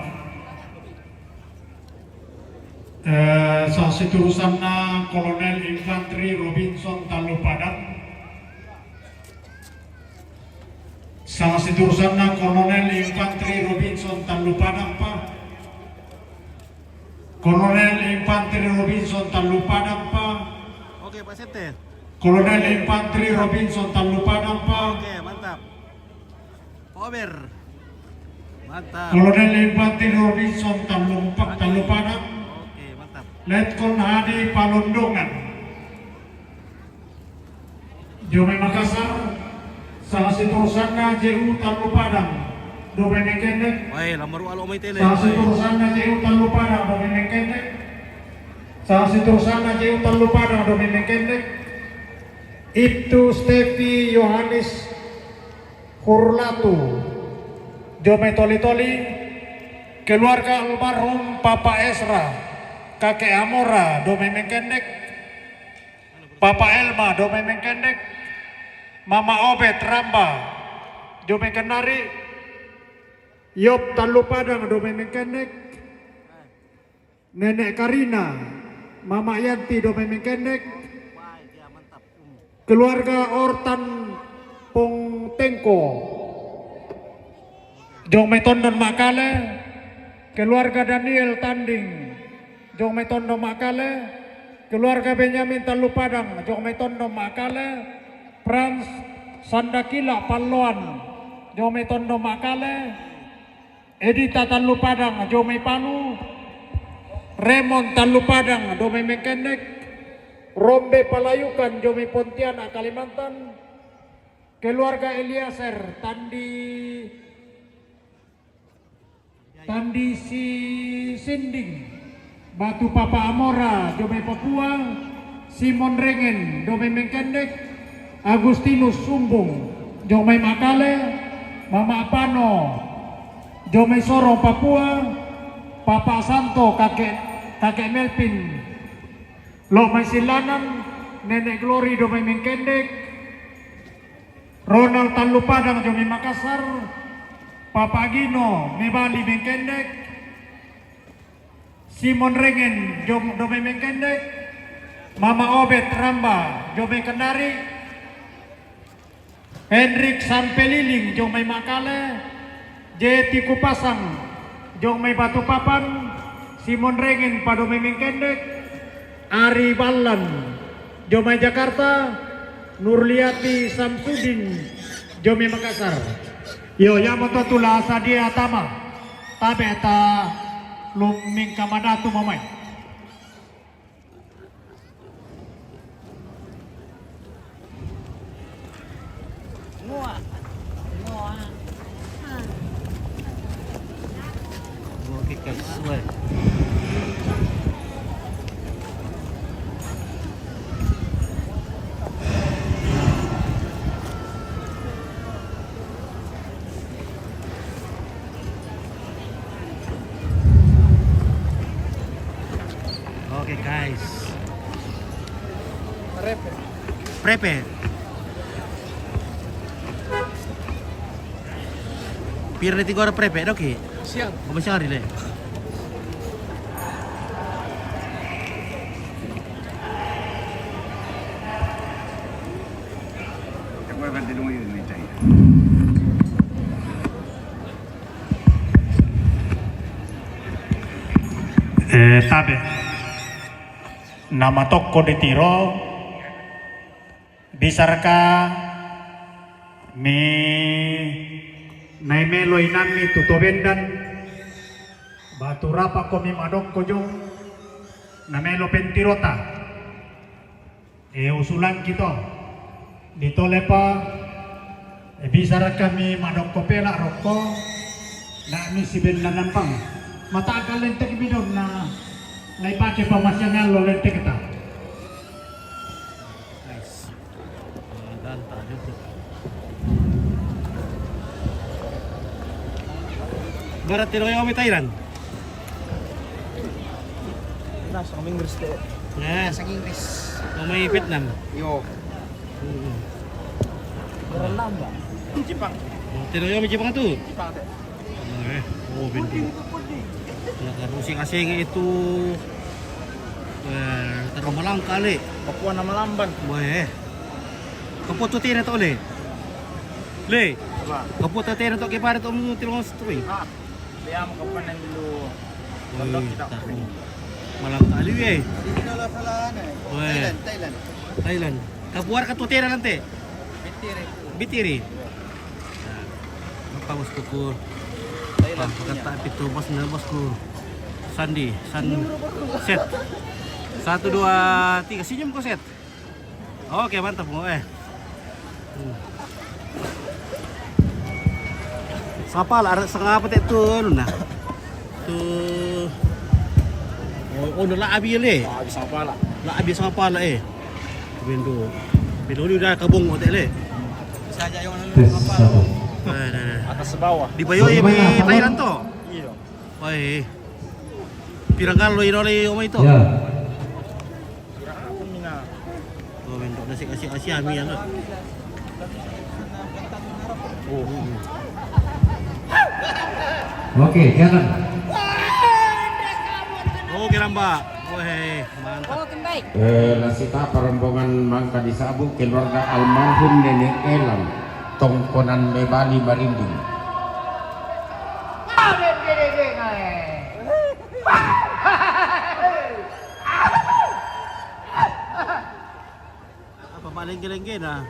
Eh, sa siturusanna Kolonel Infanteri Robinson Tallupadang. Sa siturusanna Kolonel Infanteri Robinson Tallupadang, Pak. Kolonel Infanteri Robinson Tallupadang, Pak. Oke, Pak Sete. Kolonel Infanteri Robinson Tallupadang, Pak. Oke, mantap. Over. Mantap. Kolonel Infanteri Robinson Tallupa-, Tallupadang. Oke, mantap. Letkol Hadi Palondongan. Jomai Makassar, sa siturusanna J U Tallupadang. Domai Mengkendek. Wai, lamar wa lo mai tele. Sasi turusanna J U Tallupadang Domai Mengkendek. Sasi turusanna J U Tallupadang Domai Mengkendek. Ibtu Stefi Yohanes Hurlatu Domai Toli-Toli. Keluarga almarhum Papa Esra, Kakek Amora Domai Mengkendek. Papa Elma Domai Mengkendek. Mama Obet Ramba Domai Kendari. Yop Tallupadang Domai Mengkendek. Nenek Karina, Mama Yanti Domai Mengkendek. Keluarga Ortan Pong Tengko Domai Tondon Makale. Keluarga Daniel Tanding Domai Tondon Makale. Keluarga Benyamin Tallupadang Domai Tondon Makale. Frans Sandakila Palloan Domai Tondon Makale. Edita Tallupadang Domai Palu. Raymond Tallupadang Domai Mengkendek. Rombe Palayukan Domai Pontianak Kalimantan. Keluarga Eliezer Tandi Tandi Si Sinding Batu Papa Amora Domai Papua. Simon Rengen Domai Mengkendek. Agustinus Sumbung Domai Makale. Mama Apano Domai Sorong Papua. Papa Santo Kakek Kakek Melvin Lo Mai Silanan. Nenek Glory Domai Mengkendek. Ronald Tallupadang Domai Makassar. Papa Gino Mebali Mengkendek. Simon Rengen Domai Mengkendek. Mama Obet Ramba Domai Kendari. Hendrik Sampeliling Domai Makale. Jeti Kupasang Domai Batu Papan. Simon Rengen Domai Mengkendek. Ari Ballan Domai Jakarta. Nurliati Samsudin Domai Makassar. Yo, ya moto tula sadia tama. Tabe ta luming kamadatu mamai. Oke, guys. Prepe. Prepe. Pira ti gora prepe, oke. Siang. Come siang hari le? Eh, tabe. Nama tokko ditiro, bisaraka mi nai melo inanni tu to bendan, batu rapa komi madokko jong, na melo pentirota. E, usulang kito. Ditole pa, e, bisara kami madokko pela rokko, na mi si benda nampang. Mata kalen tek bidon na, na ipake pamasian lo lentek ta. Nice. Ganta juga. Barat tiro kami Thailand. Nah, sa Inggris deh. Nah, sa Inggris. Kami Vietnam. Yo. Hmm. Barat lamba. Jepang. Tiro kami Jepang tu. Jepang deh. Eh, oh, pintu. Puding itu puding. Nah, terus si asing itu, eh, terlalu malang kali. Papua nama lamban. Weh. Kaputo tira to le. Le. Apa? Kaputo tira to kepare to mu tiro string. Ah. Dia mau kapan yang dulu. Weh, pondok kita. Malang kali, weh. Ini kalau salah nih. Weh. Thailand, Thailand. Thailand. Kapuar ka tutera nanti. Bitiri. Bitiri. Apa bosku ku? Thailand punya. Kata itu bos na bosku. Sandi, San set. Satu, dua, tiga, senyum kau set. Oke, mantap mau eh. Hmm. Sangapala, ada sangapa te tu, anu na. Tu. Oh, oh, la abi le. Ah, bisa apa lah? La abi sangapala, eh. Bendo. Bendo ni udah kabong ko te le. Bisa aja yang anu. Tes sangapala. Satu. Eh, dah, dah. Atas bawah. Di Bayo ye, Thailand to. Iya. Oi. Pirangalo ino le, omai to. Ya. Oh, bentuk nasi, nasi, nasi ami anu. Oh. Oke, jalan. Oke, nambah. Weh, mantap. Eh, nasita pa rombongan mangka disabu keluarga almarhum Nenek Elang, tongkonan Mebali Marinding. Apa malengge-lengge na?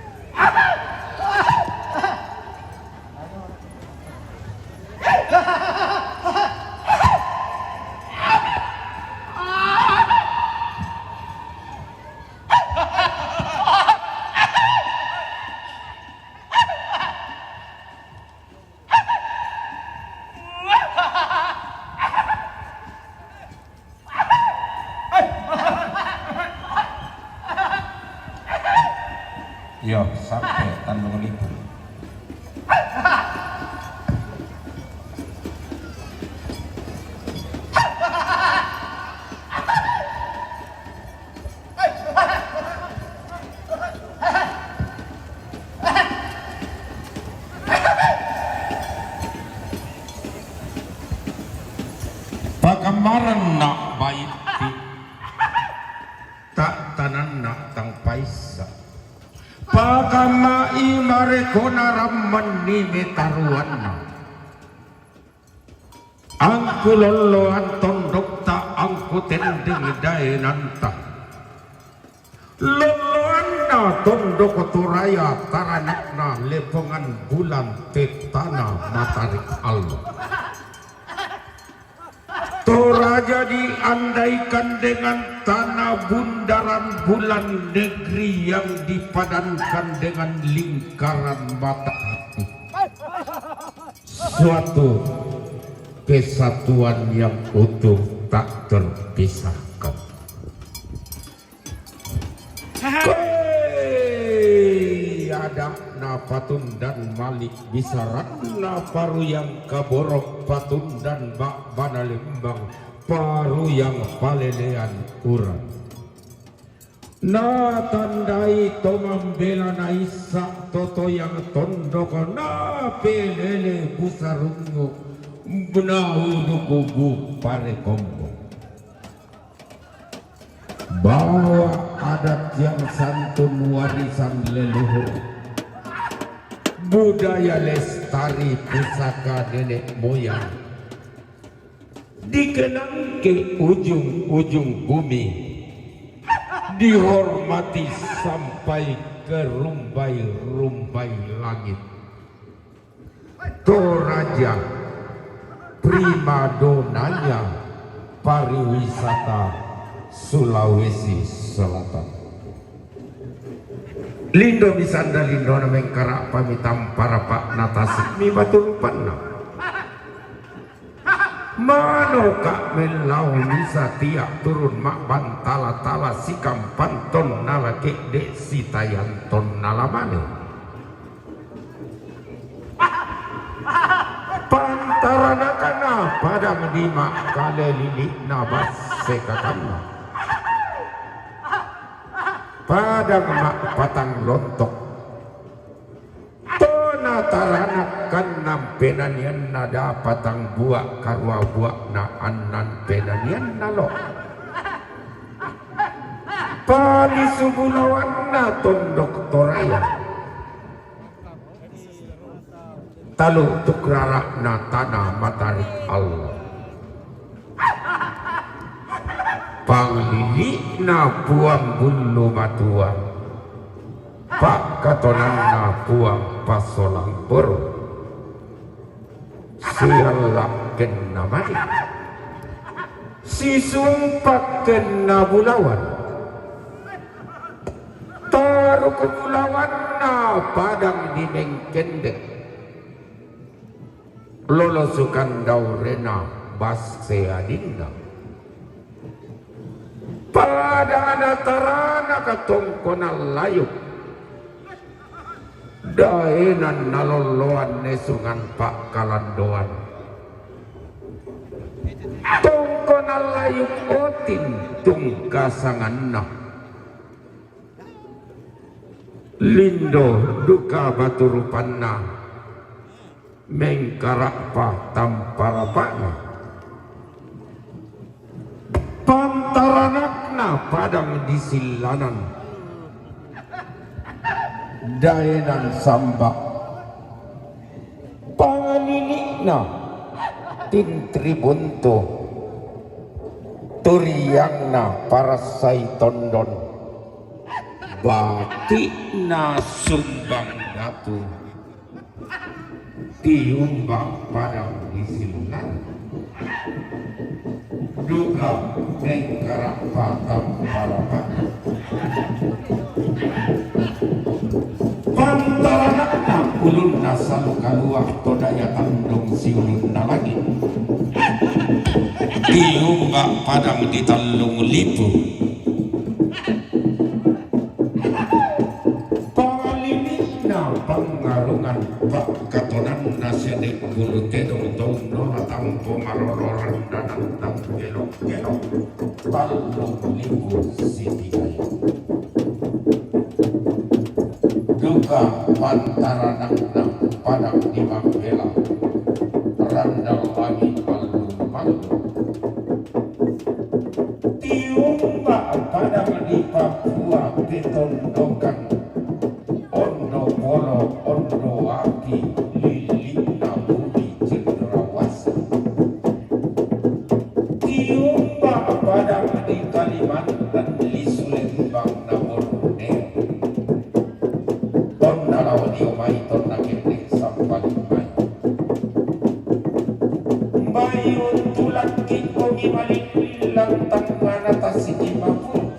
Yo, sampai Tanjung Lipung. Pakammarenna baitti, ta'tananna tang paissa. Pakamma'i marekona rammenni metaruanna. Angku lolloan tondokta, angku tendeng daenanta. Lolloanna tondok Toraya, taranakna Lepongan Bulan, tettana Matarik Allo. Toraja diandaikan dengan tanah bundaran bulan, negeri yang dipadankan dengan lingkaran matahari. Suatu kesatuan yang utuh tak terpisahkan. Hei, ada'na Patundan Malik, bisaranna Paruyang Kaborok, Patundan Ba'bana Lembang, Paruyang Palelean Urang. Natandai to mambela, naissa to toyang tondok, napelele busarungngu, nauduku bu parekombong. Bahwa adat yang santun warisan leluhur, budaya lestari pusaka nenek moyang, dikenang ke ujung-ujung bumi, dihormati sampai ke rumbai-rumbai langit. Toraja primadonanya pariwisata Sulawesi Selatan. Lindo misanda lindona, mengkara'pa mitampara pa'na tasik mi batu rupanna. Manoka mellau misatia turun ma'bantala-tala, sikampanton nala ke'de, sitayanton nala mane. Pantaranakana padang di ma'kale lili'na basse kakanna. Padang ma'patang lontok. Tona taranakkan nampenanianna dapatang bua karua bua'na annan penanianna lo. Palisu bulawanna tondok Toraya. Talu tukrara'na tana Matarik Allo. Panglili'na Puang Bullu Matua. Pakkatonanna Puang Passolang Boro. Siallakkenna mani. Sisumpakkenna bulawan. Taruk bulawanna padang di Mengkendek. Lolosukan daurena basse adinna. Padana tarana katongkonan layuk. Daenan nalolloan nesungan pakkalandoan. Tongkonan layuk otin tungkasanganna. Lindo duka batu rupanna, mengkara'pa tamparapa'na. Pantaranakna padang di sillanan. Daenan samba. Pangalili'na tintri buntu, turiangna parassai tondon, bati'na sumbang datu, tiumba padang di sillanan. Duka mengkara'pa tamparapa'na. Pantaranakna ulunna salu kalua to daya tandung siulunna langi. Tiumba padang di tallung lipu. Pangalili'na pangngarungan pakkatonanna sede bulu tedong to unnola tampo marororan danantang gelok-gelok. Tallung lipu sitigae. Duka pantaranakna padang di Mambela, randal langi pallung-pallung. Tiumba padang di Papua petondokan, ondo polo, ondo api, lilinna bumi cendrawasih. Tiumba padang di Kalimantan, lisu lembang na Borneo. Tonna lao dio mai, tonna kenne sampali mai. Mbai untulakki bongi malillang tangngana tasiki mapuru.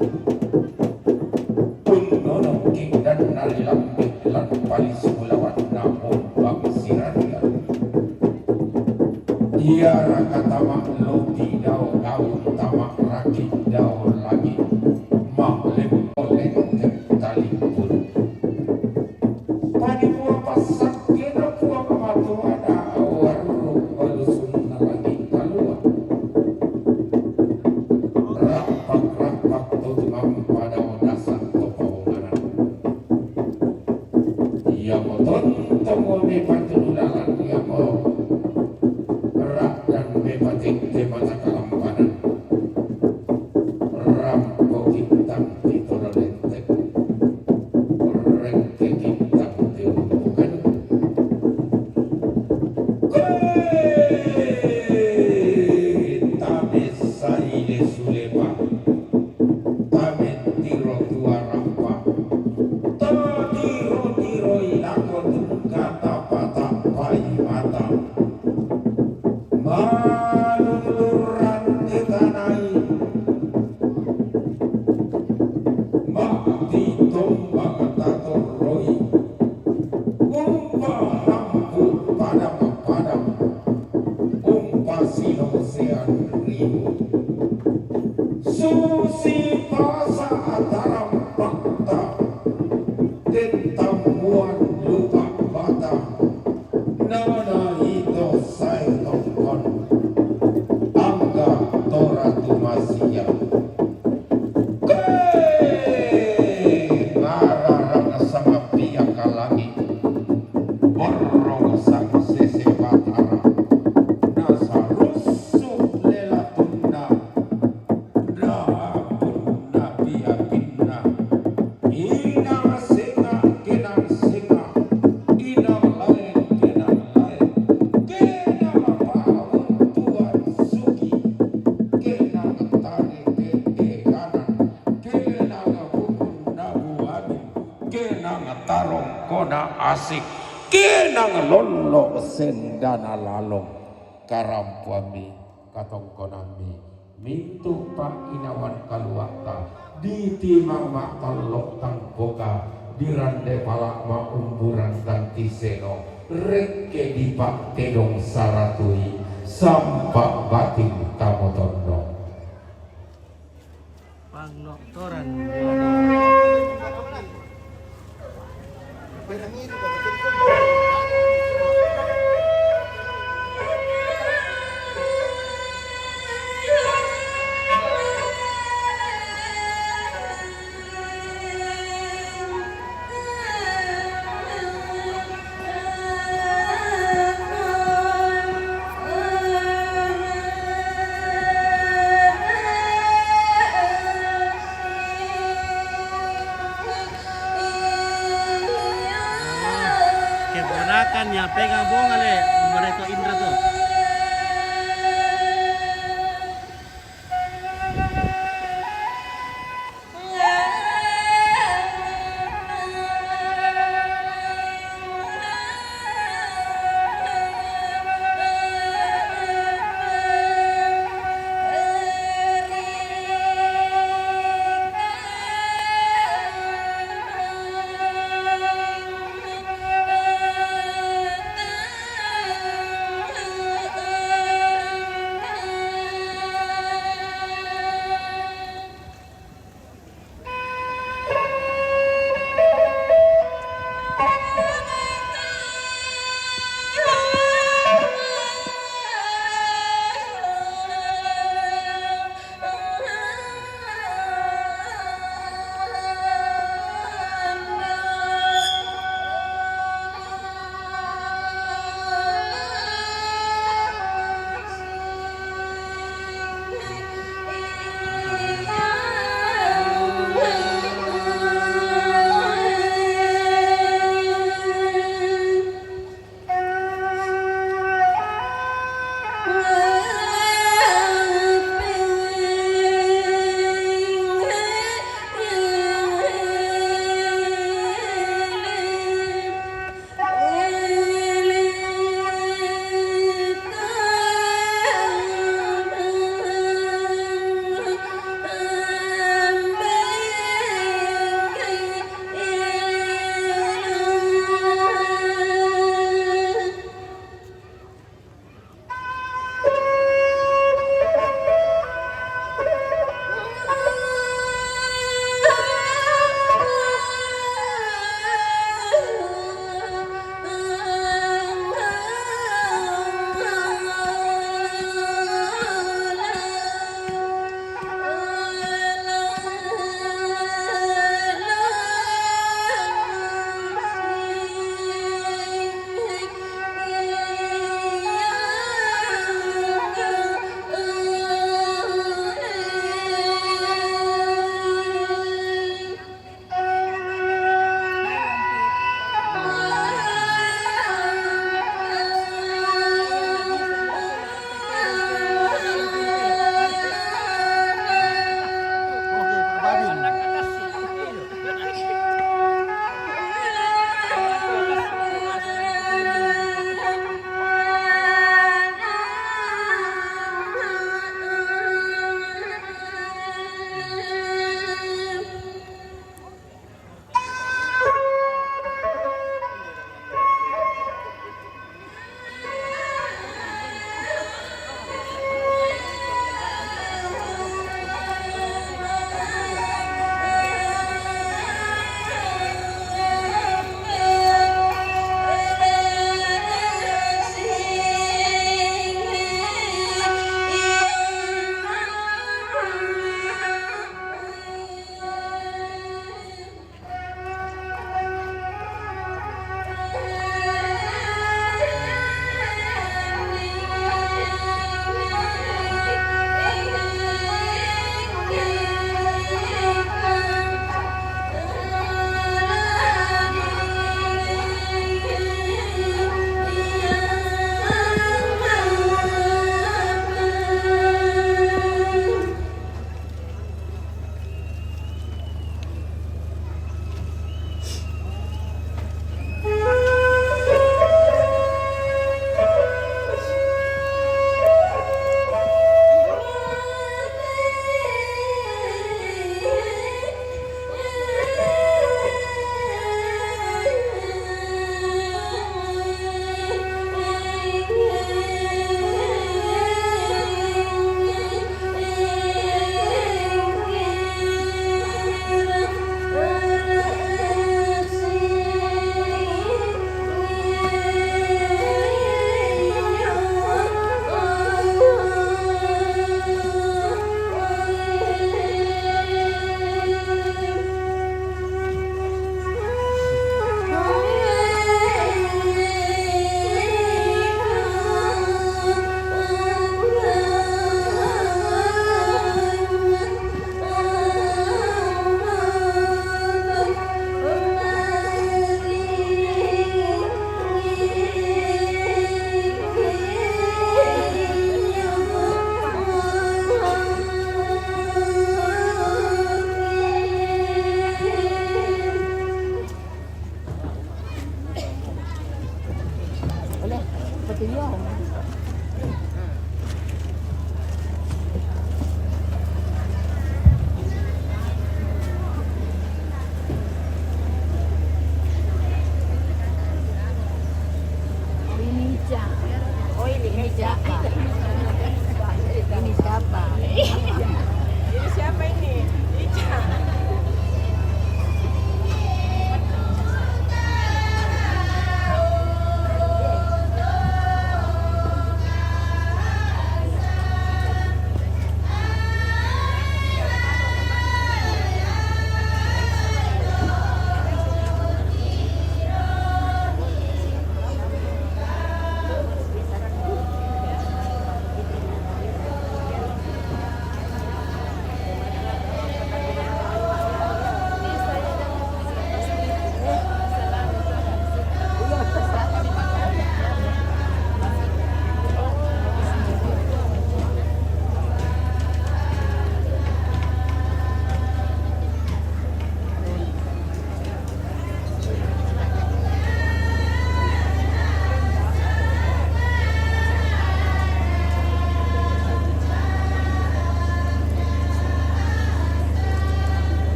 Tunnonokki dan nalilambik lan palisu lawanna ombang sirarian. Iaraka tama lopi dao daun, tama rakit dao langit, maklemmo lenteng talippun. Padikua passakkena Puang Matoa dao warru balusunna langit kalua. Rappak-rappak to tumampa dao dasa to paonganan. Iamo tontong mepatulu lalan, iamo raddan mepatette mata kalampanan. Rampo kittang titolo lenteng, rengke kittang tirumpukanu. Koe tamessai lesu lepa. Tamettiro tuarappa, tatiro-tiroi lako tungka, tapatappai mata, malulurang tetanai, mati tombang tatorroi, umpa hampu padang-padang, umpa sinosean rimu. Susi pasa atarampakta, tentammuan lupa bata, nana ito sae tongkon, angga tora tumasia. Kee! Ngararang sangapia kalangi, borrong sang sese batara, nasarussu lelatunna, Dahapun napi-apinna, inang senga, kenang senga, inang laeng, kenang laeng, kenang paun tuan sugi, kenang tane tete kanan, kenang bukun nabu amin, kenang tarong kona asik, kenang lollo sendana lalong. Karampoammi, katongkonammi, mintu pa'inawan kaluatta, ditimang ma'tallo tangpoka, dirande pala ma'umburan tanti seno, Rekke dipattedong saratui, sampa batin tamo tondong. Pangnotoran.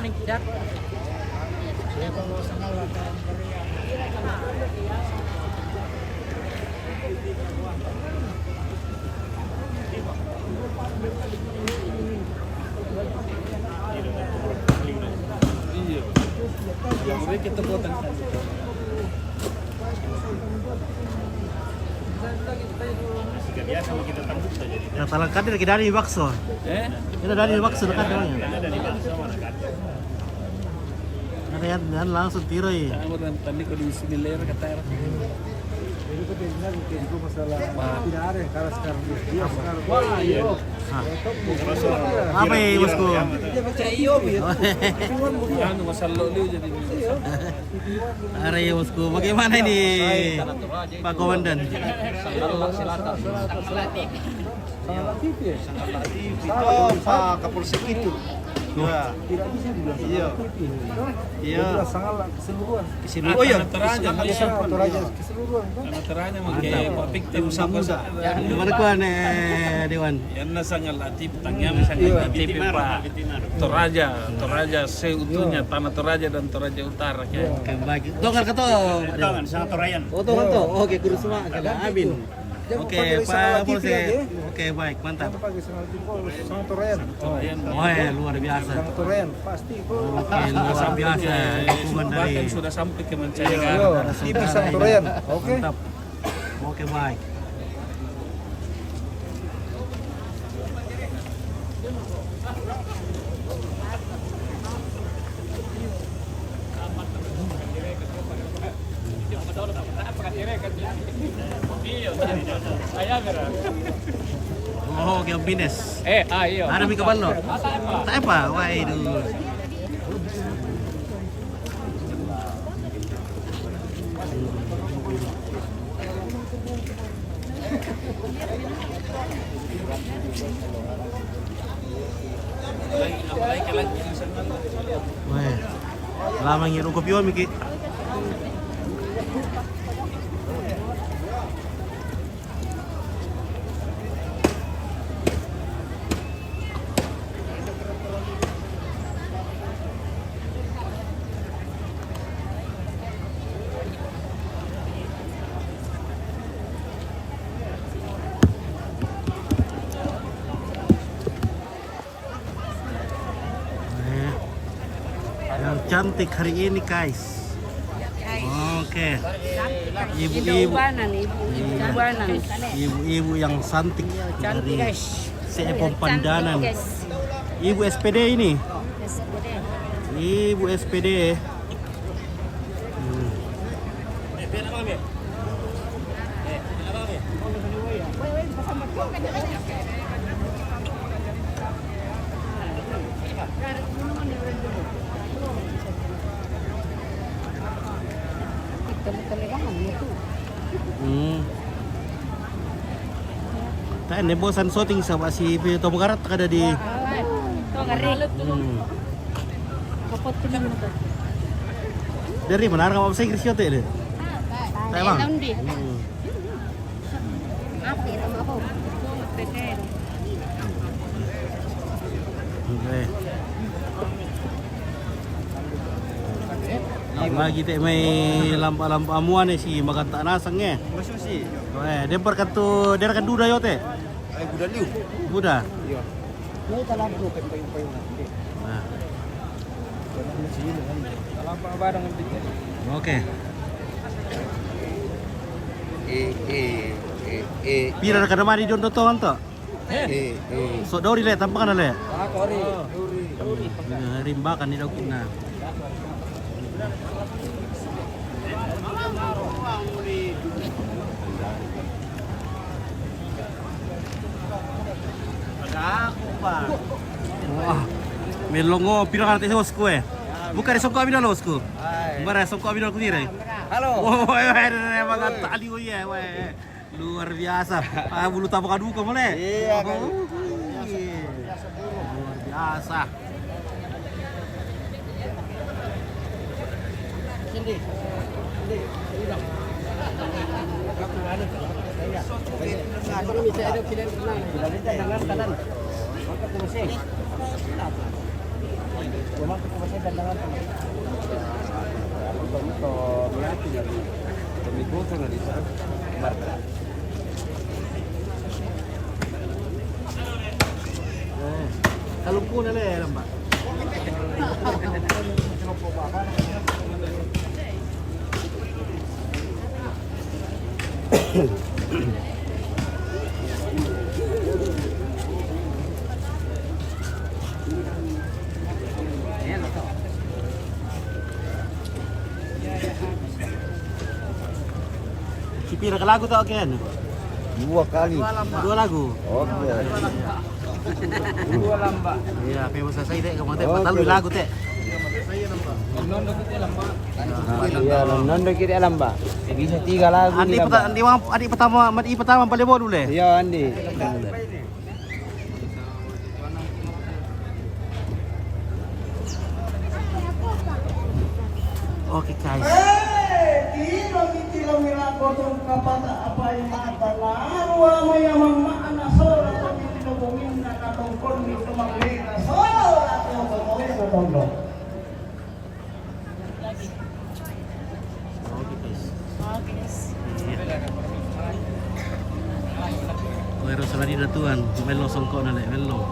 Iya. Yang kita potong. Nah, kalau kader kita dari bakso. Eh? Kita dari bakso dekat doang ya. Kita dari bakso mana kader. Ada yang, yang langsung tiro ya. Sama dengan tadi kalau di sini ler kata. Jadi itu dia bilang kayak itu masalah tidak ada kalau sekarang dia. Dia sekarang. Wah, iya. Ah. Apa ya, bosku? Dia percaya iyo gitu. Anu masalah lo jadi. Are ya, bosku, bagaimana ini, Pak Komandan? Sangat aktif ya? Sangat aktif. Itu Pak Kapolsek itu. Iya. Tidak bisa dibilang sangat aktif. Iya. Iya. Dia bilang sangat keseluruhan. Keseluruhan. Oh iya, Toraja. Sangat keseluruhan. Toraja keseluruhan. Toraja mungkin Pak Pik tim sama. Gimana kuan, eh, Dewan? Yang sangat aktif, tangnya sangat aktif, Pak. Toraja, Toraja seutuhnya, Tanah Toraja dan Toraja Utara. Oke, baik. Dongar kata. Tangan sangat Torayan. Oh, dongar to. Oke, kurus semua. Kena abin. Oke, Pak Polsek. Oke, baik, mantap. Sangat Torayan. Wah, luar biasa. Sangat Torayan, pasti. Oke, luar biasa. Dukungan dari sudah sampai ke mancanegara. Iya, T V Santoren. Oke. Mantap. Oke, baik. Oh, oke, Bines. Eh, ah, iya. Ada mi kapan lo? Tak apa, wah itu. Weh, lama ngiru kopi, Om, iki. Eh, yang cantik hari ini, guys. Oke. Ibu-ibu. Iya. Ibu-ibu yang cantik. Iya, cantik, dari guys. Sepom Pandanan. Ibu S P D ini. S P D. Ibu S P D. Hmm. Hmm. Tak ada bosan syuting sama si Pio Tomo Garat, tak ada di. Hmm. Dari mana? Kamu bahasa Inggris ya, Teh? Taiwan. Hmm. Oke. Lagi te mai lampa-lampa amuan si maganta nasang eh. Masih, masih. Eh, dempar kan tu, dia kan duda yo te. Eh, duda liu. Duda. Iya. Nah. Oke. Eh, eh, eh, eh. Pira na kada mari dondo to anto? Eh, eh. So dori le, tampa kana le. Rimba kan ni dokina. Wah, melongo pira kali tes bosku eh. Bukan songko abina lo bosku. Bara songko abina ku dire. Halo. Oh, wah, wah, wah, wah, tali oh iya, wah. Luar biasa. Ah, bulu tapak aduh kamu le. Iya, kan. Luar biasa. Eh, kalau pun ada lambat. Sipira ka lagu tau ken? Dua kali. Dua lagu? Oke. Iya, pe masa saya dek, kamu teh, oke, empat lagu teh. Iya, nonton kita lamba. Bisa tiga lagu. Andi di lamba. Peta-, andi, andi pertama, andi pertama paling bodoh deh. Iya, andi. Oke, guys. Eh, kilo mi, kilo mi lako tungka pata apa yang mata narua maya mama ana sola tapi kilo bominna na tongkon mi kemang lena sola toko moya na tongkon. Oke, guys. Oke, guys. Iya. Wero saladi datuan, melo songkok nale, melo.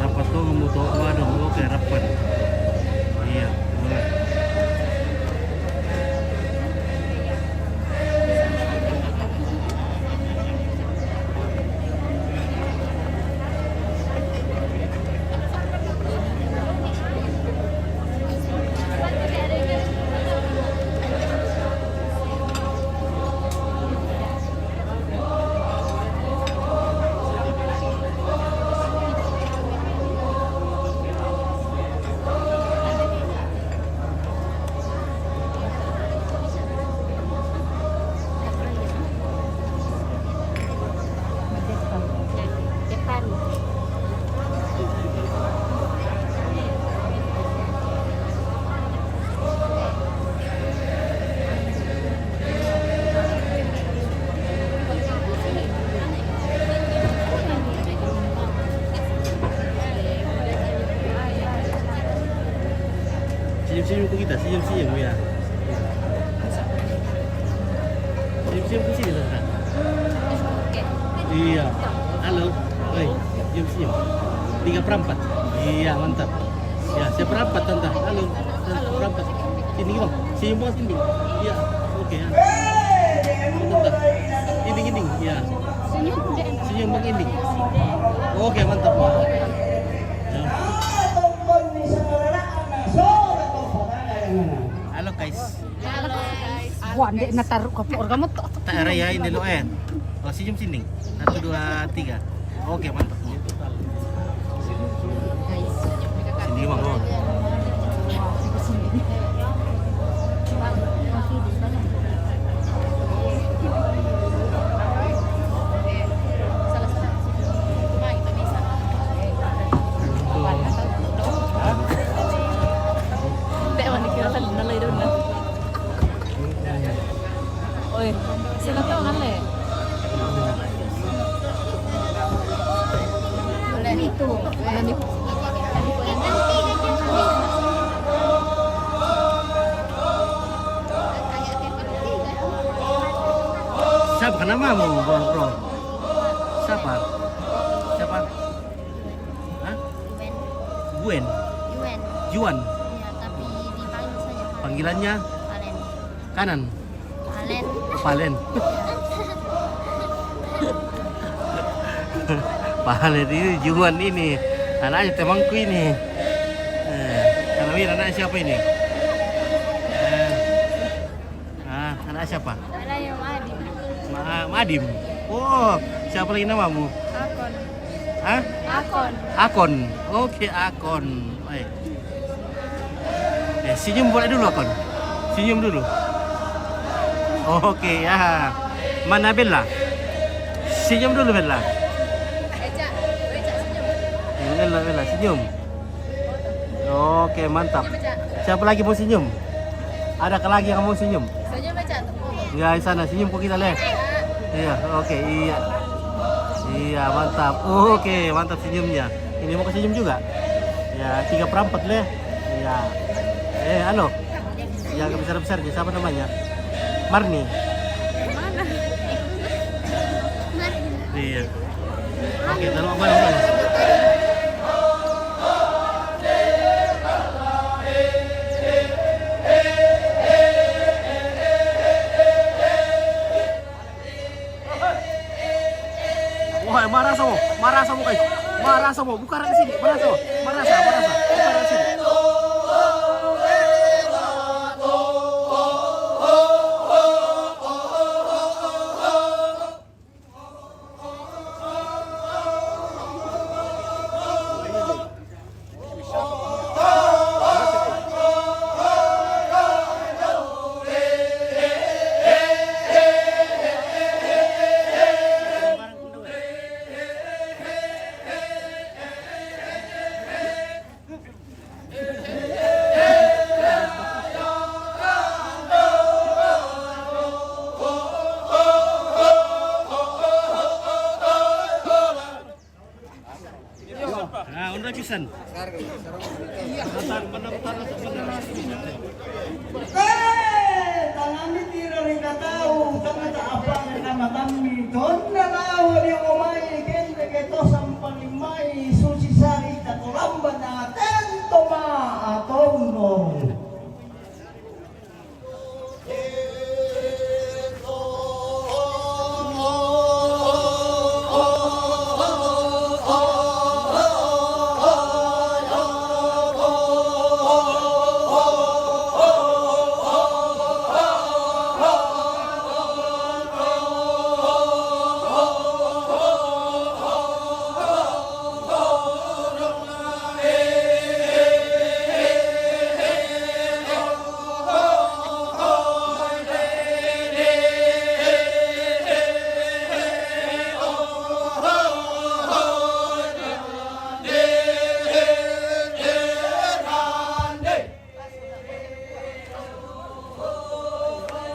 Rapat tu, kamu tu, waduh, oke, rapat. Iya, boleh. Senyum-senyum ke kita, senyum-senyum, ya. Senyum-senyum ke sini, Tante. Iya. Halo. Oi, senyum-senyum. Tiga perempat. Iya, mantap. Ya, saya perempat, Tante. Halo. Halo, perempat. Sini, Bang. Senyum, Bang, sini. Iya. Oke, ya. Mantap. Inding, inding, ya. Senyum, Bang Inding. Oke, mantap, Bang. Ya. Halo, guys. Halo, guys. Wah, ndek na taruh ke keluarga mo to. Tak ada ya, ini lo, eh. Oh, senyum sini. Satu, dua, tiga. Oke, mantap. Sini, Bang, oh. Oi, sila to, ngale. Boleh. Itu. Boleh. Siapa namamu, Bro? Siapa? Siapa? Hah? Gwen. Gwen. Juan. Juan. Iya, tapi dipanggil saja Valen. Panggilannya? Valen. Kanan. Valen. Valen ini Juan ini. Anaknya temanku ini. Eh, kalau ini anak siapa ini? Eh, ah, anak siapa? Ada yang Madim. Ma-, Madim. Oh, siapa lagi namamu? Akon. Hah? Akon. Akon. Oke, Akon. Baik. Eh, senyum boleh dulu, Akon. Senyum dulu. Oke, ya. Mana Bella? Senyum dulu, Bella. Bella, Bella, senyum. Oke, mantap. Siapa lagi mau senyum? Adakah lagi yang mau senyum? Ya, di sana senyum kok kita, leh. Iya, oke, iya. Iya, mantap. Oke, mantap senyumnya. Ini mau ke senyum juga? Ya, tiga perempat, leh. Iya. Eh, halo. Yang besar-besar, siapa namanya? Marni. Iya. Oke, taruh apa, taruh? Wah, marasa mo, marasa mo, guys. Marasa mo, buka arah ke sini. Marasa mo, marasa, marasa. Buka arah ke sini. Ah, unra pisan. Eh, tangami tiro ri katau, tangata apa nama tammi, tonna lao ri omai, kende ke to sampani mai, susi sari katolamba na tento ma atonno.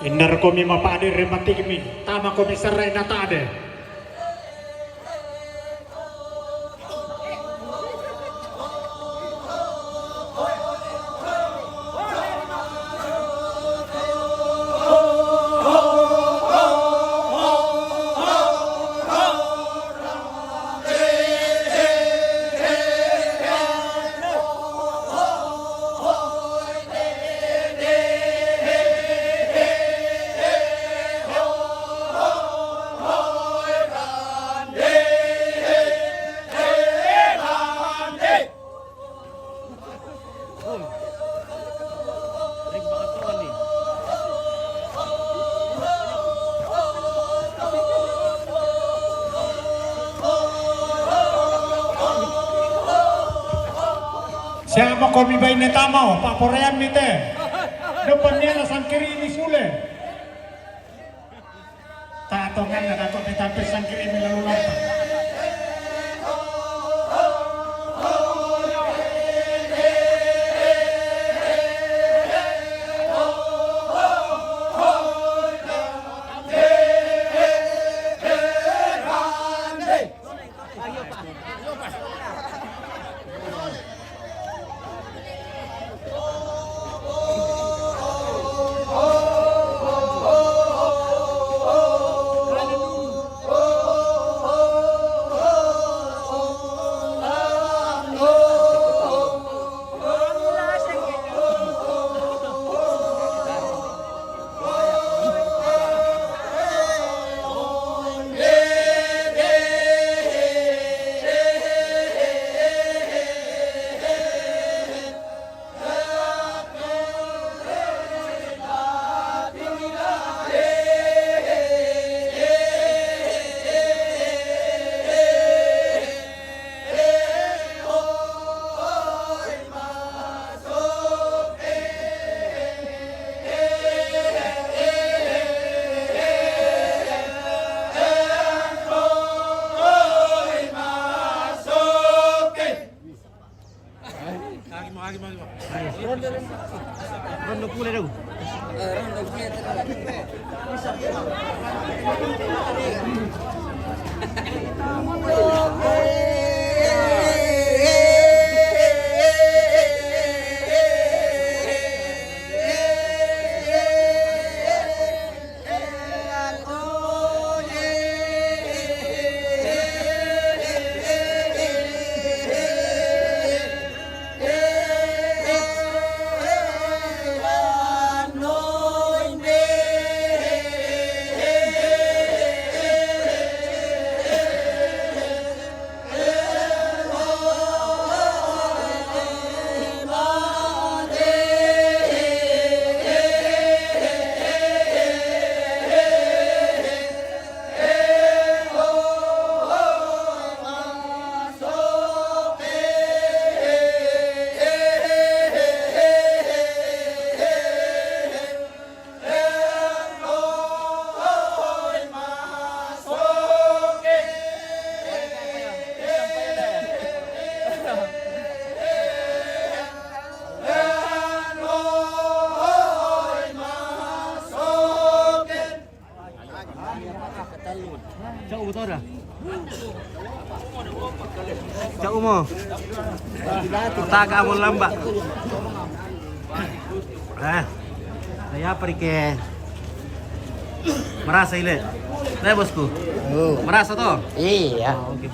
Indar komi mapade re matikmi, tama komi serai natade. Komi baine tama o, pa'poraianni te. Depan niana sangkiri'mi sule. Ta'tonganna dato' te tampe sangkiri'mi lalu lampa. Rondo pule dau. Ca'u mo. Taga mo lamba. Eh. Saya pergi. Marasa ile. Dai, bosku. Oh. Marasa to? Iya. Oh, oke.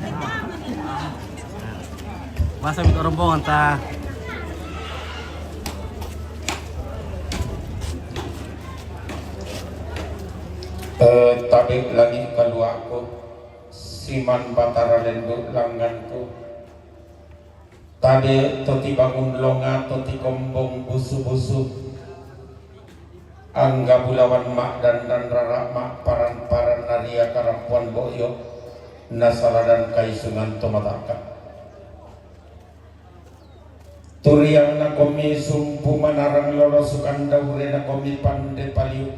Masa minta rombongan ta. Eh, tabe' langi' kalua'ku, siman Batara lendu' langnganku. Tabe' to tibangun longa to tikombong busu-busu. Angga bulawan ma'dandan rara' ma'paran-paran naria karampoan bo'yo, nasaladan kaisungan to mata'ka. Turiangna komi sumpu manarang lolo sukanda urena komi pande paliu.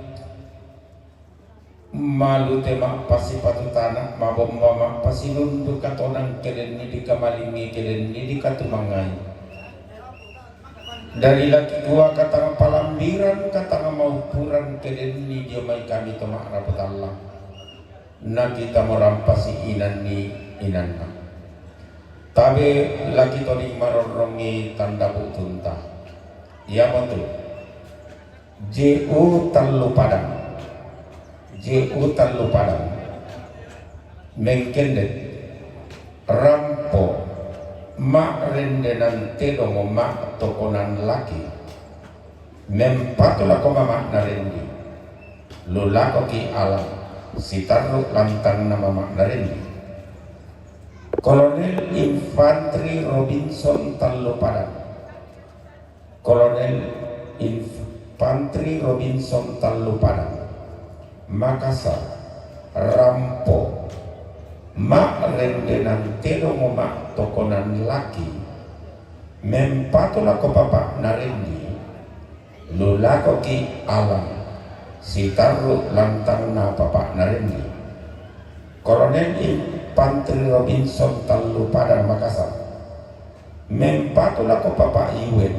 Malu te ma'pasipatu tana, mabomba ma'pasinundu katonang kedenni dikamalingi kedenni dikatumangai. Dari laki kua katanga palambiran, katanga maupuran kedenni dio mai kami to ma'rapu tallang. Nakita morampasi inanni inanna. Tabe' laki toding marorrongi tanda bu'tunta. Iamotu. J U tallu padang. J U tallu padang. Mengkende. Rampo. Ma'rendenan tedong ma'tokonan laki. Mempatu lako mama'na rendi. Lulakoki alang. Sitarru' lantangna mama'na rendi. Kolonel Infantri Robinson tallu padang. Kolonel Infantri Robinson tallu padang. Makassar, rampo, ma'rendenan tedong ma'tokonan laki, Mempatu lako Papa' Narendi, lu lako ki' Alang, si tarru' lantangna Papa' Narendi. Kolonel Infantri Robinson Tallupadang, Makassar. Mempatu lako Papa' Yuwen,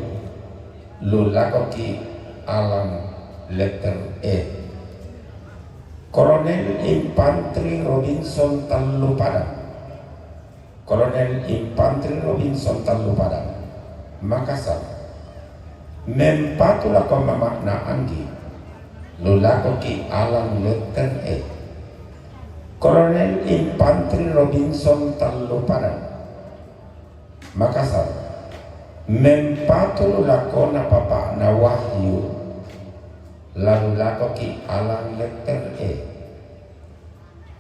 lu lako ki' Alang, letter E. Kolonel Infantri Robinson Tallupadang. Kolonel Infantri Robinson Tallupadang, Makassar. Mempatu lako mama'na Anggi, lu lako ki' Alang, letter E. Kolonel Infantri Robinson Tallupadang, Makassar. Mempatu lu lakona papa'na Wahyu, la lu lako ki' Alang, letter E.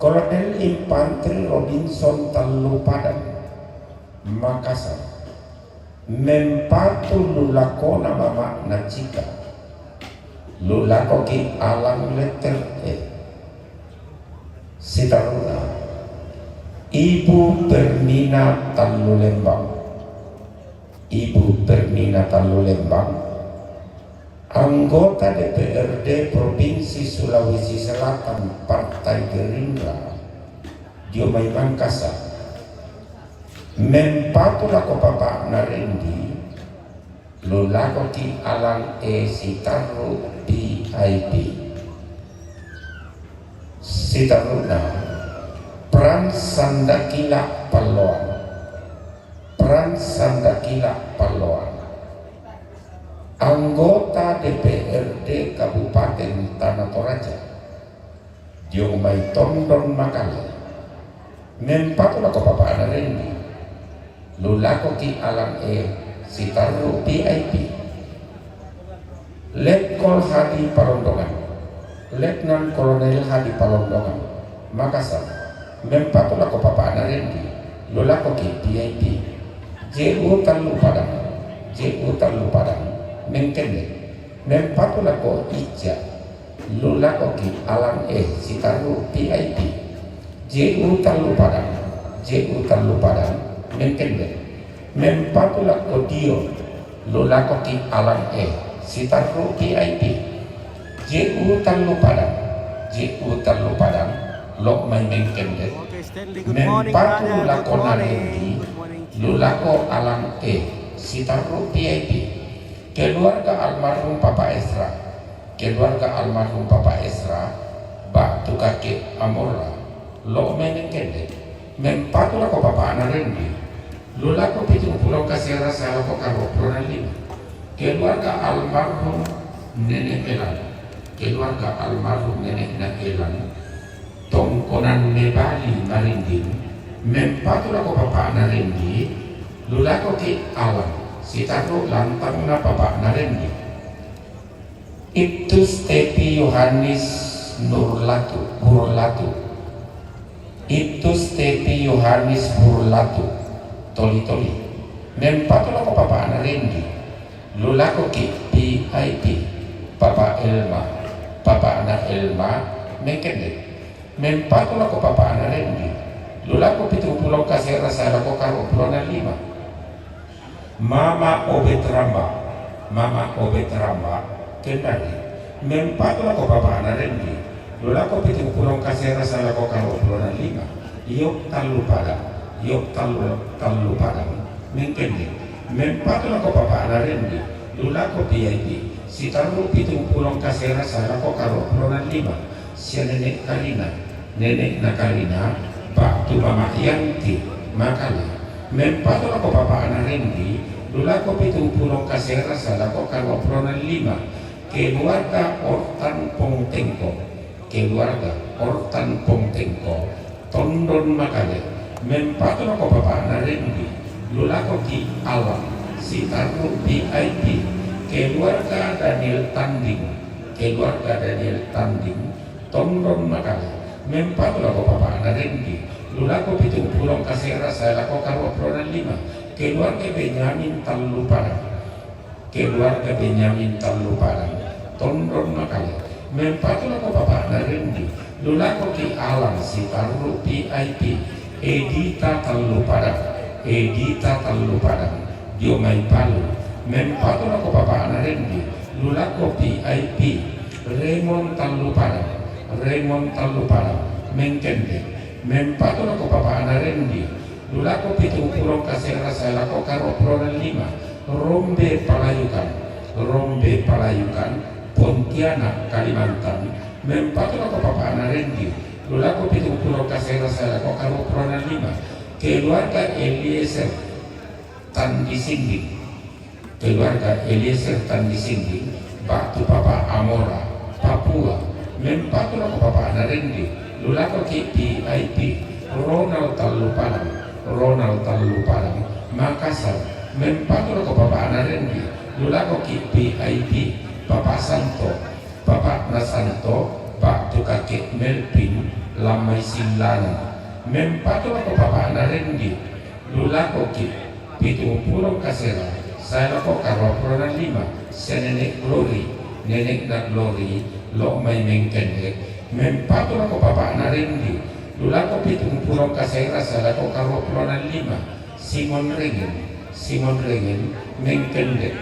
Kolonel Infantri Robinson Tallupadang, Makassar. Mempatu lu lakona mama'na Cika, lu lako ki' Alang, letter E. Si tarru'na, Ibu Permina Tallulembang. Ibu Permina Tallulembang, anggota D P R D Provinsi Sulawesi Selatan, Partai Gerindra, dio mai Mangkasa. Mempatu lako Papa' Narendi, lu lako ki' Alang E, si tarru' V I P. Si tarru'na, Pran Sandakila Palloang. Pran Sandakila Palloang, anggota D P R D Kabupaten Tanah Toraja, dio mai Tondon Makale. Mempatu lako Papa' Narendi, lu lako ki' Alang E, si tarru' V I P. Letkol Hadi Palondongan, Letnan Kolonel Hadi Palondongan, Makassar. Mempatu lako Papa' Narendi, lu lako ki' V I P. J U Tallupadang, J U Tallupadang, mengkende. Mempatu lako Ica, lu lako ki' Alang E, si tarru' V I P. J U Tallupadang, J U Tallupadang, mengkende. Mempatu lako Dio, lu lako ki' Alang E, si tarru' V I P. J U Tallupadang, J U Tallupadang, lo' mai mengkende. Mempatu lako Narendi, lu lako Alang E, si tarru' V I P. Keluarga almarhum Papa' Esra, keluarga almarhum Papa' Esra, ba'tu kake' Amora, lo' mai mengkende. Mempatu lako Papa' Narendi, lu lako Pitungpulo Kasera salako karuapulona lima. Keluarga almarhum Nene' Elan, keluarga almarhum nene'na Elan, tongkonan Mebali Marinding. Mempatu lako Papa' Narendi, lu lako ki' Alang, si tarru' lantangna Papa' Narendi. Iptus Tepi Yohanes Nurlatu, Burlatu. Iptus Tepi Yohanes Burlatu, Toli-Toli. Mempatu lako Papa' Narendi, lu lako ki' V I P. Papa' Elma, Papa'na Elma, mengkende. Mempatu lako Papa' Narendi, lu lako Pitungpulo Kasera salako karuapulona lima. Mama Obed Ramba, Mama Obed Ramba, Kendari. Mempatu lako Papa' Narendi, lu lako Pitungpulo Kasera salako karuapulona lima. Yok Tallupadang, Yok Tallu, Tallupadang, mengkende. Mempatu lako Papa' Narendi, lu lako V I P, si tarru' Pitungpulo Kasera salako karuapulona lima. Sia Nene' Karina, nene'na Karina, ba'tu Mama Yanti, Makale. Mempatu lako Papa' Narendi, lu lako Pitungpulo Kasera salako karuapulona lima. Keluarga Ortan Pongtengko, keluarga Ortan Pongtengko, Tondon Makale. Mempatu lako Papa' Narendi, lu lako ki' Alang, si tarru' V I P. Keluarga Daniel Tanding, keluarga Daniel Tanding, Tondon Makale. Mempatu lako Papa' Narendi, lu lako Pitungpulo Kasera salako karuapulona lima. Keluarga Benyamin Tallupadang, keluarga Benyamin Tallupadang, Tondon Makale. Mempatu lako Papa' Narendi, lu lako ki' Alang, si tarru' V I P. Edita Tallupadang, Edita Tallupadang, Dio mai Palu, mempatu lako papa'na Rendi, lu lako V I P, Remon Tallu Padang, Remon Tallu Padang, mengkende, mempatu lako papa'na Rendi, lu lako pitung pulo kasera sae lako karua pulona lima, Rombe Palayukan, Rombe Palayukan, Pontianak, Kalimantan, mempatu lako papa'na Rendi, lu lako pitung pulo kasera sae lako karua pulona lima, keluarga Eliezer Tandisinding, keluarga Eliezer Tandisinding, ba'tu Papa Amora, Papua, mempatu lako papa'na Rendi, lu lako ki V I P, Ronald Tallu Padang, Ronald Tallu Padang, Makassar, mempatu lako papa'na Rendi, lu lako ki V I P, Papa Santo, Papa'na Santo, ba'tu Kake Melvin, Lammai Sillana, mempatu lako papa'na Rendi, lu lako ki pitung pulo kasera sae lako karua pulona lima, sia Nenek Glory, Nenekna Glory, lo mai mengkende, mempatu lako papa'na Rendi, lu lako pitung pulo kasera sae lako karua pulona lima, Simon Rengen, Simon Rengen, mengkende,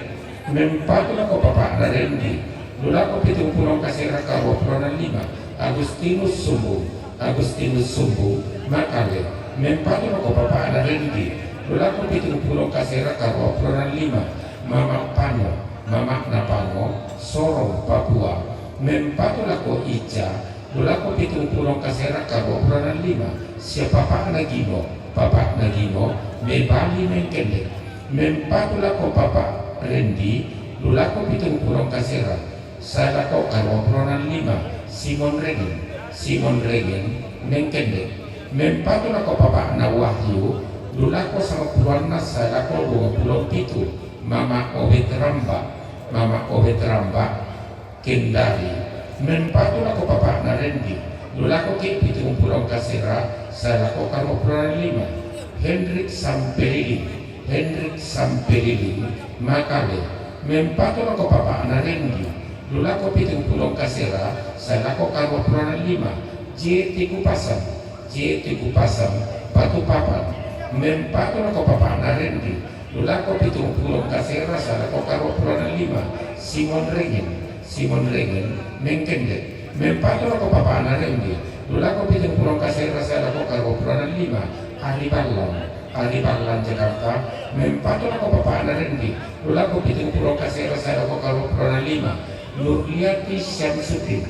mempatu lako papa'na Rendi, lu lako pitung pulo kasera karua pulona lima, Agustinus Sumbung, Agustinus Sumbung, Makale, mempatu lako papa'na Rendi, lu lako pitung pulo kasera karua pulona lima, Mama Pano, Mama'na Pano, Sorong, Papua, mempatu lako Ica, lu lako pitung pulo kasera karua pulona lima, sia papa'na Gino, papa'na Gino, mebali mengkende, mempatu lako papa Rendi, lu lako pitung pulo kasera sae lako karua pulona lima, Simon Rengen, Simon Rengen, mengkende, mempatu lako papa'na Wahyu, lu lako sampulo annan sae lako dua pulo pitu, Mama Obet Ramba, Mama Obet Ramba, Kendari, mempatu lako papa'na Rendi, lu lako ki pitung pulo kasera sae lako karua pulona lima, Hendrik Sampelilin, Hendrik Sampelilin, Makale, mempatu lako papa'na Rendi, lu lako pitung pulo kasera sae lako karua pulona lima, J T Kupasang, J T Kupasang, Balikpapan, mempatu lako papa'na Rendi, lu lako pitung pulo kasera sae lako karua pulona lima, Simon Rengen, Simon Rengen, mengkende, mempatu lako papa'na Rendi, lu lako pitung pulo kasera sae lako karua pulona lima, Ari Ballang, Ari Ballang Jakarta, mempatu lako papa'na Rendi, lu lako pitung pulo kasera sae lako karua pulona lima, Nurliati Syamsuddin,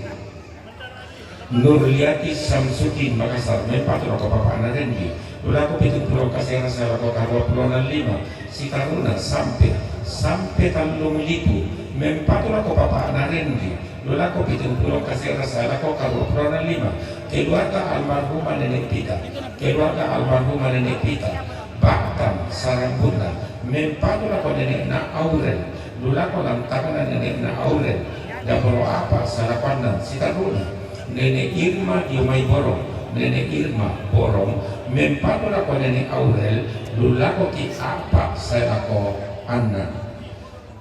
Nurliati Syamsuddin Makassar, mempatu lako papa'na Rendi, lu lako pitung pulo kasera sae lako karua pulona lima, Sitaruna Sampe, Sampe Tallung Lipu, mempatu lako papa'na Rendi, lu lako pitung pulo kasera sae lako karua pulona lima, keluarga almarhumah Nenek Pita, keluarga almarhumah Nenek Pita, Batam Sarambunna, mempatu lako nenekna Aurel, lu lako lantangna nenekna Aurel, Daporo Apa sae lako annan, Sitaruna, Nenek Irma dio mai Borong, Nenek Irma Borong, mempatu lako Nenek Aurel, lu lako ki apa sae lako annan.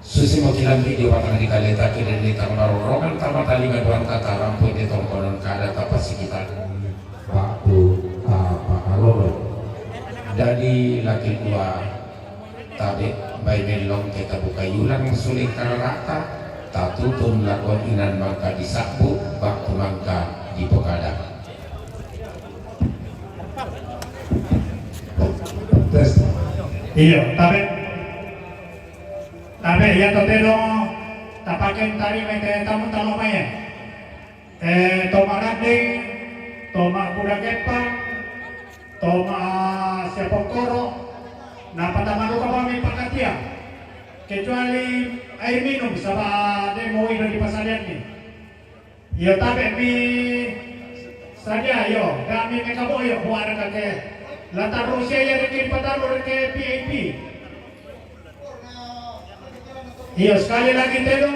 Susimo kilambi dio batang di kaleta, kede ni tang marorongan tama talinga duanta, tarampu de tongkonon kada tapa sikitan. Waktu apa kalolo. Dadi laki dua tabe, bai mellong ke tabuka yulang sule kararata, tatutun lako inan mangka disabbu, ba'tu mangka dipokada. Tes. Iyo, tabe. Tabe, iya to telo, tapake tari mai te tamu talo mai. Eh, to Marande, to Mabuda Kepang, to ma siapa koro, na patamaruka mami pakatia. Kecuali air minum, saba de mo ino di pasalian ni. Iyo tabe mi sadia, iyo, kami mekabo iyo, buat kake. Latar Rusia ya reke pataru reke V I P. Iyo, sekali lagi telo.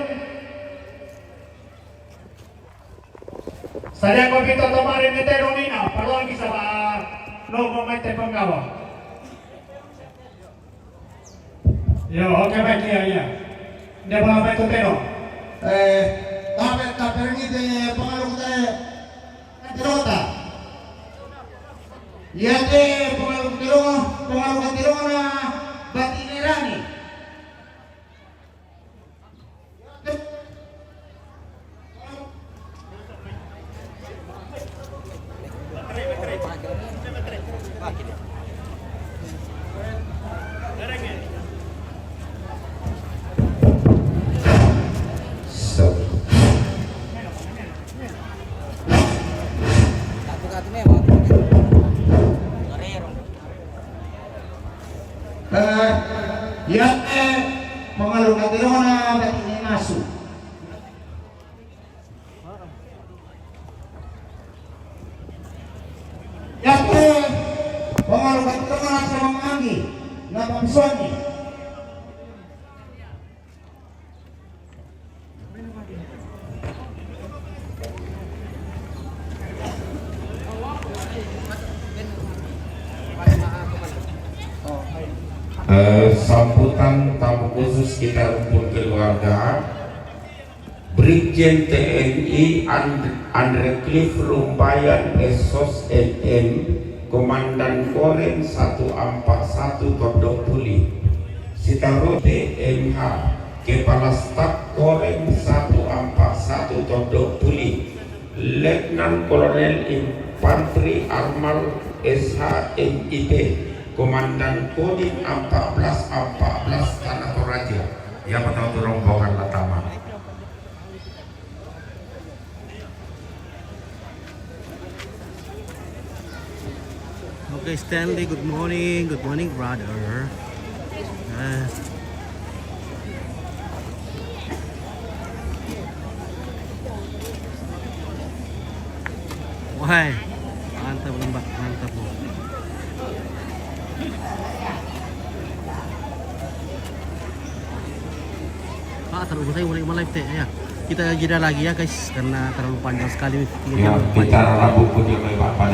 Sadia ko pito tomare ni telo nina, perlu lagi saba lo mo mai te penggawa. Iyo, oke, baik, iya, iya. Dia mau apa itu telo? Eh, tabe, tabe ni te pengaruh te. Telota. Iya te pengaruh telo, pengaruh telona, bati nerani. Tamu khusus kita rumpun keluarga, Brigjen T N I And-, Andre Cliff Rumpayan S Sos M M, Komandan Korem satu empat satu Todok Puli. Sitaru T M H, Kepala Staf Korem satu empat satu Todok Puli. Letnan Kolonel Infantri Armal S H M I P, Komandan Kodim empat belas empat belas Tanah Toraja. Ya, patau tu rombongan lah tama. Okay, Stanley, good morning. Good morning, brother. Ah. Wahai. Mantap, lembah. Mantap, bro. Ah, terlalu saya boleh live teh, ya. Kita jeda lagi ya, guys, karena terlalu panjang sekali. Ya, kita rabu pun dia main Pak